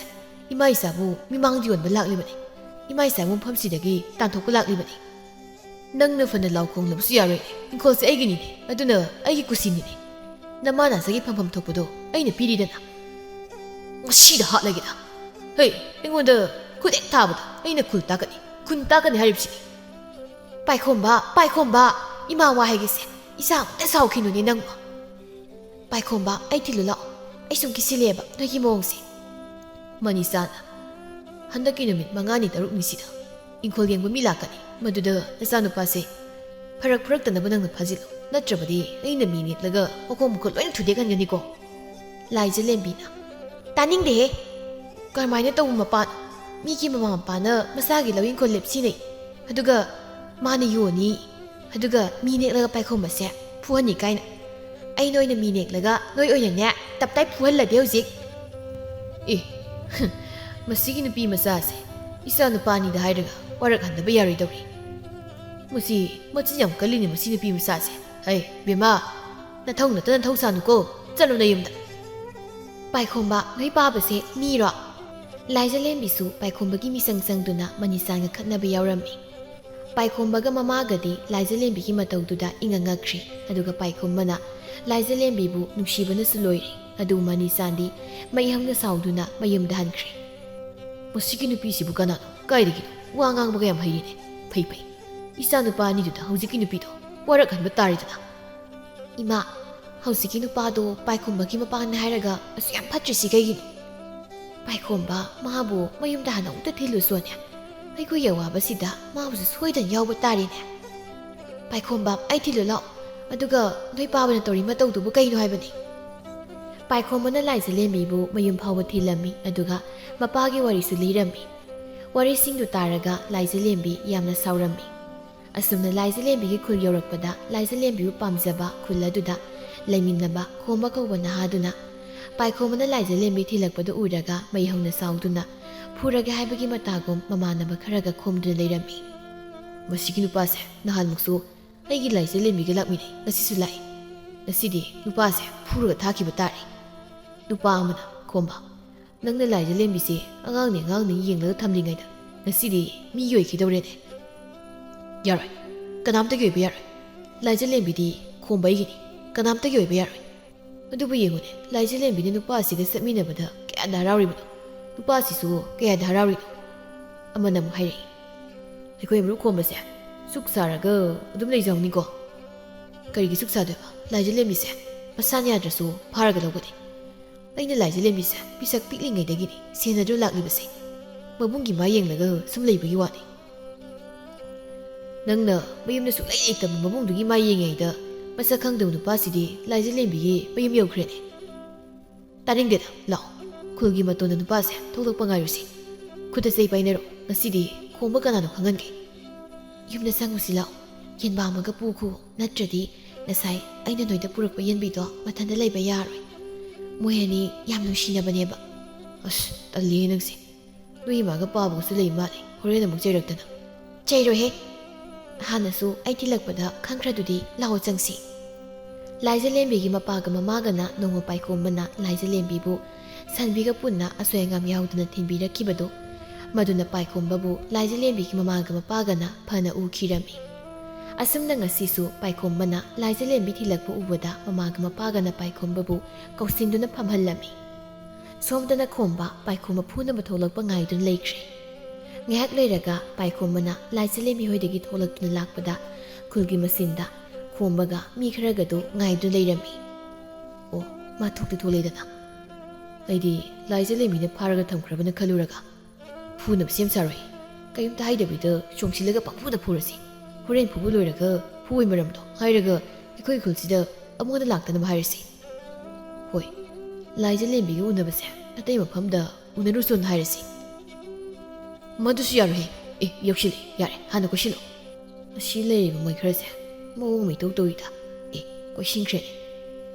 ꯏꯃꯥ ꯏꯆꯥꯕꯨ ꯃꯤꯃꯥꯡꯗ ꯌꯣꯟꯕ ꯂꯥꯛꯂꯤꯕꯅꯤ꯫ ꯏꯃꯥ ꯏꯆꯥꯕꯨ ꯃꯐꯝꯁꯤꯗꯒꯤ ꯇꯥꯟꯊꯣꯛꯄ ꯂꯥꯛꯂꯤꯕꯅꯤ꯫ ꯅꯪꯅ ꯐꯅ ꯂꯥꯎ ꯈꯣꯡꯂꯕꯁꯨ ꯌꯥꯔꯣꯏ꯫ ꯏꯪꯈꯣꯜꯁꯦ ꯑꯩꯒꯤꯅꯤꯅꯦ, ꯑꯗꯨꯅ ꯑꯩꯒꯤ ꯀꯨꯁꯤꯅꯤꯅꯦ꯫ ꯅꯃꯥ ꯅꯆꯥꯒꯤ ꯐꯪꯐꯝ ꯊꯣꯛꯄꯗꯣ ꯑꯩꯅ ꯄꯤꯔꯤꯗꯅ꯫ ꯉꯁꯤꯗ ꯍꯥꯠꯂꯒꯦꯗ꯫ ꯍꯩ, ꯑꯩꯉꯣꯟꯗ ꯈꯨꯗꯦꯛ ꯊꯥꯕꯗ ꯑꯩꯅ ꯈꯨꯟ ꯇꯥꯛꯀꯅꯤ, ꯈꯨꯟ ꯇꯥꯛꯀꯅꯤ ꯍꯥꯏꯔꯤꯕꯁꯤꯅꯤ꯫ "ꯄꯥꯏꯈꯣꯝꯕ, ꯄꯥꯏꯈꯣꯝꯕ, ꯏꯃꯥ ꯋꯥ ꯍꯥꯏꯒꯦꯁꯦ, ꯏꯆꯥ ꯑꯃꯨꯛꯇ ꯁꯥꯎꯈꯤꯅꯨꯅꯦ ꯅꯪꯕꯣ꯫ ꯄꯥꯏꯈꯣꯝꯕ, ꯑꯩ ꯊꯤꯜꯂꯨ ꯂꯥꯛꯑꯣ, ꯑꯩ ꯁꯨꯝ ꯀꯤꯁꯤꯜꯂꯛꯑꯦꯕ ꯅꯣꯏꯒꯤ ꯃꯑꯣꯡꯁꯦ꯫" ꯃꯅꯤꯁꯥꯅ, "ꯍꯟꯗꯛꯀꯤ ꯅꯨꯃꯤꯠ ꯃꯉꯥꯅꯤ ꯇꯔꯨꯛꯅꯤꯁꯤꯗ ꯏꯪꯈꯣꯜ ꯌꯦꯡꯕ ꯃꯤ ꯂꯥꯛꯀꯅꯤ, ꯃꯗꯨꯗ ꯅꯆꯥꯅꯨꯄꯥꯁꯦ ꯐꯔꯛ ꯐꯔꯛꯇꯅꯕ ꯅꯪꯅ ꯐꯥꯖꯤꯜꯂꯨ, ꯅꯠꯇ꯭ꯔꯕꯗꯤ ꯑꯩꯅ ꯃꯤ ꯅꯦꯛꯂꯒ ꯃꯈꯣꯡ ꯃꯈꯨꯠ ꯂꯣꯏꯅ ꯊꯨꯗꯦꯛꯍꯟꯒꯅꯤꯀꯣ꯫" ꯂꯥꯏꯖꯂꯦꯝꯕꯤꯅ, "ꯇꯥꯅꯤꯡꯗꯦꯍꯦ꯫ ꯀꯔꯝꯍꯥꯏꯅ ꯇꯧꯕ ꯃꯄꯥꯅꯣ? ꯃꯤꯒꯤ ꯃꯃꯥ ꯃꯄꯥꯅ ꯃꯆꯥꯒꯤ ꯂꯧ ꯏꯪꯈꯣꯜ ꯂꯦꯞꯁꯤꯟꯅꯩ, ꯑꯗꯨꯒ ꯃꯥꯅ ꯌꯣꯟꯅꯤ, ꯑꯗꯨꯒ ꯃꯤ ꯅꯦꯛꯂꯒ ꯄꯥꯏꯈꯣꯝꯕꯁꯦ ꯐꯨꯍꯟꯅꯤ ꯀꯥꯏꯅ꯫ ꯑꯩꯅ ꯑꯣꯏꯅ ꯃꯤ ꯅꯦꯛꯂꯒ ꯅꯣꯏ ꯑꯣꯏꯅꯅꯦ ꯇꯞꯇꯥꯏ ꯐꯨꯍꯜꯂꯗꯤ ꯍꯧꯖꯤꯛ꯫" "ꯑꯦ, ꯃꯁꯤꯒꯤ ꯅꯨꯄꯤ ꯃꯆꯥꯁꯦ ꯏꯆꯥ ꯅꯨꯄꯥꯅꯤꯗ ꯍꯥꯏꯔꯒ ꯋꯥꯔꯛꯍꯟꯗꯕ ꯌꯥꯔꯣꯏꯗꯧꯔꯤ꯫ ꯃꯁꯤ ꯃꯆꯤꯟ ꯌꯥꯝ ꯀꯜꯂꯤꯅꯦ ꯃꯁꯤ ꯅꯨꯄꯤ ꯃꯆꯥꯁꯦ꯫ ꯍꯩ, ꯕꯦꯝꯃ, ꯅꯊꯧ ꯅꯠꯇ ꯅꯊꯧ ꯁꯥꯅꯨꯀꯣ, ꯆꯠꯂꯨ ꯅꯌꯨꯝꯗ꯫" "ꯄꯥꯏꯈꯣꯝꯕ, ꯅꯣꯏ ꯄꯥꯕꯁꯦ ꯃꯤꯔꯣ?" ꯂꯥꯏꯖꯂꯦꯝꯕꯤꯁꯨ ꯄꯥꯏꯈꯣꯝꯕꯒꯤ ꯃꯤꯆꯪ ꯆꯪꯗꯨꯅ ꯃꯅꯤꯁꯥꯟꯒ ꯈꯠꯅꯕ ꯌꯥꯎꯔꯝꯃꯤ꯫ ꯄꯥꯏꯈꯣꯝꯕꯒ ꯃꯃꯥꯒꯗꯤ ꯂꯥꯏꯖꯂꯦꯝꯕꯤꯒꯤ ꯃꯇꯧꯗꯨꯗ ꯏꯉꯛ ꯉꯛꯈ꯭ꯔꯤ, ꯑꯗꯨꯒ ꯄꯥꯏꯈꯣꯝꯕꯅ ꯂꯥꯏꯖꯂꯦꯝꯕꯤꯕꯨ ꯅꯨꯡꯁꯤꯕꯅꯁꯨ ꯂꯣꯏꯔꯤ꯫ ꯑꯗꯨ ꯃꯅꯤꯁꯥꯟꯗꯤ ꯃꯩ ꯍꯧꯅ ꯁꯥꯎꯗꯨꯅ ꯃꯌꯨꯝꯗ ꯍꯟꯈ꯭ꯔꯦ꯫ "ꯃꯁꯤꯒꯤ ꯅꯨꯄꯤꯁꯤꯕꯨ ꯀꯅꯥꯅꯣ? ꯀꯥꯏꯗꯒꯤꯅꯣ? ꯋꯥ ꯉꯥꯡꯕꯒ ꯌꯥꯝ ꯍꯩꯔꯤꯅꯦ꯫ ꯐꯩ, ꯐꯩ꯫ ꯏꯆꯥ ꯅꯨꯄꯥ ꯑꯅꯤꯗꯨꯗ ꯍꯧꯖꯤꯛꯀꯤ ꯅꯨꯄꯤꯗꯣ ꯋꯥꯔꯛꯍꯟꯕ ꯇꯥꯔꯦꯗꯅ꯫" "ꯏꯃꯥ, ꯍꯧꯖꯤꯛꯀꯤ ꯅꯨꯄꯥꯗꯣ ꯄꯥꯏꯈꯣꯝꯕꯒꯤ ꯃꯄꯥꯅꯦ ꯍꯥꯏꯔꯒ ꯑꯁꯨꯛ ꯌꯥꯝ ꯐꯠꯇ꯭ꯔꯤꯁꯤ ꯀꯩꯒꯤꯅꯣ? ꯄꯥꯏꯈꯣꯝꯕ, ꯃꯥꯕꯨ ꯃꯌꯨꯝꯗ ꯍꯥꯟꯅ ꯑꯃꯨꯛꯇ ꯊꯤꯜꯂꯨꯁꯣꯅꯦ꯫ ꯑꯩꯈꯣꯏꯒꯤ ꯑꯋꯥꯕꯁꯤꯗ ꯃꯥꯕꯨꯁꯨ ꯁꯣꯏꯗꯅ ꯌꯥꯎꯕ ꯇꯥꯔꯦꯅꯦ꯫ ꯄꯥꯏꯈꯣꯝꯕ, ꯑꯩ ꯊꯤꯜꯂꯨ ꯂꯥꯛꯑꯣ꯫ ꯑꯗꯨꯒ ꯅꯣꯏ ꯄꯥꯕꯅ ꯇꯧꯔꯤ ꯃꯇꯧꯗꯨꯕꯨ ꯀꯩꯅꯣ ꯍꯥꯏꯕꯅꯤ?" ꯄꯥꯏꯈꯣꯝꯕꯅ ꯂꯥꯏꯖꯂꯦꯝꯕꯤꯕꯨ ꯃꯌꯨꯝ ꯐꯥꯎꯕ ꯊꯤꯜꯂꯝꯃꯤ, ꯑꯗꯨꯒ ꯃꯄꯥꯒꯤ ꯋꯥꯔꯤꯁꯨ ꯂꯤꯔꯝꯃꯤ꯫ ꯋꯥꯔꯤꯁꯤꯡꯗꯨ ꯇꯥꯔꯒ ꯂꯥꯏꯖꯂꯦꯝꯕꯤ ꯌꯥꯝꯅ ꯁꯥꯎꯔꯝꯃꯤ꯫ ꯑꯁꯨꯝꯅ ꯂꯥꯏꯖꯂꯦꯝꯕꯤꯒꯤ ꯈꯨꯜ ꯌꯧꯔꯛꯄꯗ ꯂꯥꯏꯖꯂꯦꯝꯕꯤꯕꯨ ꯄꯥꯝꯖꯕ ꯈꯨꯜ ꯑꯗꯨꯗ ꯂꯩꯃꯤꯟꯅꯕ ꯈꯣꯝꯕ ꯀꯧꯕ ꯅꯍꯥꯗꯨꯅ ꯄꯥꯏꯈꯣꯝꯕꯅ ꯂꯥꯏꯖꯂꯦꯝꯕꯤ ꯊꯤꯜꯂꯛꯄꯗꯨ ꯎꯔꯒ ꯃꯩ ꯍꯧꯅ ꯁꯥꯎꯗꯨꯅ ꯐꯨꯔꯒꯦ ꯍꯥꯏꯕꯒꯤ ꯃꯇꯥꯒꯨꯝ ꯃꯃꯥꯟꯅꯕ ꯈꯔꯒ ꯈꯣꯝꯗꯨꯅ ꯂꯩꯔꯝꯃꯤ꯫ "ꯃꯁꯤꯒꯤ ꯅꯨꯄꯥꯁꯦ ꯅꯍꯥꯟꯃꯨꯛꯁꯨ ꯑꯩꯒꯤ ꯂꯥꯏꯖꯂꯦꯝꯕꯤꯒ ꯂꯥꯛꯃꯤꯟꯅꯩ, ꯉꯁꯤꯁꯨ ꯂꯥꯛꯏ꯫ ꯉꯁꯤꯗꯤ ꯅꯨꯄꯥꯁꯦ ꯐꯨꯔꯒ ꯊꯥꯈꯤꯕ ꯇꯥꯔꯦ꯫" ꯅꯨꯄꯥ ꯑꯃꯅ, "ꯈꯣꯝꯕ, ꯅꯪꯅ ꯂꯥꯏꯖꯂꯦꯝꯕꯤꯁꯦ ꯑꯉꯥꯡꯅꯦ ꯑꯉꯥꯡꯅꯦ ꯌꯦꯡꯂꯒ ꯊꯝꯂꯤꯉꯩꯗ ꯉꯁꯤꯗꯤ ꯃꯤꯒꯤ ꯑꯣꯏꯈꯤꯗꯧꯔꯦꯅꯦ꯫" "ꯌꯥꯔꯣꯏ, ꯀꯅꯥꯝꯇꯒꯤ ꯑꯣꯏꯕ ꯌꯥꯔꯣꯏ꯫ ꯂꯥꯏꯖꯂꯦꯝꯕꯤꯗꯤ ꯈꯣꯝꯕꯩꯒꯤꯅꯤ, ꯀꯅꯥꯝꯇꯒꯤ ꯑꯣꯏꯕ ꯌꯥꯔꯣꯏ꯫ ꯑꯗꯨꯕꯨ ꯌꯦꯡꯉꯨꯅꯦ, ꯂꯥꯏꯖꯂꯦꯝꯕꯤꯅ ꯅꯨꯄꯥ ꯑꯁꯤꯒ ꯆꯠꯃꯤꯟꯅꯕꯗ ꯀꯌꯥꯗ ꯍꯔꯥꯎꯔꯤꯕꯅꯣ, ꯅꯨꯄꯥ ꯑꯁꯤꯁꯨ ꯀꯌꯥꯗ ꯍꯔꯥꯎꯔꯤꯅꯣ꯫" ꯑꯃꯅ ꯑꯃꯨꯛ ꯍꯥꯏꯔꯛꯏ, "ꯑꯩꯈꯣꯏ ꯃꯔꯨꯞ ꯈꯣꯝꯕꯁꯦ ꯁꯨꯛ ꯁꯥꯔꯒ ꯑꯗꯨꯝ ꯂꯩꯖꯍꯧꯅꯤꯀꯣ꯫ ꯀꯔꯤꯒꯤ ꯁꯨꯛ ꯁꯥꯗꯣꯏꯕ? ꯂꯥꯏꯖ ꯂꯦꯝꯕꯤꯁꯦ ꯃꯁꯥꯅ ꯌꯥꯗ꯭ꯔꯁꯨ ꯐꯥꯔꯒ ꯂꯧꯒꯅꯤ꯫ ꯑꯩꯅ ꯂꯥꯏꯖ ꯂꯦꯝꯕꯤꯁꯦ ꯄꯤꯁꯛ ꯄꯤꯛꯂꯤꯉꯩꯗꯒꯤꯅꯤ ꯁꯦꯟꯅꯗꯨꯅ ꯂꯥꯛꯂꯤꯕꯁꯦ꯫ ꯃꯕꯨꯡꯒꯤ ꯃꯥ ꯌꯦꯡꯂꯒ ꯁꯨꯝ ꯂꯩꯕꯒꯤ ꯋꯥꯅꯤ꯫ ꯅꯪꯅ ꯃꯌꯨꯝꯗ ꯁꯨꯡꯂꯩ ꯂꯩꯇꯕ ꯃꯕꯨꯡꯗꯨꯒꯤ ꯃꯥ ꯌꯦꯡꯉꯤꯉꯩꯗ ꯃꯁꯛ ꯈꯪꯗꯕ ꯅꯨꯄꯥꯁꯤꯗꯤ ꯂꯥꯏꯖ ꯂꯦꯝꯕꯤꯒꯤ ꯃꯌꯨꯝ ꯌꯧꯈ꯭ꯔꯦꯅꯦ꯫ ꯇꯥꯅꯤꯡꯗꯦꯗ, ꯂꯥꯛꯑꯣ꯫ ꯈꯨꯜꯒꯤ ꯃꯇꯣꯟꯗ ꯅꯨꯄꯥꯁꯦ ꯊꯣꯛꯂꯛꯄ ꯉꯥꯏꯔꯨꯁꯤ꯫ ꯈꯨꯠꯇ ꯆꯩ ꯄꯥꯏꯅꯔꯣ, ꯉꯁꯤꯗꯤ ꯈꯣꯝꯕ ꯀꯅꯥꯅꯣ ꯈꯪꯍꯟꯒꯦ꯫ ꯌꯨꯝꯗ ꯆꯪꯉꯨꯁꯤ ꯂꯥꯛꯑꯣ꯫ ꯌꯦꯟꯕꯥ ꯑꯃꯒ ꯄꯨꯈꯣ, ꯅꯠꯇ꯭ꯔꯗꯤ ꯉꯁꯥꯏ ꯑꯩꯅ ꯅꯣꯏꯗ ꯄꯨꯔꯛꯄ ꯌꯦꯟꯕꯤꯗꯣ ꯃꯊꯟꯇ ꯂꯩꯕ ꯌꯥꯔꯣꯏ꯫ ꯃꯣꯏ ꯑꯅꯤ ꯌꯥꯝ ꯅꯨꯡꯁꯤꯅꯕꯅꯦꯕ꯫ ꯑꯁ, ꯇꯜꯂꯤꯍꯦ ꯅꯪꯁꯦ꯫ ꯅꯣꯏ ꯏꯃꯥꯒ ꯄꯥꯕꯒꯁꯨ ꯂꯩ ꯃꯥꯜꯂꯦ, ꯍꯣꯔꯦꯟ ꯑꯃꯨꯛ ꯆꯩꯔꯛꯇꯅ꯫ ꯆꯩꯔꯣꯏꯍꯦ꯫ ꯍꯥꯟꯅꯁꯨ ꯑꯩ ꯊꯤꯜꯂꯛꯄꯗ ꯈꯪꯈ꯭ꯔꯗꯨꯗꯤ, ꯂꯥꯛꯑꯣ ꯆꯪꯁꯤ꯫ ꯂꯥꯏꯖ ꯂꯦꯝꯕꯤꯒꯤ ꯃꯄꯥꯒ ꯃꯃꯥꯒꯅ ꯅꯣꯡꯃ ꯄꯥꯏꯈꯣꯝꯕꯅ ꯂꯥꯏꯖ ꯂꯦꯝꯕꯤꯕꯨ ꯁꯟꯕꯤꯒ ꯄꯨꯟꯅ ꯑꯁꯣꯏ ꯑꯉꯥꯝ ꯌꯥꯎꯗꯅ ꯊꯤꯟꯕꯤꯔꯛꯈꯤꯕꯗꯣ, ꯃꯗꯨꯅ ꯄꯥꯏꯈꯣꯝꯕꯕꯨ ꯂꯥꯏꯖ ꯂꯦꯝꯕꯤꯒꯤ ꯃꯃꯥꯒ ꯃꯄꯥꯒꯅ ꯐꯅ ꯎꯈꯤꯔꯝꯃꯤ꯫ ꯑꯁꯨꯝꯅ ꯉꯁꯤꯁꯨ ꯄꯥꯏꯈꯣꯝꯕꯅ ꯂꯥꯏꯖ ꯂꯦꯝꯕꯤ ꯊꯤꯜꯂꯛꯄ ꯎꯕꯗ ꯃꯃꯥꯒ ꯃꯄꯥꯒꯅ ꯄꯥꯏꯈꯣꯝꯕꯕꯨ ꯀꯧꯁꯤꯟꯗꯨꯅ ꯐꯝꯍꯜꯂꯝꯃꯤ꯫ ꯁꯣꯝꯗꯅ ꯈꯣꯝꯕ ꯄꯥꯏꯈꯣꯝꯕ ꯐꯨꯅꯕ ꯊꯣꯛꯂꯛꯄ ꯉꯥꯏꯗꯨꯅ ꯂꯩꯈ꯭ꯔꯦ꯫ ꯉꯥꯏꯍꯥꯛ ꯂꯩꯔꯒ ꯄꯥꯏꯈꯣꯝꯕꯅ ꯂꯥꯏꯖ ꯂꯦꯝꯕꯤ ꯍꯣꯏꯗꯒꯤ ꯊꯣꯛꯂꯛꯇꯨꯅ ꯂꯥꯛꯄꯗ ꯈꯨꯜꯒꯤ ꯃꯆꯤꯟꯗ ꯈꯣꯝꯕꯒ ꯃꯤ ꯈꯔꯒꯗꯨ ꯉꯥꯏꯗꯨꯅ ꯂꯩꯔꯝꯃꯤ꯫ ꯑꯣ, ꯃꯥ ꯊꯣꯛꯇꯤ ꯊꯣꯛꯂꯛꯏꯗꯅ꯫ ꯑꯩꯗꯤ ꯂꯥꯏꯖ ꯂꯦꯝꯕꯤꯅ ꯐꯥꯔꯒ ꯊꯝꯈ꯭ꯔꯕꯅ ꯈꯜꯂꯨꯔꯒ꯫ ꯐꯨꯅꯕ ꯁꯦꯝ ꯁꯥꯔꯣꯏ꯫ ꯀꯩꯝꯇ ꯍꯥꯏꯗꯕꯤꯗ ꯆꯣꯡꯁꯤꯜꯂꯒ ꯄꯪꯐꯨꯗ ꯐꯨꯔꯁꯤ꯫ ꯍꯣꯔꯦꯟ ꯐꯨꯕ ꯂꯣꯏꯔꯒ ꯐꯨꯕꯩ ꯃꯔꯝꯗꯣ ꯍꯥꯏꯔꯒ ꯑꯩꯈꯣꯏ ꯈꯨꯜꯁꯤꯗ ꯑꯃꯨꯛ ꯍꯟꯅ ꯂꯥꯛꯇꯅꯕ ꯍꯥꯏꯔꯁꯤ꯫ ꯍꯣꯏ, ꯂꯥꯏꯖ ꯂꯦꯝꯕꯤꯒ ꯎꯅꯕꯁꯦ ꯑꯇꯩ ꯃꯐꯝꯗ ꯎꯅꯔꯨꯁꯣꯅ ꯍꯥꯏꯔꯁꯤ꯫ ꯃꯗꯨꯁꯨ ꯌꯥꯔꯣꯏꯍꯦ꯫ ꯑꯦ, ꯌꯧꯁꯤꯜꯂꯦ꯫ ꯌꯥꯔꯦ, ꯍꯥꯟꯅ ꯀꯣꯏꯁꯤꯜꯂꯣ꯫ ꯑꯁꯤ ꯂꯩꯔꯤꯕ ꯃꯣꯏ ꯈꯔꯁꯦ ꯃꯑꯣꯡ ꯑꯃ ꯏꯇꯧ ꯇꯧꯏꯗ꯫ ꯑꯦ, ꯀꯣꯏꯁꯤꯟꯈ꯭ꯔꯦꯅꯦ꯫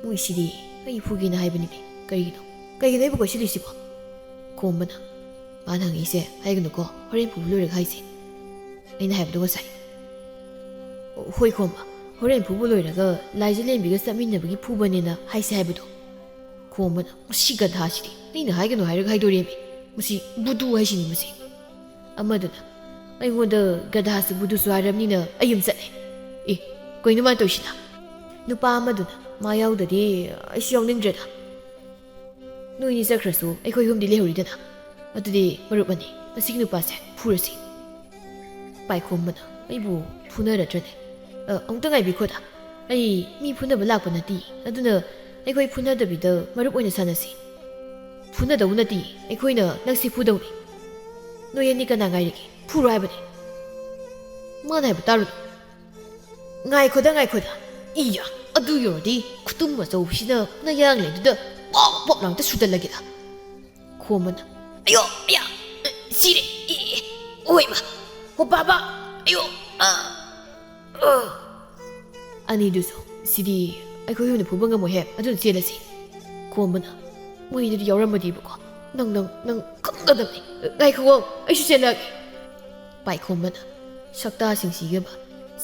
ꯃꯣꯏꯁꯤꯗꯤ ꯑꯩ ꯐꯨꯒꯦꯅ ꯍꯥꯏꯕꯅꯤꯅꯦ꯫ ꯀꯔꯤꯒꯤꯅꯣ? ꯀꯩꯒꯤꯅꯣ ꯑꯩꯕꯨ ꯀꯣꯏꯁꯤꯜꯂꯤꯁꯤꯕꯣ? ꯈꯣꯝꯕꯅ, ꯃꯥꯅ ꯍꯪꯉꯤꯁꯦ ꯍꯥꯏꯒꯅꯨꯀꯣ, ꯍꯣꯔꯦꯟ ꯐꯨꯕ ꯂꯣꯏꯔꯒ ꯍꯥꯏꯁꯦ꯫ ꯑꯩꯅ ꯍꯥꯏꯕꯗꯣ ꯉꯁꯥꯏ꯫ ꯑꯣ, ꯍꯣꯏ ꯈꯣꯝꯕ, ꯍꯣꯔꯦꯟ ꯐꯨꯕ ꯂꯣꯏꯔꯒ ꯂꯥꯏꯖ ꯂꯦꯝꯕꯤꯒ ꯆꯠꯃꯤꯟꯅꯕꯒꯤ ꯐꯨꯕꯅꯦꯅ ꯍꯥꯏꯁꯦ ꯍꯥꯏꯕꯗꯣ꯫ ꯈꯣꯝꯕꯅ, "ꯃꯁꯤ ꯒꯙꯥꯁꯤꯗꯤ ꯑꯩꯅ ꯍꯥꯏꯒꯅꯨ ꯍꯥꯏꯔꯒ ꯍꯥꯏꯗꯣꯔꯤꯃꯤ꯫ ꯃꯁꯤ ꯕꯨꯗꯨ ꯍꯥꯏꯁꯤꯅꯤ ꯃꯁꯤ"꯫ ꯑꯃꯗꯨꯅ, "ꯑꯩꯉꯣꯟꯗ ꯒꯙꯥꯁꯨ ꯕꯨꯗꯨꯁꯨ ꯍꯥꯏꯔꯕꯅꯤꯅ ꯑꯩ ꯌꯨꯝ ꯆꯠꯂꯦ"꯫ ꯑꯦ, ꯀꯩꯅꯣ ꯃꯥꯅ ꯇꯧꯔꯤꯁꯤꯅ? ꯅꯨꯄꯥ ꯑꯃꯗꯨꯅ, "ꯃꯥ ꯌꯥꯎꯗꯗꯤ ꯑꯩꯁꯨ ꯌꯥꯎꯅꯤꯡꯗ꯭ꯔꯦꯗ꯫ ꯅꯣꯏꯅꯤ ꯆꯠꯈ꯭ꯔꯁꯨ ꯑꯩꯈꯣꯏ ꯑꯍꯨꯝꯗꯤ ꯂꯩꯍꯧꯔꯤꯗꯅ꯫ ꯑꯗꯨꯗꯤ ꯃꯔꯨꯞ ꯑꯅꯤ, ꯃꯁꯤꯒꯤ ꯅꯨꯄꯥꯁꯦ ꯐꯨꯔꯁꯤ"꯫ ꯄꯥꯏꯈꯣꯝꯕꯅ, ꯑꯩꯕꯨ ꯐꯨꯅꯔꯗ꯭ꯔꯅꯦ? ꯑ, ꯑꯃꯨꯛꯇ ꯉꯥꯏꯕꯤꯈꯣꯗ꯫ ꯑꯩ ꯃꯤ ꯐꯨꯅꯕ ꯂꯥꯛꯄ ꯅꯠꯇꯦ꯫ ꯑꯗꯨꯅ ꯑꯩꯈꯣꯏ ꯐꯨꯅꯗꯕꯤꯗ ꯃꯔꯨꯞ ꯑꯣꯏꯅ ꯁꯥꯟꯅꯁꯤ꯫ ꯐꯨꯅꯗꯧ ꯅꯠꯇꯦ꯫ ꯑꯩꯈꯣꯏꯅ ꯅꯪꯁꯤ ꯐꯨꯗꯧꯅꯤ꯫ ꯅꯣꯏ ꯑꯅꯤ ꯀꯅꯥ ꯉꯥꯏꯔꯤꯒꯦ? ꯐꯨꯔꯣ ꯍꯥꯏꯕꯅꯦ꯫ ꯃꯥꯅ ꯍꯥꯏꯕ ꯇꯥꯔꯨꯅꯨ꯫ ꯉꯥꯏꯈꯣꯗ, ꯉꯥꯏꯈꯣꯗ꯫ ꯏꯌꯥ, ꯑꯗꯨ ꯌꯧꯔꯗꯤ ꯈꯨꯇꯨꯝ ꯑꯆꯧꯕꯁꯤꯅ ꯅꯌꯥꯡꯂꯦꯟꯗꯨꯗ ꯄꯣꯞ ꯄꯣꯞ ꯂꯥꯎꯇ ꯁꯨꯗꯠꯂꯒꯦꯗ꯫ ꯈꯣꯝꯕꯅ, "ꯑꯌꯣ, ꯑꯌꯥ, ꯁꯤꯔꯦ, ꯑꯦ, ꯑꯦ, ꯑꯣꯏꯃ, ꯍꯣ ꯕꯥꯕꯥ, ꯑꯌꯣ, ꯑ, ꯑ." ꯑꯅꯤꯗꯨꯁꯨ, "ꯁꯤꯗꯤ ꯑꯩꯈꯣꯏ ꯍꯨꯝꯅ ꯐꯨꯕ ꯉꯝꯃꯣꯏꯍꯦ, ꯑꯗꯨꯅ ꯆꯦꯜꯂꯁꯤ꯫" ꯈꯣꯝꯕꯅ, "ꯃꯣꯏꯗꯨꯗꯤ ꯌꯥꯎꯔꯝꯃꯗꯤꯕꯀꯣ, ꯅꯪ, ꯅꯪ, ꯅꯪ ꯈꯪꯒꯗꯕꯅꯤ꯫ ꯉꯥꯏꯈꯣ, ꯑꯩꯁꯨ ꯆꯦꯜꯂꯛꯑꯒꯦ꯫" ꯄꯥꯏꯈꯣꯝꯕꯅ, "ꯁꯛꯇꯥꯁꯤꯡꯁꯤꯒꯕ,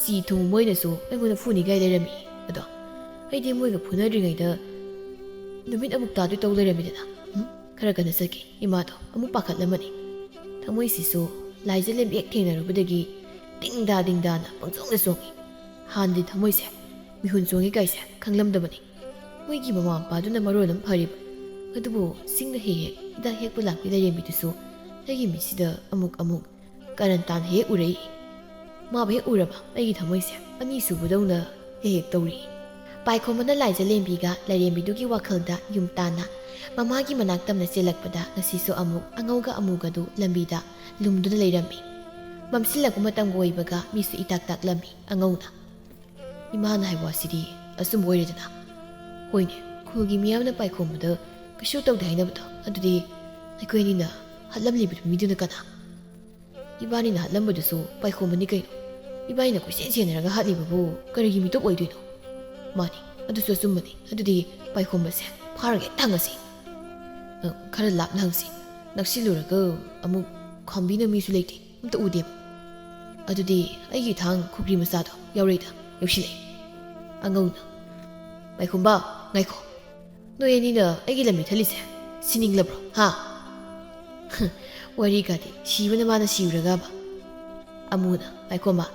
ꯁꯤ ꯊꯨꯡ ꯃꯣꯏꯅꯁꯨ ꯑꯩꯉꯣꯟꯗ ꯐꯨꯅꯤꯒꯥꯏ ꯂꯩꯔꯝꯃꯤ꯫ ꯑꯗꯣ ꯑꯩꯗꯤ ꯃꯣꯏꯒ ꯐꯨꯅꯗ꯭ꯔꯤꯉꯩꯗ ꯅꯨꯃꯤꯠ ꯑꯃꯨꯛ ꯇꯥꯗꯣꯏ ꯇꯧ ꯂꯩꯔꯝꯃꯤꯗꯅ꯫ ꯎꯝ? ꯈꯔ ꯀꯟꯅ ꯆꯠꯀꯦ꯫" ꯏꯃꯥꯗꯣ ꯑꯃꯨꯛ ꯄꯥꯈꯠꯂꯝꯃꯅꯤ꯫ ꯊꯃꯣꯏꯁꯤꯁꯨ ꯂꯥꯏꯖ ꯂꯦꯝꯕꯤ ꯍꯦꯛ ꯊꯦꯡꯅꯔꯨꯕꯗꯒꯤ ꯗꯤꯡꯗꯥ ꯗꯤꯡꯗꯥꯅ ꯄꯪꯆꯣꯡꯗ ꯆꯣꯡꯉꯤ꯫ ꯍꯥꯟꯅꯗꯤ ꯊꯃꯣꯏꯁꯦ ꯃꯤꯍꯨꯟ ꯆꯣꯡꯉꯤ ꯀꯥꯏꯁꯦ ꯈꯪꯂꯝꯗꯕꯅꯤ꯫ ꯃꯣꯏꯒꯤ ꯃꯃꯥ ꯃꯄꯥꯗꯨꯅ ꯃꯔꯣꯜ ꯑꯃ ꯐꯔꯤꯕ꯫ ꯑꯗꯨꯕꯨ ꯆꯤꯡꯗ ꯍꯦꯛ ꯍꯦꯛ ꯍꯤꯗꯥꯛ ꯍꯦꯛꯄ ꯂꯥꯛꯄꯤ ꯂꯥꯏꯔꯦꯝꯕꯤꯗꯨꯁꯨ ꯑꯩꯒꯤ ꯃꯤꯠꯁꯤꯗ ꯑꯃꯨꯛ ꯑꯃꯨꯛ ꯀꯔꯟ ꯇꯥꯅ ꯍꯦꯛ ꯎꯔꯛꯏ꯫ ꯃꯥꯕꯨ ꯍꯦꯛ ꯎꯔꯕ ꯑꯩꯒꯤ ꯊꯃꯣꯏꯁꯦ ꯑꯅꯤꯁꯨꯕꯗꯧꯅ ꯍꯦꯛ ꯍꯦꯛ ꯇꯧꯔꯤ꯫ ꯄꯥꯏꯈꯣꯝꯕꯅ ꯂꯥꯏꯖ ꯂꯦꯝꯕꯤꯒ ꯂꯥꯏꯔꯦꯝꯕꯤꯗꯨꯒꯤ ꯋꯥꯈꯜꯗ ꯌꯨꯝ ꯇꯥꯟꯅ ꯃꯃꯥꯒꯤ ꯃꯅꯥꯛ ꯇꯝꯅ ꯆꯦꯜꯂꯛꯄꯗ ꯉꯁꯤꯁꯨ ꯑꯃꯨꯛ ꯑꯉꯧꯒ ꯑꯃꯨꯒꯗꯨ ꯂꯝꯕꯤꯗ ꯂꯨꯝꯗꯨꯅ ꯂꯩꯔꯝꯃꯤ꯫ ꯃꯝꯁꯤꯜꯂꯛꯄ ꯃꯇꯝꯒ ꯑꯣꯏꯕꯒ ꯃꯤꯁꯨ ꯏꯇꯥꯛ ꯇꯥꯛꯂꯝꯃꯤ ꯑꯉꯧꯅ꯫ ꯏꯃꯥꯅ ꯍꯥꯏꯕ ꯋꯥꯁꯤꯗꯤ ꯑꯆꯨꯝꯕ ꯑꯣꯏꯔꯦꯗꯅ꯫ ꯍꯣꯏꯅꯦ, ꯈꯨꯜꯒꯤ ꯃꯤꯌꯥꯝꯅ ꯄꯥꯏꯈꯣꯝꯕꯗ ꯀꯩꯁꯨ ꯇꯧꯗꯦ ꯍꯥꯏꯅꯕꯗꯣ, ꯑꯗꯨꯗꯤ ꯑꯩꯈꯣꯏ ꯑꯅꯤꯅ ꯍꯥꯠꯂꯝꯂꯤꯕ ꯃꯤꯗꯨꯅ ꯀꯅꯥ? ꯏꯕꯥꯅꯤꯅ ꯍꯥꯠꯂꯝꯕꯗꯨꯁꯨ ꯄꯥꯏꯈꯣꯝꯕꯅꯤ ꯀꯩꯅꯣ꯫ ꯏꯕꯥꯅꯤꯅ ꯀꯣꯏꯆꯦꯟ ꯆꯦꯟꯅꯔꯒ ꯍꯥꯠꯂꯤꯕꯕꯨ ꯀꯔꯤꯒꯤ ꯃꯤꯇꯣꯞ ꯑꯣꯏꯗꯣꯏꯅꯣ? ꯃꯥꯅꯤ, ꯑꯗꯨꯁꯨ ꯑꯆꯨꯝꯕꯅꯤ꯫ ꯑꯗꯨꯗꯤ ꯄꯥꯏꯈꯣꯝꯕꯁꯦ ꯐꯥꯔꯒ ꯍꯦꯛꯇ ꯍꯪꯉꯁꯤ꯫ ꯑ, ꯈꯔ ꯂꯥꯞꯅ ꯍꯪꯁꯤ꯫ ꯅꯛꯁꯤꯜꯂꯨꯔꯒ ꯑꯃꯨꯛ ꯈꯥꯝꯕꯤꯅ ꯃꯤꯁꯨ ꯂꯩꯇꯦ, ꯑꯝꯇ ꯎꯗꯦꯕ꯫ ꯑꯗꯨꯗꯤ ꯑꯩꯒꯤ ꯊꯥꯡ ꯈꯨꯒ꯭ꯔꯤ ꯃꯆꯥꯗꯣ ꯌꯥꯎꯔꯛꯏꯗ, ꯌꯧꯁꯤꯜꯂꯛꯑꯦ꯫ ꯑꯉꯧꯅ, "ꯄꯥꯏꯈꯣꯝꯕ, ꯉꯥꯏꯈꯣ꯫ ꯅꯣꯏ ꯑꯅꯤꯅ ꯑꯩꯒꯤ ꯂꯝꯕꯤ ꯊꯠꯂꯤꯁꯦ ꯁꯤꯅꯤꯡꯂꯕ꯭ꯔꯣ, ꯍꯥ?" ꯋꯥꯔꯤꯒꯗꯤ ꯁꯤꯕꯅ ꯃꯥꯅ ꯁꯤꯔꯨꯔꯒꯕ꯫ ꯑꯃꯨꯅ, "ꯄꯥꯏꯈꯣꯝꯕ,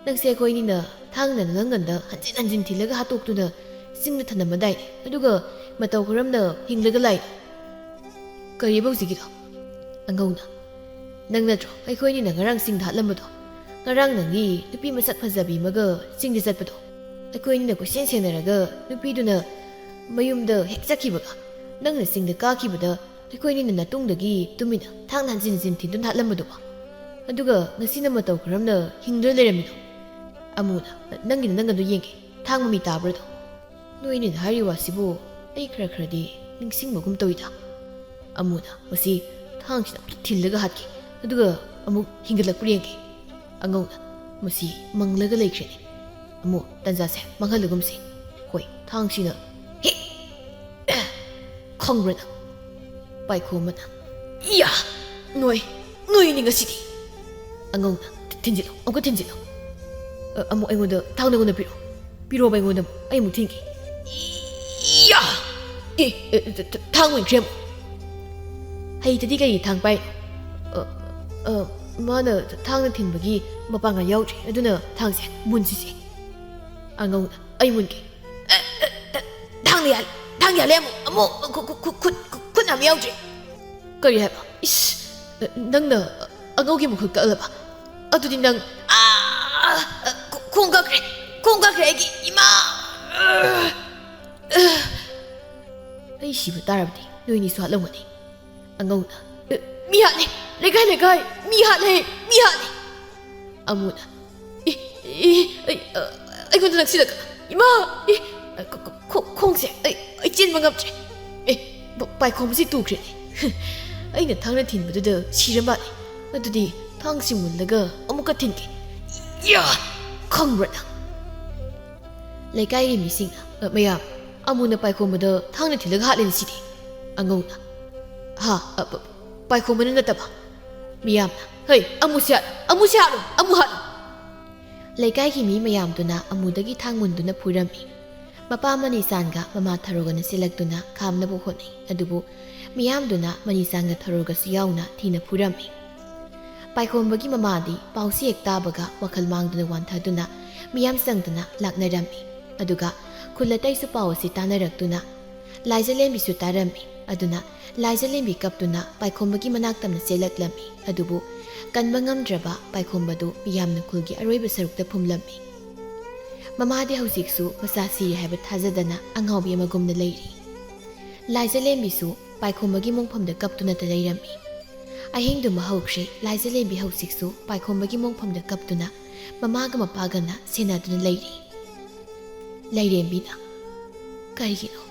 ꯅꯪꯁꯦ ꯑꯩꯈꯣꯏ ꯑꯅꯤꯅ ꯊꯥꯡꯅ ꯅꯪꯒꯟꯗ ꯍꯟꯖꯤꯟ ꯍꯟꯖꯤꯟ ꯊꯤꯜꯂꯒ ꯍꯥꯠꯇꯣꯛꯇꯨꯅ ꯆꯤꯡꯗ ꯊꯅꯝꯃꯗꯥꯏꯅꯦ, ꯑꯗꯨꯒ ꯃꯇꯧ ꯀꯔꯝꯅ ꯍꯤꯡꯂꯒ ꯂꯥꯛꯏꯅꯣ?" "ꯀꯔꯤꯕ ꯍꯧꯖꯤꯛꯀꯤꯗꯣ?" ꯑꯉꯧꯅ, "ꯅꯪ ꯅꯠꯇ꯭ꯔꯣ ꯑꯩꯈꯣꯏ ꯑꯅꯤꯅ ꯉꯔꯥꯡ ꯆꯤꯡꯗ ꯍꯥꯠꯂꯝꯕꯗꯣ? ꯉꯔꯥꯡ ꯅꯪꯒꯤ ꯅꯨꯄꯤ ꯃꯁꯛ ꯐꯖꯕꯤ ꯑꯃꯒ ꯆꯤꯡꯗ ꯆꯠꯄꯗꯣ, ꯑꯩꯈꯣꯏ ꯑꯅꯤꯅ ꯀꯣꯏꯁꯦꯟ ꯁꯦꯟꯅꯔꯒ ꯅꯨꯄꯤꯗꯨꯅ ꯃꯌꯨꯝꯗ ꯍꯦꯛ ꯆꯠꯈꯤꯕꯒ ꯅꯪꯅ ꯆꯤꯡꯗ ꯀꯥꯈꯤꯕꯗ ꯑꯩꯈꯣꯏ ꯑꯅꯤꯅ ꯅꯥꯇꯨꯡꯗꯒꯤ ꯇꯨꯃꯤꯟꯅ ꯊꯥꯡꯅ ꯍꯟꯖꯤꯟ ꯍꯟꯖꯤꯟ ꯊꯤꯟꯗꯨꯅ ꯍꯥꯠꯂꯝꯕꯗꯨꯕꯣ? ꯑꯗꯨꯒ ꯉꯁꯤꯅ ꯃꯇꯧ ꯀꯔꯝꯅ ꯍꯤꯡꯗꯨꯅ ꯂꯩꯔꯝꯃꯤꯅꯣ? ꯑꯃꯨꯅ, ꯅꯪꯒꯤꯅ ꯅꯪ ꯑꯗꯨ ꯌꯦꯡꯒꯦ, ꯊꯥꯡ ꯃꯃꯤ ꯇꯥꯕ꯭ꯔꯥꯗꯣ? ꯅꯣꯏꯅꯤꯅ ꯍꯥꯏꯔꯤ ꯋꯥꯁꯤꯕꯨ ꯑꯩ ꯈꯔ ꯈꯔꯗꯤ ꯅꯤꯡꯁꯤꯡꯕꯒꯨꯝ ꯇꯧꯏꯗ꯫ ꯑꯃꯨꯅ ꯃꯁꯤ ꯊꯥꯡꯁꯤꯅ ꯑꯃꯨꯛꯇ ꯊꯤꯜꯂꯒ ꯍꯥꯠꯀꯦ, ꯑꯗꯨꯒ ꯑꯃꯨꯛ ꯍꯤꯡꯒꯠꯂꯛꯄ꯭ꯔꯥ ꯌꯦꯡꯒꯦ꯫ ꯑꯉꯧꯅ ꯃꯁꯤ ꯃꯪꯂꯒ ꯂꯩꯈ꯭ꯔꯦꯅꯦ꯫ ꯑꯃꯨ, ꯇꯟꯖꯥꯁꯦ ꯃꯥꯡꯍꯜꯂꯒꯨꯝꯁꯤ꯫ ꯍꯣꯏ, ꯊꯥꯡꯁꯤꯅ ꯍꯦꯛ ꯈꯪꯕ꯭ꯔꯥ ꯅꯪ? ꯄꯥꯏꯈꯣꯝꯕꯅ, "ꯏꯌꯥ! ꯅꯣꯏ, ꯅꯣꯏꯅꯤ ꯉꯁꯤꯗꯤ!" ꯑꯉꯧꯅ, "ꯊꯤꯟꯖꯤꯜꯂꯣ, ꯑꯃꯨꯛꯀ ꯊꯤꯟꯖꯤꯜꯂꯣ꯫ ꯑ, ꯑꯃꯨꯛ ꯑꯩꯉꯣꯟꯗ ꯊꯥꯡ ꯅꯉꯣꯟꯗ ꯄꯤꯔꯛꯑꯣ꯫ ꯄꯤꯔꯛꯑꯣꯕ ꯑꯩꯉꯣꯟꯗ ꯑꯃꯨꯛ, ꯑꯩ ꯑꯃꯨꯛ ꯊꯤꯟꯒꯦ꯫ ꯏꯌꯥ! ꯑꯦ, ꯑꯦ, ꯊ-, ꯊ-, ꯊꯥꯡ ꯃꯨꯟꯈ꯭ꯔꯦ ꯑꯃꯨꯛ꯫ ꯍꯩꯇꯗꯤ ꯀꯩꯒꯤ ꯊꯥꯡ ꯄꯥꯏ? ꯑ, ꯑ, ꯃꯥꯅ ꯊꯥꯡꯅ ꯊꯤꯟꯕꯒꯤ ꯃꯄꯥꯡꯒꯜ ꯌꯥꯎꯗ꯭ꯔꯦ, ꯑꯗꯨꯅ ꯊꯥꯡꯁꯦ ꯃꯨꯟꯁꯤꯁꯦ꯫" ꯑꯉꯧꯅ, "ꯑꯩ ꯃꯨꯟꯒꯦ꯫" "ꯑ, ꯑ, ꯑ, ꯊꯥꯡꯅ ꯌꯥꯜ-, ꯊꯥꯡ ꯌꯥꯜꯂꯦ ꯑꯃꯨꯛ, ꯑꯃꯨꯛ ꯈꯨ-, ꯈꯨ-, ꯈꯨ-, ꯈꯨꯠ, ꯈꯨꯠ ꯅꯥꯝ ꯌꯥꯎꯗ꯭ꯔꯦ꯫" "ꯀꯔꯤ ꯍꯥꯏꯕ? ꯏꯁ, ꯅꯪꯅ ꯑꯉꯧꯒꯤ ꯃꯈꯨꯠ ꯀꯛꯂꯕ? ꯑꯗꯨꯗꯤ ꯅꯪ, ꯑꯥ, ꯈꯣ-, ꯈꯣꯡ ꯀꯛꯈ꯭ꯔꯦ, ꯈꯣꯡ ꯀꯛꯈ꯭ꯔꯦ ꯑꯩꯒꯤ, ꯏꯃꯥ!" "ꯑꯩ ꯁꯤꯕ ꯇꯥꯔꯕꯗꯤ ꯅꯣꯏꯅꯤꯁꯨ ꯍꯥꯠꯂꯝꯒꯅꯤ꯫" ꯑꯉꯧꯅ, "ꯑꯦ, ꯃꯤ ꯍꯥꯠꯂꯦ! ꯂꯩꯀꯥꯏ, ꯂꯩꯀꯥꯏ! ꯃꯤ ꯍꯥꯠꯂꯦ! ꯃꯤ ꯍꯥꯠꯂꯦ!" ꯑꯃꯨꯅ, "ꯑꯦ, ꯑꯦ, ꯑꯩ, ꯑ, ꯑꯩꯉꯣꯟꯗ ꯅꯛꯁꯤꯜꯂꯛꯀ-, ꯏꯃꯥ! ꯑꯦ, ꯑ, ꯈꯣ-, ꯈꯣ-, ꯈꯣꯡꯁꯦ ꯑꯩ, ꯑꯩ ꯆꯦꯟꯕ ꯉꯝꯗ꯭ꯔꯦ꯫ ꯑꯦ, ꯄ-, ꯄꯥꯏꯈꯣꯝꯕꯁꯤ ꯇꯨꯈ꯭ꯔꯦꯅꯦ꯫ ꯑꯩꯅ ꯊꯥꯡꯅ ꯊꯤꯟꯕꯗꯨꯗ ꯁꯤꯔ ꯃꯥꯜꯂꯦ꯫ ꯑꯗꯨꯗꯤ ꯊꯥꯡꯁꯤ ꯃꯨꯜꯂꯒ ꯑꯃꯨꯛꯀ ꯊꯤꯟꯒꯦ꯫ ꯌꯥ! ꯈꯪꯕ꯭ꯔꯥ ꯅꯪ?" ꯂꯩꯀꯥꯏꯒꯤ ꯃꯤꯁꯤꯡꯅ, "ꯑ, ꯃꯌꯥꯝ, ꯑꯃꯨꯅ ꯄꯥꯏꯈꯣꯝꯕꯗ ꯊꯥꯡꯅ ꯊꯤꯜꯂꯒ ꯍꯥꯠꯂꯤꯅꯤ ꯁꯤꯗꯤ꯫" ꯑꯉꯧꯅ, "ꯍꯥ? ꯑ, ꯄ-, ꯄꯥꯏꯈꯣꯝꯕꯅ ꯅꯠꯇꯕ?" ꯃꯤꯌꯥꯝꯅ, "ꯍꯩ, ꯑꯃꯨꯁꯦ ꯍꯥꯠꯂꯨ, ꯑꯃꯨꯁꯦ ꯍꯥꯠꯂꯨ, ꯑꯃꯨ ꯍꯥꯠꯂꯨ!" ꯂꯩꯀꯥꯏꯒꯤ ꯃꯤ ꯃꯌꯥꯝꯗꯨꯅ ꯑꯃꯨꯗꯒꯤ ꯊꯥꯡ ꯃꯨꯟꯗꯨꯅ ꯐꯨꯔꯝꯃꯤ꯫ ꯃꯄꯥ ꯃꯅꯤꯆꯥꯟꯒ ꯃꯃꯥ ꯊꯔꯣꯒꯅ ꯆꯦꯜꯂꯛꯇꯨꯅ ꯈꯥꯝꯅꯕ ꯍꯣꯠꯅꯩ, ꯑꯗꯨꯕꯨ ꯃꯤꯌꯥꯝꯗꯨꯅ ꯃꯅꯤꯆꯥꯟꯒ ꯊꯔꯣꯒꯁꯨ ꯌꯥꯎꯅ ꯊꯤꯅ ꯐꯨꯔꯝꯃꯤ꯫ ꯄꯥꯏꯈꯣꯝꯕꯒꯤ ꯃꯃꯥꯗꯤ ꯄꯥꯎꯁꯤ ꯍꯦꯛ ꯇꯥꯕꯒ ꯋꯥꯈꯜ ꯃꯥꯡꯗꯨꯅ ꯋꯥꯟꯊꯗꯨꯅ ꯃꯤꯌꯥꯝ ꯆꯪꯗꯨꯅ ꯂꯥꯛꯅꯔꯝꯃꯤ꯫ ꯑꯗꯨꯒ ꯈꯨꯜ ꯑꯇꯩꯁꯨ ꯄꯥꯎ ꯑꯁꯤ ꯇꯥꯅꯔꯛꯇꯨꯅ ꯂꯥꯏꯖꯂꯦꯝꯕꯤꯁꯨ ꯇꯥꯔꯝꯃꯤ꯫ ꯑꯗꯨꯅ ꯂꯥꯏꯖꯂꯦꯝꯕꯤ ꯀꯞꯇꯨꯅ ꯄꯥꯏꯈꯣꯝꯕꯒꯤ ꯃꯅꯥꯛ ꯇꯝꯅ ꯆꯦꯜꯂꯛꯂꯝꯃꯤ꯫ ꯑꯗꯨꯕꯨ ꯀꯟꯕ ꯉꯝꯗ꯭ꯔꯕ ꯄꯥꯏꯈꯣꯝꯕꯗꯨ ꯃꯤꯌꯥꯝꯅ ꯈꯨꯜꯒꯤ ꯑꯔꯣꯏꯕ ꯁꯔꯨꯛꯇ ꯐꯨꯝꯂꯝꯃꯤ꯫ ꯃꯃꯥꯗꯤ ꯍꯧꯖꯤꯛꯁꯨ ꯃꯆꯥ ꯁꯤꯔꯦ ꯍꯥꯏꯕ ꯊꯥꯖꯗꯅ ꯑꯉꯥꯎꯕꯤ ꯑꯃꯒꯨꯝꯅ ꯂꯩꯔꯤ꯫ ꯂꯥꯏꯖꯂꯦꯝꯕꯤꯁꯨ ꯄꯥꯏꯈꯣꯝꯕꯒꯤ ꯃꯣꯡꯐꯝꯗ ꯀꯞꯇꯨꯅꯇ ꯂꯩꯔꯝꯃꯤ꯫ ꯑꯍꯤꯡꯗꯨꯃ ꯍꯧꯈ꯭ꯔꯦ, ꯂꯥꯏꯖꯂꯦꯝꯕꯤ ꯍꯧꯖꯤꯛꯁꯨ ꯄꯥꯏꯈꯣꯝꯕꯒꯤ ꯃꯣꯡꯐꯝꯗ ꯀꯞꯇꯨꯅ ꯃꯃꯥꯒ ꯃꯄꯥꯒꯅ ꯁꯦꯟꯅꯗꯨꯅ ꯂꯩꯔꯤ꯫ ꯂꯥꯏꯔꯦꯝꯕꯤꯅ, "ꯀꯔꯤꯒꯤꯅꯣ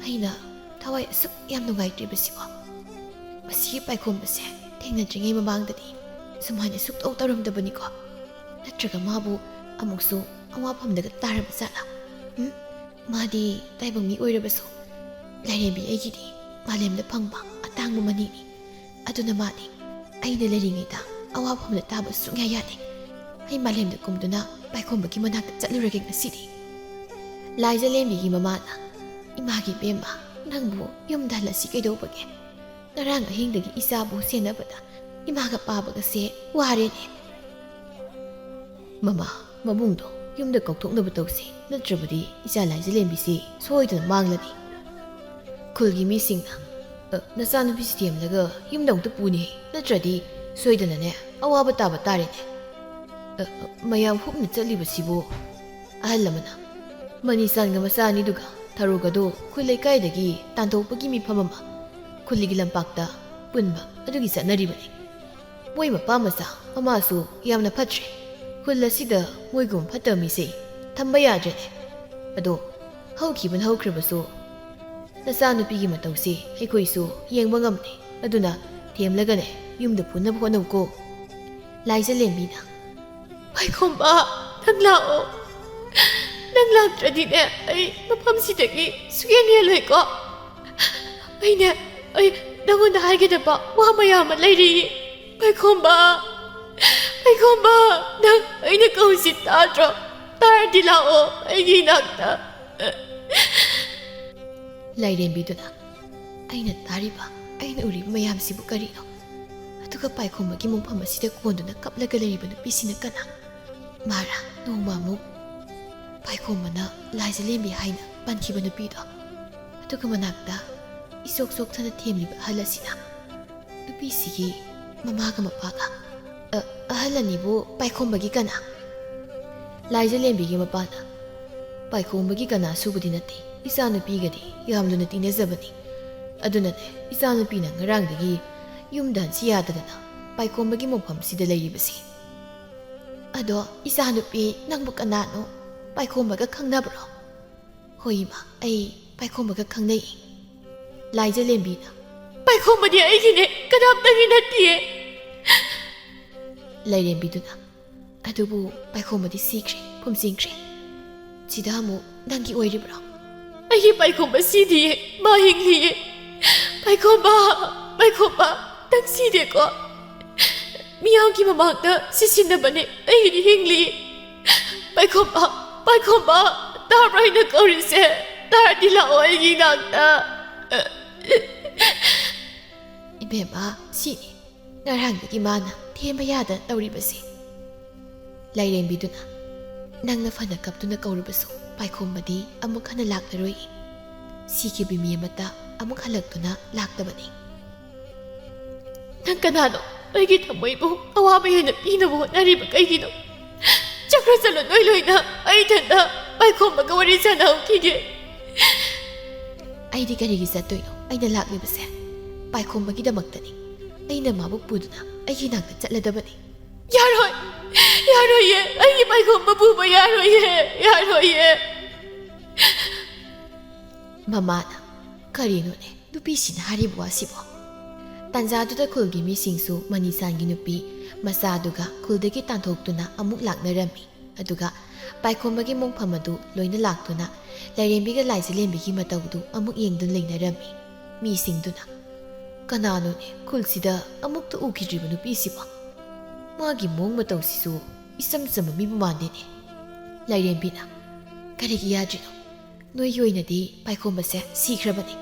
ꯑꯩꯅ ꯊꯋꯥꯏ ꯑꯁꯨꯛ ꯌꯥꯝ ꯅꯨꯡꯉꯥꯏꯇ꯭ꯔꯤꯕꯁꯤꯕꯣ? ꯃꯁꯤꯒꯤ ꯄꯥꯏꯈꯣꯝꯕꯁꯦ ꯊꯦꯡꯅꯗ꯭ꯔꯤꯉꯩ ꯃꯃꯥꯡꯗꯗꯤ ꯁꯨꯃꯥꯏꯅ ꯁꯨꯛꯇꯧ ꯇꯧꯔꯝꯗꯕꯅꯤꯀꯣ꯫ ꯅꯠꯇ꯭ꯔꯒ ꯃꯥꯕꯨ ꯑꯃꯨꯛꯁꯨ ꯑꯋꯥꯐꯝꯗꯒ ꯇꯥꯔꯕ ꯖꯥꯠꯂꯥ? ꯎꯝ? ꯃꯥꯗꯤ ꯇꯥꯏꯕꯪ ꯃꯤ ꯑꯣꯏꯔꯕꯁꯨ ꯂꯥꯏꯔꯦꯝꯕꯤ ꯑꯩꯒꯤꯗꯤ ꯃꯥꯂꯦꯝꯗ ꯐꯪꯕ ꯑꯇꯥꯡꯕ ꯃꯅꯤꯅꯤ꯫ ꯑꯗꯨꯅ ꯃꯥꯗꯤ ꯑꯩꯅ ꯂꯩꯔꯤꯉꯩꯗ ꯑꯋꯥꯐꯝꯗ ꯇꯥꯕ ꯁꯨꯡꯌꯥ ꯌꯥꯗꯦ꯫ ꯑꯩ ꯃꯥꯂꯦꯝꯗ ꯀꯨꯝꯗꯨꯅ ꯄꯥꯏꯈꯣꯝꯕꯒꯤ ꯃꯅꯥꯛꯇ ꯆꯠꯂꯨꯔꯒꯦ ꯉꯁꯤꯗꯤ꯫" ꯂꯥꯏꯖꯂꯦꯝꯕꯤꯒꯤ ꯃꯃꯥꯅ, "ꯏꯃꯥꯒꯤ ꯏꯕꯦꯝꯃ, ꯅꯪꯕꯨ ꯌꯨꯝꯗ ꯍꯜꯂꯁꯤ ꯀꯩꯗꯧꯕꯒꯦ? ꯉꯔꯥꯡ ꯑꯍꯤꯡꯗꯒꯤ ꯏꯆꯥꯕꯨ ꯁꯦꯟꯅꯕꯗ ꯏꯃꯥꯒ ꯄꯥꯕꯒꯁꯦ ꯋꯥꯔꯦꯅꯦ꯫" "ꯃꯃꯥ, ꯃꯕꯨꯡꯗꯣ ꯌꯨꯝꯗ ꯀꯧꯊꯣꯛꯅꯕ ꯇꯧꯁꯤ, ꯅꯠꯇ꯭ꯔꯕꯗꯤ ꯏꯆꯥ ꯂꯥꯏꯖꯂꯦꯝꯕꯤꯁꯤ ꯁꯣꯏꯗꯅ ꯃꯥꯡꯂꯅꯤ꯫" ꯈꯨꯜꯒꯤ ꯃꯤꯁꯤꯡꯅ, "ꯑ, ꯅꯆꯥꯅꯨꯄꯤꯁꯤ ꯊꯦꯝꯂꯒ ꯌꯨꯝꯗ ꯑꯃꯨꯛꯇ ꯄꯨꯅꯦ, ꯅꯠꯇ꯭ꯔꯗꯤ ꯁꯣꯏꯗꯅꯅꯦ ꯑꯋꯥꯕ ꯇꯥꯕ ꯇꯥꯔꯦꯅꯦ꯫ ꯑ, ꯑ, ꯃꯌꯥꯝ ꯍꯨꯞꯅ ꯆꯠꯂꯤꯕꯁꯤꯕꯨ?" ꯑꯍꯜ ꯑꯃꯅ, "ꯃꯅꯤꯆꯥꯟꯒ ꯃꯆꯥ ꯑꯅꯤꯗꯨꯒ ꯊꯔꯣꯒꯗꯣ ꯈꯨꯜ ꯂꯩꯀꯥꯏꯗꯒꯤ ꯇꯥꯟꯊꯣꯛꯄꯒꯤ ꯃꯤꯐꯝ ꯑꯃ ꯈꯨꯜꯒꯤ ꯂꯝꯄꯥꯛꯇ ꯄꯨꯟꯕ ꯑꯗꯨꯒꯤ ꯆꯠꯅꯔꯤꯕꯅꯤ꯫ ꯃꯣꯏ ꯃꯄꯥ ꯃꯆꯥ ꯃꯃꯥꯁꯨ ꯌꯥꯝꯅ ꯐꯠꯇ꯭ꯔꯦ꯫ ꯈꯨꯜ ꯑꯁꯤꯗ ꯃꯣꯏꯒꯨꯝꯕ ꯐꯠꯇꯕ ꯃꯤꯁꯦ ꯊꯝꯕ ꯌꯥꯗ꯭ꯔꯦꯅꯦ꯫ ꯑꯗꯣ ꯍꯧꯈꯤꯕꯅ ꯍꯧꯈ꯭ꯔꯕꯁꯨ ꯅꯆꯥꯅꯨꯄꯤꯒꯤ ꯃꯇꯧꯁꯤ ꯑꯩꯈꯣꯏꯁꯨ ꯌꯦꯡꯕ ꯉꯝꯗꯦ꯫ ꯑꯗꯨꯅ ꯊꯦꯝꯂꯒꯅꯦ ꯌꯨꯝꯗ ꯄꯨꯅꯕ ꯍꯣꯠꯅꯧꯀꯣ꯫" ꯂꯥꯏꯖꯂꯦꯝꯕꯤꯅ, "ꯄꯥꯏꯈꯣꯝꯕ, ꯅꯪ ꯂꯥꯛꯑꯣ꯫ ꯅꯪ ꯂꯥꯛꯇ꯭ꯔꯗꯤꯅꯦ ꯑꯩ ꯃꯐꯝꯁꯤꯗꯒꯤ ꯁꯨꯛꯍꯦꯟ ꯍꯦꯜꯂꯣꯏꯀꯣ꯫ ꯑꯩꯅꯦ, ꯑꯩ ꯅꯪꯉꯣꯟꯗ ꯍꯥꯏꯒꯗꯕ ꯋꯥ ꯃꯌꯥꯝ ꯑꯃ ꯂꯩꯔꯤ꯫ ꯄꯥꯏꯈꯣꯝꯕ, ꯄꯥꯏꯈꯣꯝꯕ, ꯅꯪ ꯑꯩꯅ ꯀꯧꯔꯤꯁꯤ ꯇꯥꯗ꯭ꯔꯣ? ꯇꯥꯔꯗꯤ ꯂꯥꯛꯑꯣ ꯑꯩꯒꯤ ꯏꯅꯥꯛꯇ꯫" ꯂꯥꯏꯔꯦꯝꯕꯤꯗꯨꯅ, "ꯑꯩꯅ ꯇꯥꯔꯤꯕ, ꯑꯩꯅ ꯎꯔꯤꯕ ꯃꯌꯥꯝꯁꯤꯕꯨ ꯀꯔꯤꯅꯣ? ꯑꯗꯨꯒ ꯄꯥꯏꯈꯣꯝꯕꯒꯤ ꯃꯣꯡꯐꯝ ꯑꯁꯤꯗ ꯀꯣꯟꯗꯨꯅ ꯀꯞꯂꯒ ꯂꯩꯔꯤꯕ ꯅꯨꯄꯤꯁꯤꯅ ꯀꯅꯥ? ꯃꯥꯔꯥ ꯅꯣꯡꯃ ꯑꯃꯨꯛ ꯄꯥꯏꯈꯣꯝꯕꯅ ꯂꯥꯏꯖꯂꯦꯝꯕꯤ ꯍꯥꯏꯅ ꯄꯟꯈꯤꯕ ꯅꯨꯄꯤꯗꯣ? ꯑꯗꯨꯒ ꯃꯅꯥꯛꯇ ꯏꯆꯣꯛ ꯆꯣꯛꯊꯅ ꯊꯦꯝꯂꯤꯕ ꯑꯍꯜ ꯑꯁꯤꯅ ꯅꯨꯄꯤꯁꯤꯒꯤ ꯃꯃꯥꯒ ꯃꯄꯥꯒ꯫ ꯑ, ꯑꯍꯜ ꯑꯅꯤꯕꯨ ꯄꯥꯏꯈꯣꯝꯕꯒꯤ ꯀꯅꯥ? ꯂꯥꯏꯖꯂꯦꯝꯕꯤꯒꯤ ꯃꯄꯥꯅ, "ꯄꯥꯏꯈꯣꯝꯕꯒꯤ ꯀꯅꯥꯁꯨꯕꯨꯗꯤ ꯅꯠꯇꯦ, ꯏꯆꯥꯅꯨꯄꯤꯒꯗꯤ ꯌꯥꯝ ꯂꯨꯅ ꯇꯤꯟꯅꯖꯕꯅꯤ꯫ ꯑꯗꯨꯅꯅꯦ ꯏꯆꯥꯅꯨꯄꯤꯅ ꯉꯔꯥꯡꯗꯒꯤ ꯌꯨꯝꯗ ꯍꯟꯁꯤ ꯌꯥꯗꯗꯅ ꯄꯥꯏꯈꯣꯝꯕꯒꯤ ꯃꯣꯡꯐꯝꯁꯤꯗ ꯂꯩꯔꯤꯕꯁꯤ꯫" "ꯑꯗꯣ ꯏꯆꯥꯅꯨꯄꯤ, ꯅꯪꯕꯨ ꯀꯅꯥꯅꯣ? ꯄꯥꯏꯈꯣꯝꯕꯒ ꯈꯪꯅꯕ꯭ꯔꯣ?" "ꯍꯣꯏ ꯏꯃꯥ, ꯑꯩ ꯄꯥꯏꯈꯣꯝꯕꯒ ꯈꯪꯅꯩ꯫" ꯂꯥꯏꯖꯂꯦꯝꯕꯤꯅ, "ꯄꯥꯏꯈꯣꯝꯕꯗꯤ ꯑꯩꯒꯤꯅꯦ, ꯀꯅꯥꯝꯇꯒꯤ ꯅꯠꯇꯤꯌꯦ꯫" ꯂꯥꯏꯔꯦꯝꯕꯤꯗꯨꯅ, "ꯑꯗꯨꯕꯨ ꯄꯥꯏꯈꯣꯝꯕꯗꯤ ꯁꯤꯈ꯭ꯔꯦ, ꯐꯨꯝꯖꯤꯟꯈ꯭ꯔꯦ꯫ ꯁꯤꯗ ꯑꯃꯨꯛ ꯅꯪꯒꯤ ꯑꯣꯏꯔꯤꯕ꯭ꯔꯣ?" "ꯑꯩꯒꯤ ꯄꯥꯏꯈꯣꯝꯕ ꯁꯤꯗꯤꯌꯦ, ꯃꯥ ꯍꯤꯡꯂꯤꯌꯦ꯫ ꯄꯥꯏꯈꯣꯝꯕ, ꯄꯥꯏꯈꯣꯝꯕ, ꯅꯪ ꯁꯤꯗꯦꯀꯣ? ꯃꯤꯌꯥꯝꯒꯤ ꯃꯃꯥꯡꯗ ꯁꯤꯁꯤꯟꯅꯕꯅꯦ, ꯑꯩꯒꯤꯗꯤ ꯍꯤꯡꯂꯤ꯫ ꯄꯥꯏꯈꯣꯝꯕ, ꯄꯥꯏꯈꯣꯝꯕ, ꯇꯥꯕ꯭ꯔꯥ ꯑꯩꯅ ꯀꯧꯔꯤꯁꯦ? ꯇꯥꯔꯗꯤ ꯂꯥꯛꯑꯣ ꯑꯩꯒꯤ ꯏꯅꯥꯛꯇ꯫" "ꯏꯕꯦꯝꯃ, ꯁꯤꯅꯤ ꯉꯔꯥꯡꯗꯒꯤ ꯃꯥꯅ ꯊꯦꯝꯕ ꯌꯥꯗ ꯇꯧꯔꯤꯕꯁꯦ꯫" ꯂꯥꯏꯔꯦꯝꯕꯤꯗꯨꯅ, "ꯅꯪꯅ ꯐꯅ ꯀꯞꯇꯨꯅ ꯀꯧꯔꯕꯁꯨ ꯄꯥꯏꯈꯣꯝꯕꯗꯤ ꯑꯃꯨꯛ ꯍꯟꯅ ꯂꯥꯛꯂꯔꯣꯏ꯫ ꯁꯤꯈꯤꯕ ꯃꯤ ꯑꯃꯠꯇ ꯑꯃꯨꯛ ꯍꯜꯂꯛꯇꯨꯅ ꯂꯥꯛꯇꯕꯅꯤ꯫" "ꯅꯪ ꯀꯅꯥꯅꯣ? ꯑꯩꯒꯤ ꯊꯃꯣꯏꯕꯨ ꯑꯋꯥꯕ ꯍꯦꯟꯅ ꯄꯤꯅꯕ ꯍꯣꯠꯅꯔꯤꯕ ꯀꯩꯒꯤꯅꯣ? ꯆꯠꯈ꯭ꯔ ꯆꯠꯂꯣ, ꯅꯣꯏ ꯂꯣꯏꯅ꯫ ꯑꯩ ꯏꯊꯟꯇ ꯄꯥꯏꯈꯣꯝꯕꯒ ꯋꯥꯔꯤ ꯁꯥꯟꯅꯍꯧꯈꯤꯒꯦ꯫" "ꯑꯩꯗꯤ ꯀꯔꯤꯒꯤ ꯆꯠꯇꯣꯏꯅꯣ? ꯑꯩꯅ ꯂꯥꯛꯂꯤꯕꯁꯦ ꯄꯥꯏꯈꯣꯝꯕꯒꯤꯗꯃꯛꯇꯅꯤ꯫ ꯑꯩꯅ ꯃꯥꯕꯨ ꯄꯨꯗꯨꯅ ꯑꯩꯒꯤ ꯅꯥꯛꯇ ꯆꯠꯂꯗꯕꯅꯤ꯫" "ꯌꯥꯔꯣꯏ, ꯌꯥꯔꯣꯏꯌꯦ, ꯑꯩꯒꯤ ꯄꯥꯏꯈꯣꯝꯕ ꯄꯨꯕ ꯌꯥꯔꯣꯏꯌꯦ, ꯌꯥꯔꯣꯏꯌꯦ꯫" ꯃꯃꯥꯅ, "ꯀꯔꯤꯅꯣꯅꯦ ꯅꯨꯄꯤꯁꯤꯅ ꯍꯥꯏꯔꯤꯕ ꯋꯥꯁꯤꯕꯣ?" ꯇꯥꯟꯖꯥꯗꯨꯗ ꯈꯨꯜꯒꯤ ꯃꯤꯁꯤꯡꯁꯨ ꯃꯅꯤꯁꯥꯟꯒꯤ ꯅꯨꯄꯤ ꯃꯆꯥꯗꯨꯒ ꯈꯨꯜꯗꯒꯤ ꯇꯥꯟꯊꯣꯛꯇꯨꯅ ꯑꯃꯨꯛ ꯂꯥꯛꯅꯔꯝꯃꯤ꯫ ꯑꯗꯨꯒ ꯄꯥꯏꯈꯣꯝꯕꯒꯤ ꯃꯣꯡꯐꯝ ꯑꯗꯨ ꯂꯣꯏꯅ ꯂꯥꯛꯇꯨꯅ ꯂꯥꯏꯔꯦꯝꯕꯤꯒ ꯂꯥꯏꯖꯂꯦꯝꯕꯤꯒꯤ ꯃꯇꯧꯗꯨ ꯑꯃꯨꯛ ꯌꯦꯡꯗꯨꯅ ꯂꯩꯅꯔꯝꯃꯤ꯫ ꯃꯤꯁꯤꯡꯗꯨꯅ, "ꯀꯅꯥꯅꯣꯅꯦ ꯈꯨꯜꯁꯤꯗ ꯑꯃꯨꯛꯇ ꯎꯈꯤꯗ꯭ꯔꯤꯕ ꯅꯨꯄꯤꯁꯤꯕꯣ? ꯃꯥꯒꯤ ꯃꯑꯣꯡ ꯃꯇꯧꯁꯤꯁꯨ ꯏꯆꯝ ꯆꯝꯕ ꯃꯤꯕꯨ ꯃꯥꯟꯗꯦꯅꯦ꯫" ꯂꯥꯏꯔꯦꯝꯕꯤꯅ, "ꯀꯔꯤꯒꯤ ꯌꯥꯗ꯭ꯔꯤꯅꯣ? ꯅꯣꯏꯒꯤ ꯑꯣꯏꯅꯗꯤ ꯄꯥꯏꯈꯣꯝꯕꯁꯦ ꯁꯤꯈ꯭ꯔꯕꯅꯤ,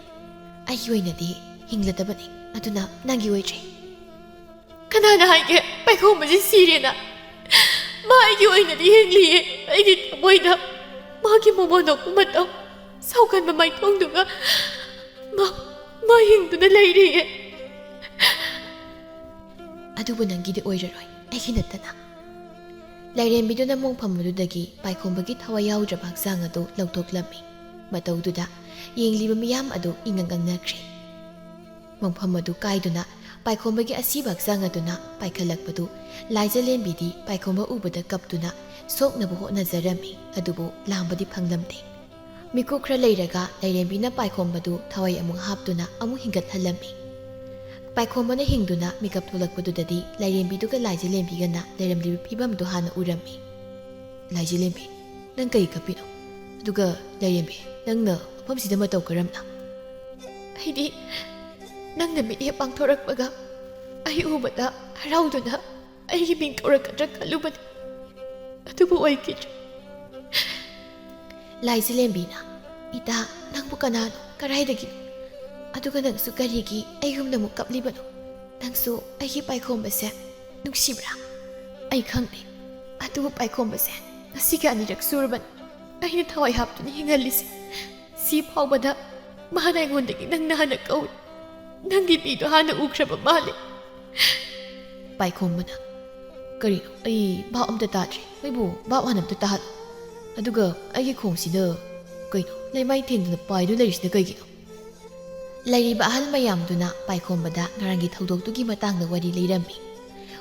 ꯑꯩꯒꯤ ꯑꯣꯏꯅꯗꯤ ꯍꯤꯡꯂꯗꯕꯅꯤ, ꯑꯗꯨꯅ ꯅꯪꯒꯤ ꯑꯣꯏꯗ꯭ꯔꯦ꯫" "ꯀꯅꯥꯅ ꯍꯥꯏꯒꯦ ꯄꯥꯏꯈꯣꯝꯕꯁꯤ ꯁꯤꯔꯦꯅ? ꯃꯥ ꯑꯩꯒꯤ ꯑꯣꯏꯅꯗꯤ ꯍꯤꯡꯂꯤꯌꯦ꯫ ꯑꯩꯒꯤ ꯊꯃꯣꯏꯗ ꯃꯥꯒꯤ ꯃꯣꯃꯣꯟ ꯅꯣꯛꯄ ꯃꯇꯝ, ꯁꯥꯎꯒꯟꯕ ꯃꯥꯏꯊꯣꯡꯗꯨꯒ ꯃꯥ, ꯃꯥ ꯍꯤꯡꯗꯨꯅ ꯂꯩꯔꯤꯌꯦ꯫" ꯑꯗꯨꯕꯨ ꯅꯪꯒꯤꯗꯤ ꯑꯣꯏꯔꯔꯣꯏ, ꯑꯩꯒꯤ ꯅꯠꯇꯅ꯫ ꯂꯥꯏꯔꯦꯝꯕꯤꯗꯨꯅ ꯃꯣꯡꯐꯝ ꯑꯗꯨꯗꯒꯤ ꯄꯥꯏꯈꯣꯝꯕꯒꯤ ꯊꯋꯥꯏ ꯌꯥꯎꯗ꯭ꯔꯕ ꯍꯛꯆꯥꯡ ꯑꯗꯨ ꯂꯧꯊꯣꯛꯂꯝꯃꯤ꯫ ꯃꯇꯧꯗꯨꯗ ꯌꯦꯡꯂꯤꯕ ꯃꯤꯌꯥꯝ ꯑꯗꯨ ꯏꯉꯛ ꯉꯛꯅꯈ꯭ꯔꯦ꯫ ꯃꯣꯡꯐꯝ ꯑꯗꯨ ꯀꯥꯏꯗꯨꯅ ꯄꯥꯏꯈꯣꯝꯕꯒꯤ ꯑꯁꯤꯕ ꯍꯛꯆꯥꯡ ꯑꯗꯨꯅ ꯄꯥꯏꯈꯠꯂꯛꯄꯗꯨ ꯂꯥꯏꯖꯂꯦꯝꯕꯤꯗꯤ ꯄꯥꯏꯈꯣꯝꯕ ꯎꯕꯗ ꯀꯞꯇꯨꯅ ꯁꯣꯛꯅꯕ ꯍꯣꯠꯅꯖꯔꯝꯃꯤ, ꯑꯗꯨꯕꯨ ꯂꯥꯝꯕꯗꯤ ꯐꯪꯂꯝꯗꯦ꯫ ꯃꯤꯀꯨꯞ ꯈꯔ ꯂꯩꯔꯒ ꯂꯥꯏꯔꯦꯝꯕꯤꯅ ꯄꯥꯏꯈꯣꯝꯕꯗꯨ ꯊꯋꯥꯏ ꯑꯃꯨꯛ ꯍꯥꯞꯇꯨꯅ ꯑꯃꯨꯛ ꯍꯤꯡꯒꯠꯍꯜꯂꯝꯃꯤ꯫ ꯄꯥꯏꯈꯣꯝꯕꯅ ꯍꯤꯡꯗꯨꯅ ꯃꯤꯀꯞ ꯊꯣꯛꯂꯛꯄꯗꯨꯗꯗꯤ ꯂꯥꯏꯔꯦꯝꯕꯤꯗꯨꯒ ꯂꯥꯏꯖꯂꯦꯝꯕꯤꯒꯅ ꯂꯩꯔꯝꯂꯤꯕ ꯐꯤꯕꯝꯗꯨ ꯍꯥꯟꯅ ꯎꯔꯝꯃꯤ꯫ "ꯂꯥꯏꯖꯂꯦꯝꯕꯤ, ꯅꯪ ꯀꯔꯤ ꯀꯞꯄꯤꯅꯣ? ꯑꯗꯨꯒ ꯂꯥꯏꯔꯦꯝꯕꯤ, ꯅꯪꯅ ꯃꯐꯝꯁꯤꯗ ꯃꯇꯧ ꯀꯔꯝꯅ?" "ꯑꯩꯗꯤ ꯅꯪꯅ ꯃꯤꯠꯌꯦꯡ ꯄꯥꯡꯊꯣꯔꯛꯄꯒ ꯑꯩ ꯎꯕꯗ ꯍꯔꯥꯎꯗꯨꯅ ꯑꯩꯒꯤ ꯃꯤꯡ ꯀꯧꯔꯛꯀꯗ꯭ꯔꯥ ꯈꯜꯂꯨꯕꯅꯤ, ꯑꯗꯨꯕꯨ ꯑꯣꯏꯈꯤꯗ꯭ꯔꯦ꯫" ꯂꯥꯏꯖꯂꯦꯝꯕꯤꯅ, "ꯏꯇꯥ, ꯅꯪꯕꯨ ꯀꯅꯥꯅꯣ? ꯀꯗꯥꯏꯗꯒꯤꯅꯣ? ꯑꯗꯨꯒ ꯅꯪꯁꯨ ꯀꯔꯤꯒꯤ ꯑꯩꯒꯨꯝꯅ ꯑꯃꯨꯛ ꯀꯞꯂꯤꯕꯅꯣ? ꯅꯪꯁꯨ ꯑꯩꯒꯤ ꯄꯥꯏꯈꯣꯝꯕꯁꯦ ꯅꯨꯡꯁꯤꯕ꯭ꯔꯥ?" "ꯑꯩ ꯈꯪꯗꯦ, ꯑꯗꯨꯕꯨ ꯄꯥꯏꯈꯣꯝꯕꯁꯦ ꯉꯁꯤꯒꯤ ꯑꯅꯤꯔꯛ ꯁꯨꯔꯕꯅꯤ ꯑꯩꯅ ꯊꯋꯥꯏ ꯍꯥꯞꯇꯨꯅ ꯍꯤꯡꯍꯜꯂꯤꯁꯦ꯫ ꯁꯤ ꯐꯥꯎꯕꯗ ꯃꯥꯅ ꯑꯩꯉꯣꯟꯗꯒꯤ ꯅꯪꯅ ꯍꯥꯟꯅ ꯀꯧꯏ꯫ ꯅꯪꯒꯤ ꯃꯤꯗꯣ ꯍꯥꯟꯅ ꯎꯈ꯭ꯔꯕ ꯃꯥꯜꯂꯦ꯫" ꯄꯥꯏꯈꯣꯝꯕꯅ, "ꯀꯔꯤꯅꯣ? ꯑꯩ ꯚꯥꯞ ꯑꯝꯇ ꯇꯥꯗ꯭ꯔꯦ꯫ ꯑꯩꯕꯨ ꯚꯥꯞ ꯍꯥꯟꯅ ꯑꯝꯇ ꯇꯥꯍꯜꯂꯨ꯫ ꯑꯗꯨꯒ ꯑꯩꯒꯤ ꯈꯣꯡꯁꯤꯗ ꯀꯩꯅꯣ ꯂꯩꯃꯥꯏ ꯊꯦꯡꯗꯨꯅ ꯄꯥꯏꯗꯨꯅ ꯂꯩꯔꯤꯁꯤꯅ ꯀꯩꯒꯤꯅꯣ?" ꯂꯩꯔꯤꯕ ꯑꯍꯜ ꯃꯌꯥꯝꯗꯨꯅ ꯄꯥꯏꯈꯣꯝꯕꯗ ꯉꯔꯥꯡꯒꯤ ꯊꯧꯗꯣꯛꯇꯨꯒꯤ ꯃꯇꯥꯡꯗ ꯋꯥꯔꯤ ꯂꯤꯔꯝꯃꯤ꯫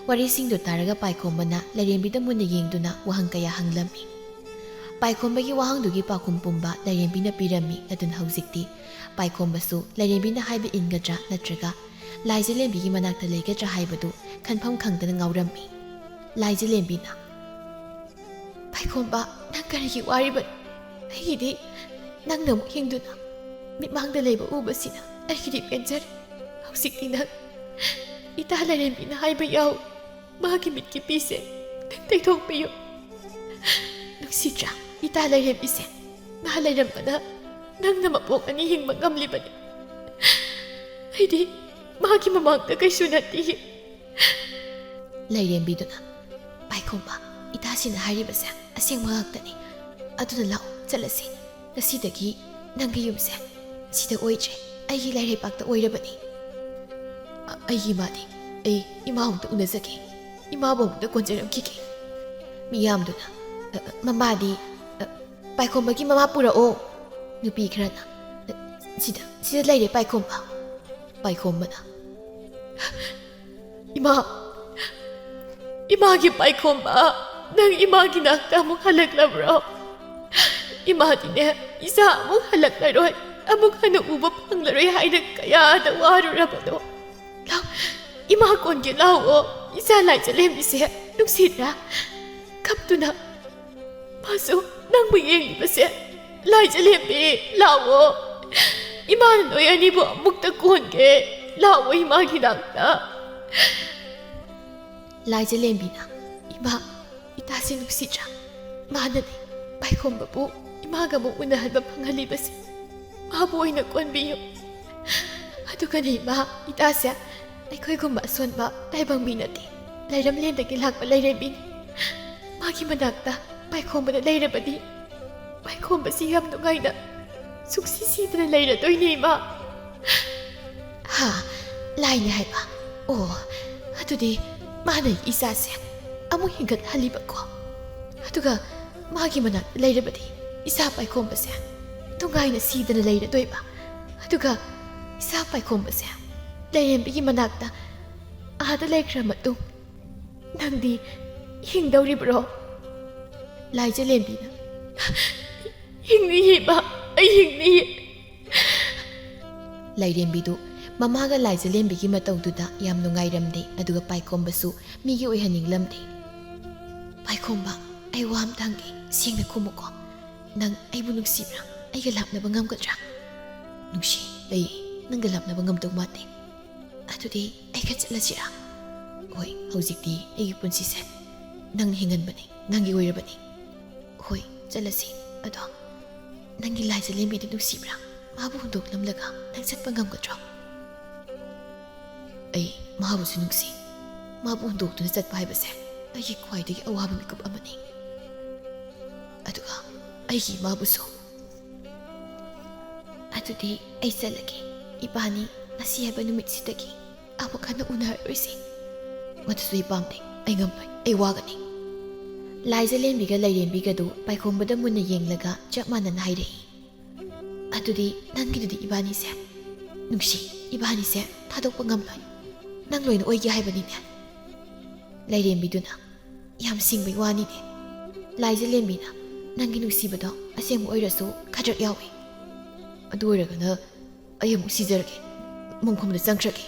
ꯋꯥꯔꯤꯁꯤꯡꯗꯨ ꯇꯥꯔꯒ ꯄꯥꯏꯈꯣꯝꯕꯅ ꯂꯥꯏꯔꯦꯝꯕꯤꯗ ꯃꯨꯟꯅ ꯌꯦꯡꯗꯨꯅ ꯋꯥꯍꯪ ꯀꯌꯥ ꯍꯪꯂꯝꯃꯤ꯫ ꯄꯥꯏꯈꯣꯝꯕꯒꯤ ꯋꯥꯍꯪꯗꯨꯒꯤ ꯄꯥꯎꯈꯨꯝ ꯄꯨꯝꯕ ꯂꯥꯏꯔꯦꯝꯕꯤꯅ ꯄꯤꯔꯝꯃꯤ꯫ ꯑꯗꯨꯅ ꯍꯧꯖꯤꯛꯇꯤ ꯄꯥꯏꯈꯣꯝꯕꯁꯨ ꯂꯥꯏꯔꯦꯝꯕꯤꯅ ꯍꯥꯏꯕ ꯏꯟꯒꯗ꯭ꯔꯥ ꯅꯠꯇ꯭ꯔꯒ ꯂꯥꯏꯖꯂꯦꯝꯕꯤꯒꯤ ꯃꯅꯥꯛꯇ ꯂꯩꯒꯗ꯭ꯔꯥ ꯍꯥꯏꯕꯗꯨ ꯈꯟꯐꯝ ꯈꯪꯗꯅ ꯉꯥꯎꯔꯝꯃꯤ꯫ ꯂꯥꯏꯖꯂꯦꯝꯕꯤꯅ, "ꯄꯥꯏꯈꯣꯝꯕ, ꯅꯪ ꯀꯔꯤꯒꯤ ꯋꯥꯔꯤꯕꯅꯣ? ꯑꯩꯒꯤꯗꯤ ꯅꯪꯅ ꯑꯃꯨꯛ ꯍꯤꯡꯗꯨꯅ ꯃꯤꯠꯃꯥꯡꯗ ꯂꯩꯕ ꯎꯕꯁꯤꯅ ꯑꯩꯒꯤꯗꯤ ꯄꯦꯟꯖꯔꯦ꯫ ꯍꯧꯖꯤꯛꯇꯤ ꯅꯪ ꯏꯇꯥ ꯂꯥꯏꯔꯦꯝꯕꯤꯅ ꯍꯥꯏꯕ ꯌꯥꯎ, ꯃꯥꯒꯤ ꯃꯤꯠꯀꯤ ꯄꯤꯁꯦ ꯅꯪ ꯇꯩꯊꯣꯛꯄꯤꯌꯨ꯫ ꯅꯨꯡꯁꯤꯗ꯭ꯔꯥ ꯏꯇꯥ ꯂꯥꯏꯔꯦꯝꯕꯤꯁꯦ? ꯃꯥ ꯂꯩꯔꯝꯕꯅ ꯅꯪꯅ ꯃꯄꯣꯛ ꯑꯅꯤ ꯍꯤꯡꯕ ꯉꯝꯂꯤꯕꯅꯤ꯫ ꯑꯩꯗꯤ ꯃꯥꯒꯤ ꯃꯃꯥꯡꯗ ꯀꯩꯁꯨ ꯅꯠꯇꯤꯌꯦ꯫" ꯂꯥꯏꯔꯦꯝꯕꯤꯗꯨꯅ, "ꯄꯥꯏꯈꯣꯝꯕ, ꯏꯇꯥꯁꯤꯅ ꯍꯥꯏꯔꯤꯕꯁꯦ ꯑꯁꯦꯡꯕ ꯉꯥꯛꯇꯅꯤ꯫ ꯑꯗꯨꯅ ꯂꯥꯛꯑꯣ, ꯆꯠꯂꯁꯤ꯫ ꯉꯁꯤꯗꯒꯤ ꯅꯪꯒꯤ ꯌꯨꯝꯁꯦ ꯁꯤꯗ ꯑꯣꯏꯗ꯭ꯔꯦ, ꯑꯩꯒꯤ ꯂꯥꯏꯔꯩꯄꯥꯛꯇ ꯑꯣꯏꯔꯕꯅꯤ꯫" "ꯑ-, ꯑꯩꯒꯤ ꯏꯃꯥꯗꯤ? ꯑꯩ ꯏꯃꯥ ꯑꯃꯨꯛꯇ ꯎꯅꯖꯒꯦ, ꯏꯃꯥꯕꯨ ꯑꯃꯨꯛꯇ ꯀꯣꯟꯖꯔꯝꯈꯤꯒꯦ꯫ ꯃꯤꯌꯥꯝꯗꯨꯅ, "ꯑ, ꯑ, ꯃꯃꯥꯗꯤ, ꯑ, ꯄꯥꯏꯈꯣꯝꯕꯒꯤ ꯃꯃꯥ ꯄꯨꯔꯛꯑꯣ"꯫ ꯅꯨꯄꯤ ꯈꯔꯅ, "ꯑ, ꯁꯤꯗ, ꯁꯤꯗ ꯂꯩꯔꯦ ꯄꯥꯏꯈꯣꯝꯕ"꯫ ꯄꯥꯏꯈꯣꯝꯕꯅ, "ꯏꯃꯥ, ꯏꯃꯥꯒꯤ ꯄꯥꯏꯈꯣꯝꯕ, ꯅꯪ ꯏꯃꯥꯒꯤ ꯅꯥꯛꯇ ꯑꯃꯨꯛ ꯍꯜꯂꯛꯂꯕ꯭ꯔꯣ? ꯏꯃꯥꯗꯤꯅꯦ, ꯏꯆꯥ ꯑꯃꯨꯛ ꯍꯜꯂꯛꯂꯔꯣꯏ, ꯑꯃꯨꯛ ꯍꯟꯅ ꯎꯕ ꯐꯪꯂꯔꯣꯏ ꯍꯥꯏꯅ ꯀꯌꯥꯗ ꯋꯥꯔꯨꯔꯕꯅꯣ꯫ ꯂꯥꯎ, ꯏꯃꯥ ꯀꯣꯟꯒꯦ ꯂꯥꯎꯑꯣ, ꯏꯆꯥ ꯂꯥꯏꯖꯂꯦꯝꯕꯤꯁꯦ ꯅꯨꯡꯁꯤꯗ꯭ꯔꯥ? ꯀꯞꯇꯨꯅ ꯃꯥꯁꯨ ꯅꯪꯕꯨ ꯌꯦꯡꯂꯤꯕꯁꯦ꯫ ꯂꯥꯏꯖꯂꯦꯝꯕꯤ, ꯂꯥꯛꯑꯣ꯫ ꯏꯃꯥꯅ ꯅꯣꯏ ꯑꯅꯤꯕꯨ ꯑꯃꯨꯛꯇ ꯀꯣꯟꯒꯦ꯫ ꯂꯥꯛꯑꯣ ꯏꯃꯥꯒꯤ ꯅꯥꯛꯇ"꯫ ꯂꯥꯏꯖꯂꯦꯝꯕꯤꯅ, "ꯏꯃꯥ, ꯏꯇꯥꯁꯦ ꯅꯨꯡꯁꯤꯗ꯭ꯔꯥ? ꯃꯥꯅꯅꯦ ꯄꯥꯏꯈꯣꯝꯕꯕꯨ ꯏꯃꯥꯒ ꯑꯃꯨꯛ ꯎꯅꯍꯟꯕ ꯐꯪꯍꯜꯂꯤꯕꯁꯦ꯫ ꯃꯥꯕꯨ ꯑꯣꯏꯅ ꯀꯣꯟꯕꯤꯌꯨ꯫ ꯑꯗꯨꯒꯅꯦ ꯏꯃꯥ, ꯏꯇꯥꯁꯦ ꯑꯩꯈꯣꯏꯒꯨꯝꯕ ꯑꯁꯣꯟꯕ ꯇꯥꯏꯕꯪ ꯃꯤ ꯅꯠꯇꯦ, ꯂꯩꯔꯝꯂꯦꯟꯗꯒꯤ ꯂꯥꯛꯄ ꯂꯥꯏꯔꯦꯝꯕꯤꯅꯤ꯫ ꯃꯥꯒꯤ ꯃꯅꯥꯛꯇ ꯄꯥꯏꯈꯣꯝꯕꯅ ꯂꯩꯔꯕꯗꯤ ꯄꯥꯏꯈꯣꯝꯕꯁꯤ ꯌꯥꯝ ꯅꯨꯡꯉꯥꯏꯅ ꯁꯨꯡꯁꯤ ꯁꯤꯗꯅ ꯂꯩꯔꯗꯣꯏꯅꯦ ꯏꯃꯥ"꯫ "ꯍꯥ? ꯂꯥꯏꯅꯦ ꯍꯥꯏꯕ? ꯑꯣ, ꯑꯗꯨꯗꯤ ꯃꯥꯅ ꯏꯆꯥꯁꯦ ꯑꯃꯨꯛ ꯍꯤꯡꯒꯠꯍꯜꯂꯤꯕꯀꯣ? ꯑꯗꯨꯒ ꯃꯥꯒꯤ ꯃꯅꯥꯛꯇ ꯂꯩꯔꯕꯗꯤ ꯏꯆꯥ ꯄꯥꯏꯈꯣꯝꯕꯁꯦ ꯅꯨꯡꯉꯥꯏꯅ ꯁꯤꯗꯅ ꯂꯩꯔꯗꯣꯏꯕ? ꯑꯗꯨꯒ ꯏꯆꯥ ꯄꯥꯏꯈꯣꯝꯕꯁꯦ ꯂꯥꯏꯔꯦꯝꯕꯤꯒꯤ ꯃꯅꯥꯛꯇ ꯑꯥꯗ ꯂꯩꯈ꯭ꯔ ꯃꯇꯨꯡ ꯅꯪꯗꯤ ꯍꯤꯡꯗꯧꯔꯤꯕ꯭ꯔꯣ?" ꯂꯥꯏꯖꯂꯦꯝꯕꯤꯅ, "ꯍꯤꯡꯅꯤꯌꯦ ꯏꯃꯥ, ꯑꯩ ꯍꯤꯡꯅꯤꯌꯦ"꯫ ꯂꯥꯏꯔꯦꯝꯕꯤꯗꯨ ꯃꯃꯥꯒ ꯂꯥꯏꯖꯂꯦꯝꯕꯤꯒꯤ ꯃꯇꯧꯗꯨꯗ ꯌꯥꯝ ꯅꯨꯡꯉꯥꯏꯔꯝꯗꯦ, ꯑꯗꯨꯒ ꯄꯥꯏꯈꯣꯝꯕꯁꯨ ꯃꯤꯒꯤ ꯑꯣꯏꯍꯟꯅꯤꯡꯂꯝꯗꯦ꯫ "ꯄꯥꯏꯈꯣꯝꯕ, ꯑꯩ ꯋꯥ ꯑꯝꯇ ꯍꯪꯒꯦ, ꯁꯦꯡꯅ ꯈꯨꯝꯃꯨꯀꯣ꯫ ꯅꯪ ꯑꯩꯕꯨ ꯅꯨꯡꯁꯤꯕ꯭ꯔꯥ? ꯑꯩꯒ ꯂꯥꯞꯅꯕ ꯉꯝꯒꯗ꯭ꯔꯥ?" "ꯅꯨꯡꯁꯤ, ꯑꯩ ꯅꯪꯒ ꯂꯥꯞꯅꯕ ꯉꯝꯗꯧ ꯃꯥꯟꯗꯦ"꯫ "ꯑꯗꯨꯗꯤ ꯑꯩꯒ ꯆꯠꯂꯁꯤꯔꯥ?" "ꯍꯣꯏ, ꯍꯧꯖꯤꯛꯇꯤ ꯑꯩꯒꯤ ꯄꯨꯟꯁꯤꯁꯦ ꯅꯪꯅ ꯍꯤꯡꯍꯟꯕꯅꯤ, ꯅꯪꯒꯤ ꯑꯣꯏꯔꯕꯅꯤ"꯫ "ꯍꯣꯏ, ꯆꯠꯂꯁꯤ꯫ ꯑꯗꯣ ꯅꯪꯒꯤ ꯂꯥꯏꯖꯂꯦꯝꯕꯤꯗꯨ ꯅꯨꯡꯁꯤꯕ꯭ꯔꯥ? ꯃꯥꯕꯨ ꯍꯨꯟꯗꯣꯛꯂꯝꯂꯒ ꯅꯪ ꯆꯠꯄ ꯉꯝꯒꯗ꯭ꯔꯣ?" "ꯑꯩ ꯃꯥꯕꯨꯁꯨ ꯅꯨꯡꯁꯤ꯫ ꯃꯥꯕꯨ ꯍꯨꯟꯗꯣꯛꯇꯨꯅ ꯆꯠꯄ ꯍꯥꯏꯕꯁꯦ ꯑꯩꯒꯤ ꯈ꯭ꯋꯥꯏꯗꯒꯤ ꯑꯋꯥꯕ ꯃꯤꯀꯨꯞ ꯑꯃꯅꯤ"꯫ "ꯑꯗꯨꯒ ꯑꯩꯒꯤ ꯏꯃꯥꯕꯨꯁꯨ"꯫ "ꯑꯗꯨꯗꯤ ꯑꯩ ꯆꯠꯂꯒꯦ꯫ ꯏꯕꯥꯅꯤ ꯉꯁꯤ ꯍꯥꯏꯕ ꯅꯨꯃꯤꯠꯁꯤꯗꯒꯤ ꯑꯃꯨꯛ ꯍꯟꯅ ꯎꯅꯔꯔꯣꯏꯁꯤ꯫ ꯃꯗꯨꯁꯨ ꯑꯩ ꯄꯥꯝꯗꯦ꯫ ꯑꯩ ꯉꯝꯂꯣꯏ꯫ ꯑꯩ ꯋꯥꯒꯅꯤ꯫ ꯂꯥꯏꯖꯂꯦꯝꯕꯤꯒ ꯂꯥꯏꯔꯦꯝꯕꯤꯒꯗꯨ ꯄꯥꯏꯈꯣꯝꯕꯗ ꯃꯨꯟꯅ ꯌꯦꯡꯂꯒ ꯆꯞ ꯃꯥꯟꯅꯅ ꯍꯥꯏꯔꯛꯏ꯫ "ꯑꯗꯨꯗꯤ ꯅꯪꯒꯤꯗꯨꯗꯤ ꯏꯕꯥꯅꯤꯁꯦ? ꯅꯨꯡꯁꯤ, ꯏꯕꯥꯅꯤꯁꯦ ꯊꯥꯗꯣꯛꯄ ꯉꯝꯂꯣꯏ꯫ ꯅꯪ ꯂꯣꯏꯅ ꯑꯣꯏꯒꯦ ꯍꯥꯏꯕꯅꯤꯅꯦ?" ꯂꯥꯏꯔꯦꯝꯕꯤꯗꯨꯅ, "ꯌꯥꯝ ꯁꯤꯡꯕꯒꯤ ꯋꯥꯅꯤꯅꯦ꯫" ꯂꯥꯏꯖꯂꯦꯝꯕꯤꯅ, "ꯅꯪꯒꯤ ꯅꯨꯡꯁꯤꯕꯗꯣ ꯑꯁꯦꯡꯕ ꯑꯣꯏꯔꯁꯨ ꯈꯗ꯭ꯔꯛ ꯌꯥꯎꯏ꯫ ꯑꯗꯨ ꯑꯣꯏꯔꯒꯅ ꯑꯩ ꯑꯃꯨꯛ ꯁꯤꯖꯔꯒꯦ, ꯃꯣꯡꯐꯝꯗ ꯆꯪꯈ꯭ꯔꯒꯦ꯫"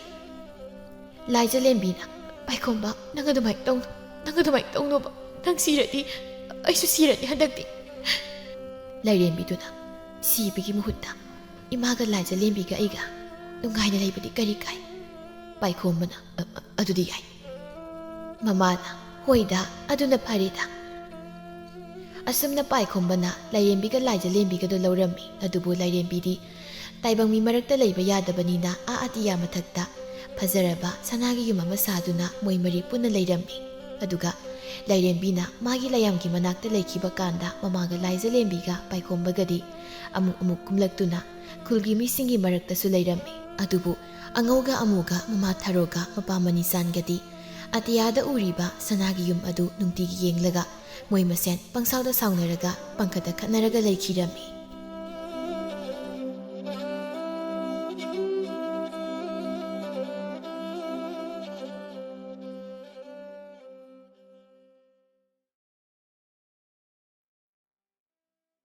ꯂꯥꯏꯖꯂꯦꯝꯕꯤꯅ, "ꯄꯥꯏꯈꯣꯝꯕ, ꯅꯪ ꯑꯗꯨꯃꯥꯏꯅ ꯇꯧꯅꯨ, ꯅꯪ ꯑꯗꯨꯃꯥꯏꯅ ꯇꯧꯅꯣꯕ꯫ ꯅꯪ ꯁꯤꯔꯗꯤ ꯑꯩꯁꯨ ꯁꯤꯔꯅꯤ ꯍꯟꯗꯛꯇꯤ꯫" ꯂꯥꯏꯔꯦꯝꯕꯤꯗꯨꯅ, "ꯁꯤꯕꯒꯤ ꯃꯍꯨꯠꯇ ꯏꯃꯥꯒ ꯂꯥꯏꯖꯂꯦꯝꯕꯤꯒ ꯑꯩꯒ ꯅꯨꯡꯉꯥꯏꯅ ꯂꯩꯕꯗꯤ ꯀꯔꯤ ꯀꯥꯏ?" ꯄꯥꯏꯈꯣꯝꯕꯅ, "ꯑ, ꯑ, ꯑꯗꯨꯗꯤ ꯌꯥꯏ꯫" ꯃꯃꯥꯅ, "ꯍꯣꯏꯗ, ꯑꯗꯨꯅ ꯐꯔꯦꯗ꯫" ꯑꯁꯨꯝꯅ ꯄꯥꯏꯈꯣꯝꯕꯅ ꯂꯥꯏꯔꯦꯝꯕꯤꯒ ꯂꯥꯏꯖꯂꯦꯝꯕꯤꯒꯗꯣ ꯂꯧꯔꯝꯃꯤ꯫ ꯑꯗꯨꯕꯨ ꯂꯥꯏꯔꯦꯝꯕꯤꯗꯤ ꯇꯥꯏꯕꯪ ꯃꯤ ꯃꯔꯛꯇ ꯂꯩꯕ ꯌꯥꯗꯕꯅꯤꯅ ꯑꯥ ꯑꯇꯤꯌꯥ ꯃꯊꯛꯇ ꯐꯖꯔꯕ ꯁꯅꯥꯒꯤ ꯌꯨꯝ ꯑꯃ ꯁꯥꯗꯨꯅ ꯃꯣꯏ ꯃꯔꯤ ꯄꯨꯟꯅ ꯂꯩꯔꯝꯃꯤ꯫ ꯑꯗꯨꯒ ꯂꯥꯏꯔꯦꯝꯕꯤꯅ ꯃꯥꯒꯤ ꯂꯥꯏꯌꯥꯝꯒꯤ ꯃꯅꯥꯛꯇ ꯂꯩꯈꯤꯕ ꯀꯥꯟꯗ ꯃꯃꯥꯒ ꯂꯥꯏꯖꯂꯦꯝꯕꯤꯒ ꯄꯥꯏꯈꯣꯝꯕꯒꯗꯤ ꯑꯃꯨꯛ ꯑꯃꯨꯛ ꯀꯨꯝꯂꯛꯇꯨꯅ ꯈꯨꯜꯒꯤ ꯃꯤꯁꯤꯡꯒꯤ ꯃꯔꯛꯇꯁꯨ ꯂꯩꯔꯝꯃꯤ꯫ ꯑꯗꯨꯕꯨ ꯑꯉꯧꯒ ꯑꯃꯨꯒ ꯃꯃꯥ ꯊꯔꯣꯒ ꯃꯄꯥ ꯃꯅꯤꯆꯥꯟꯒꯗꯤ ꯑꯇꯤꯌꯥꯗ ꯎꯔꯤꯕ ꯁꯅꯥꯒꯤ ꯌꯨꯝ ꯑꯗꯨ ꯅꯨꯡꯇꯤꯒꯤ ꯌꯦꯡꯂꯒ ꯃꯣꯏ ꯃꯁꯦꯟ ꯄꯪꯁꯥꯎꯗ ꯁꯥꯎꯅꯔꯒ ꯄꯪꯈꯠꯇ ꯈꯠꯅꯔꯒ ꯂꯩꯈꯤꯔꯝꯃꯤ꯫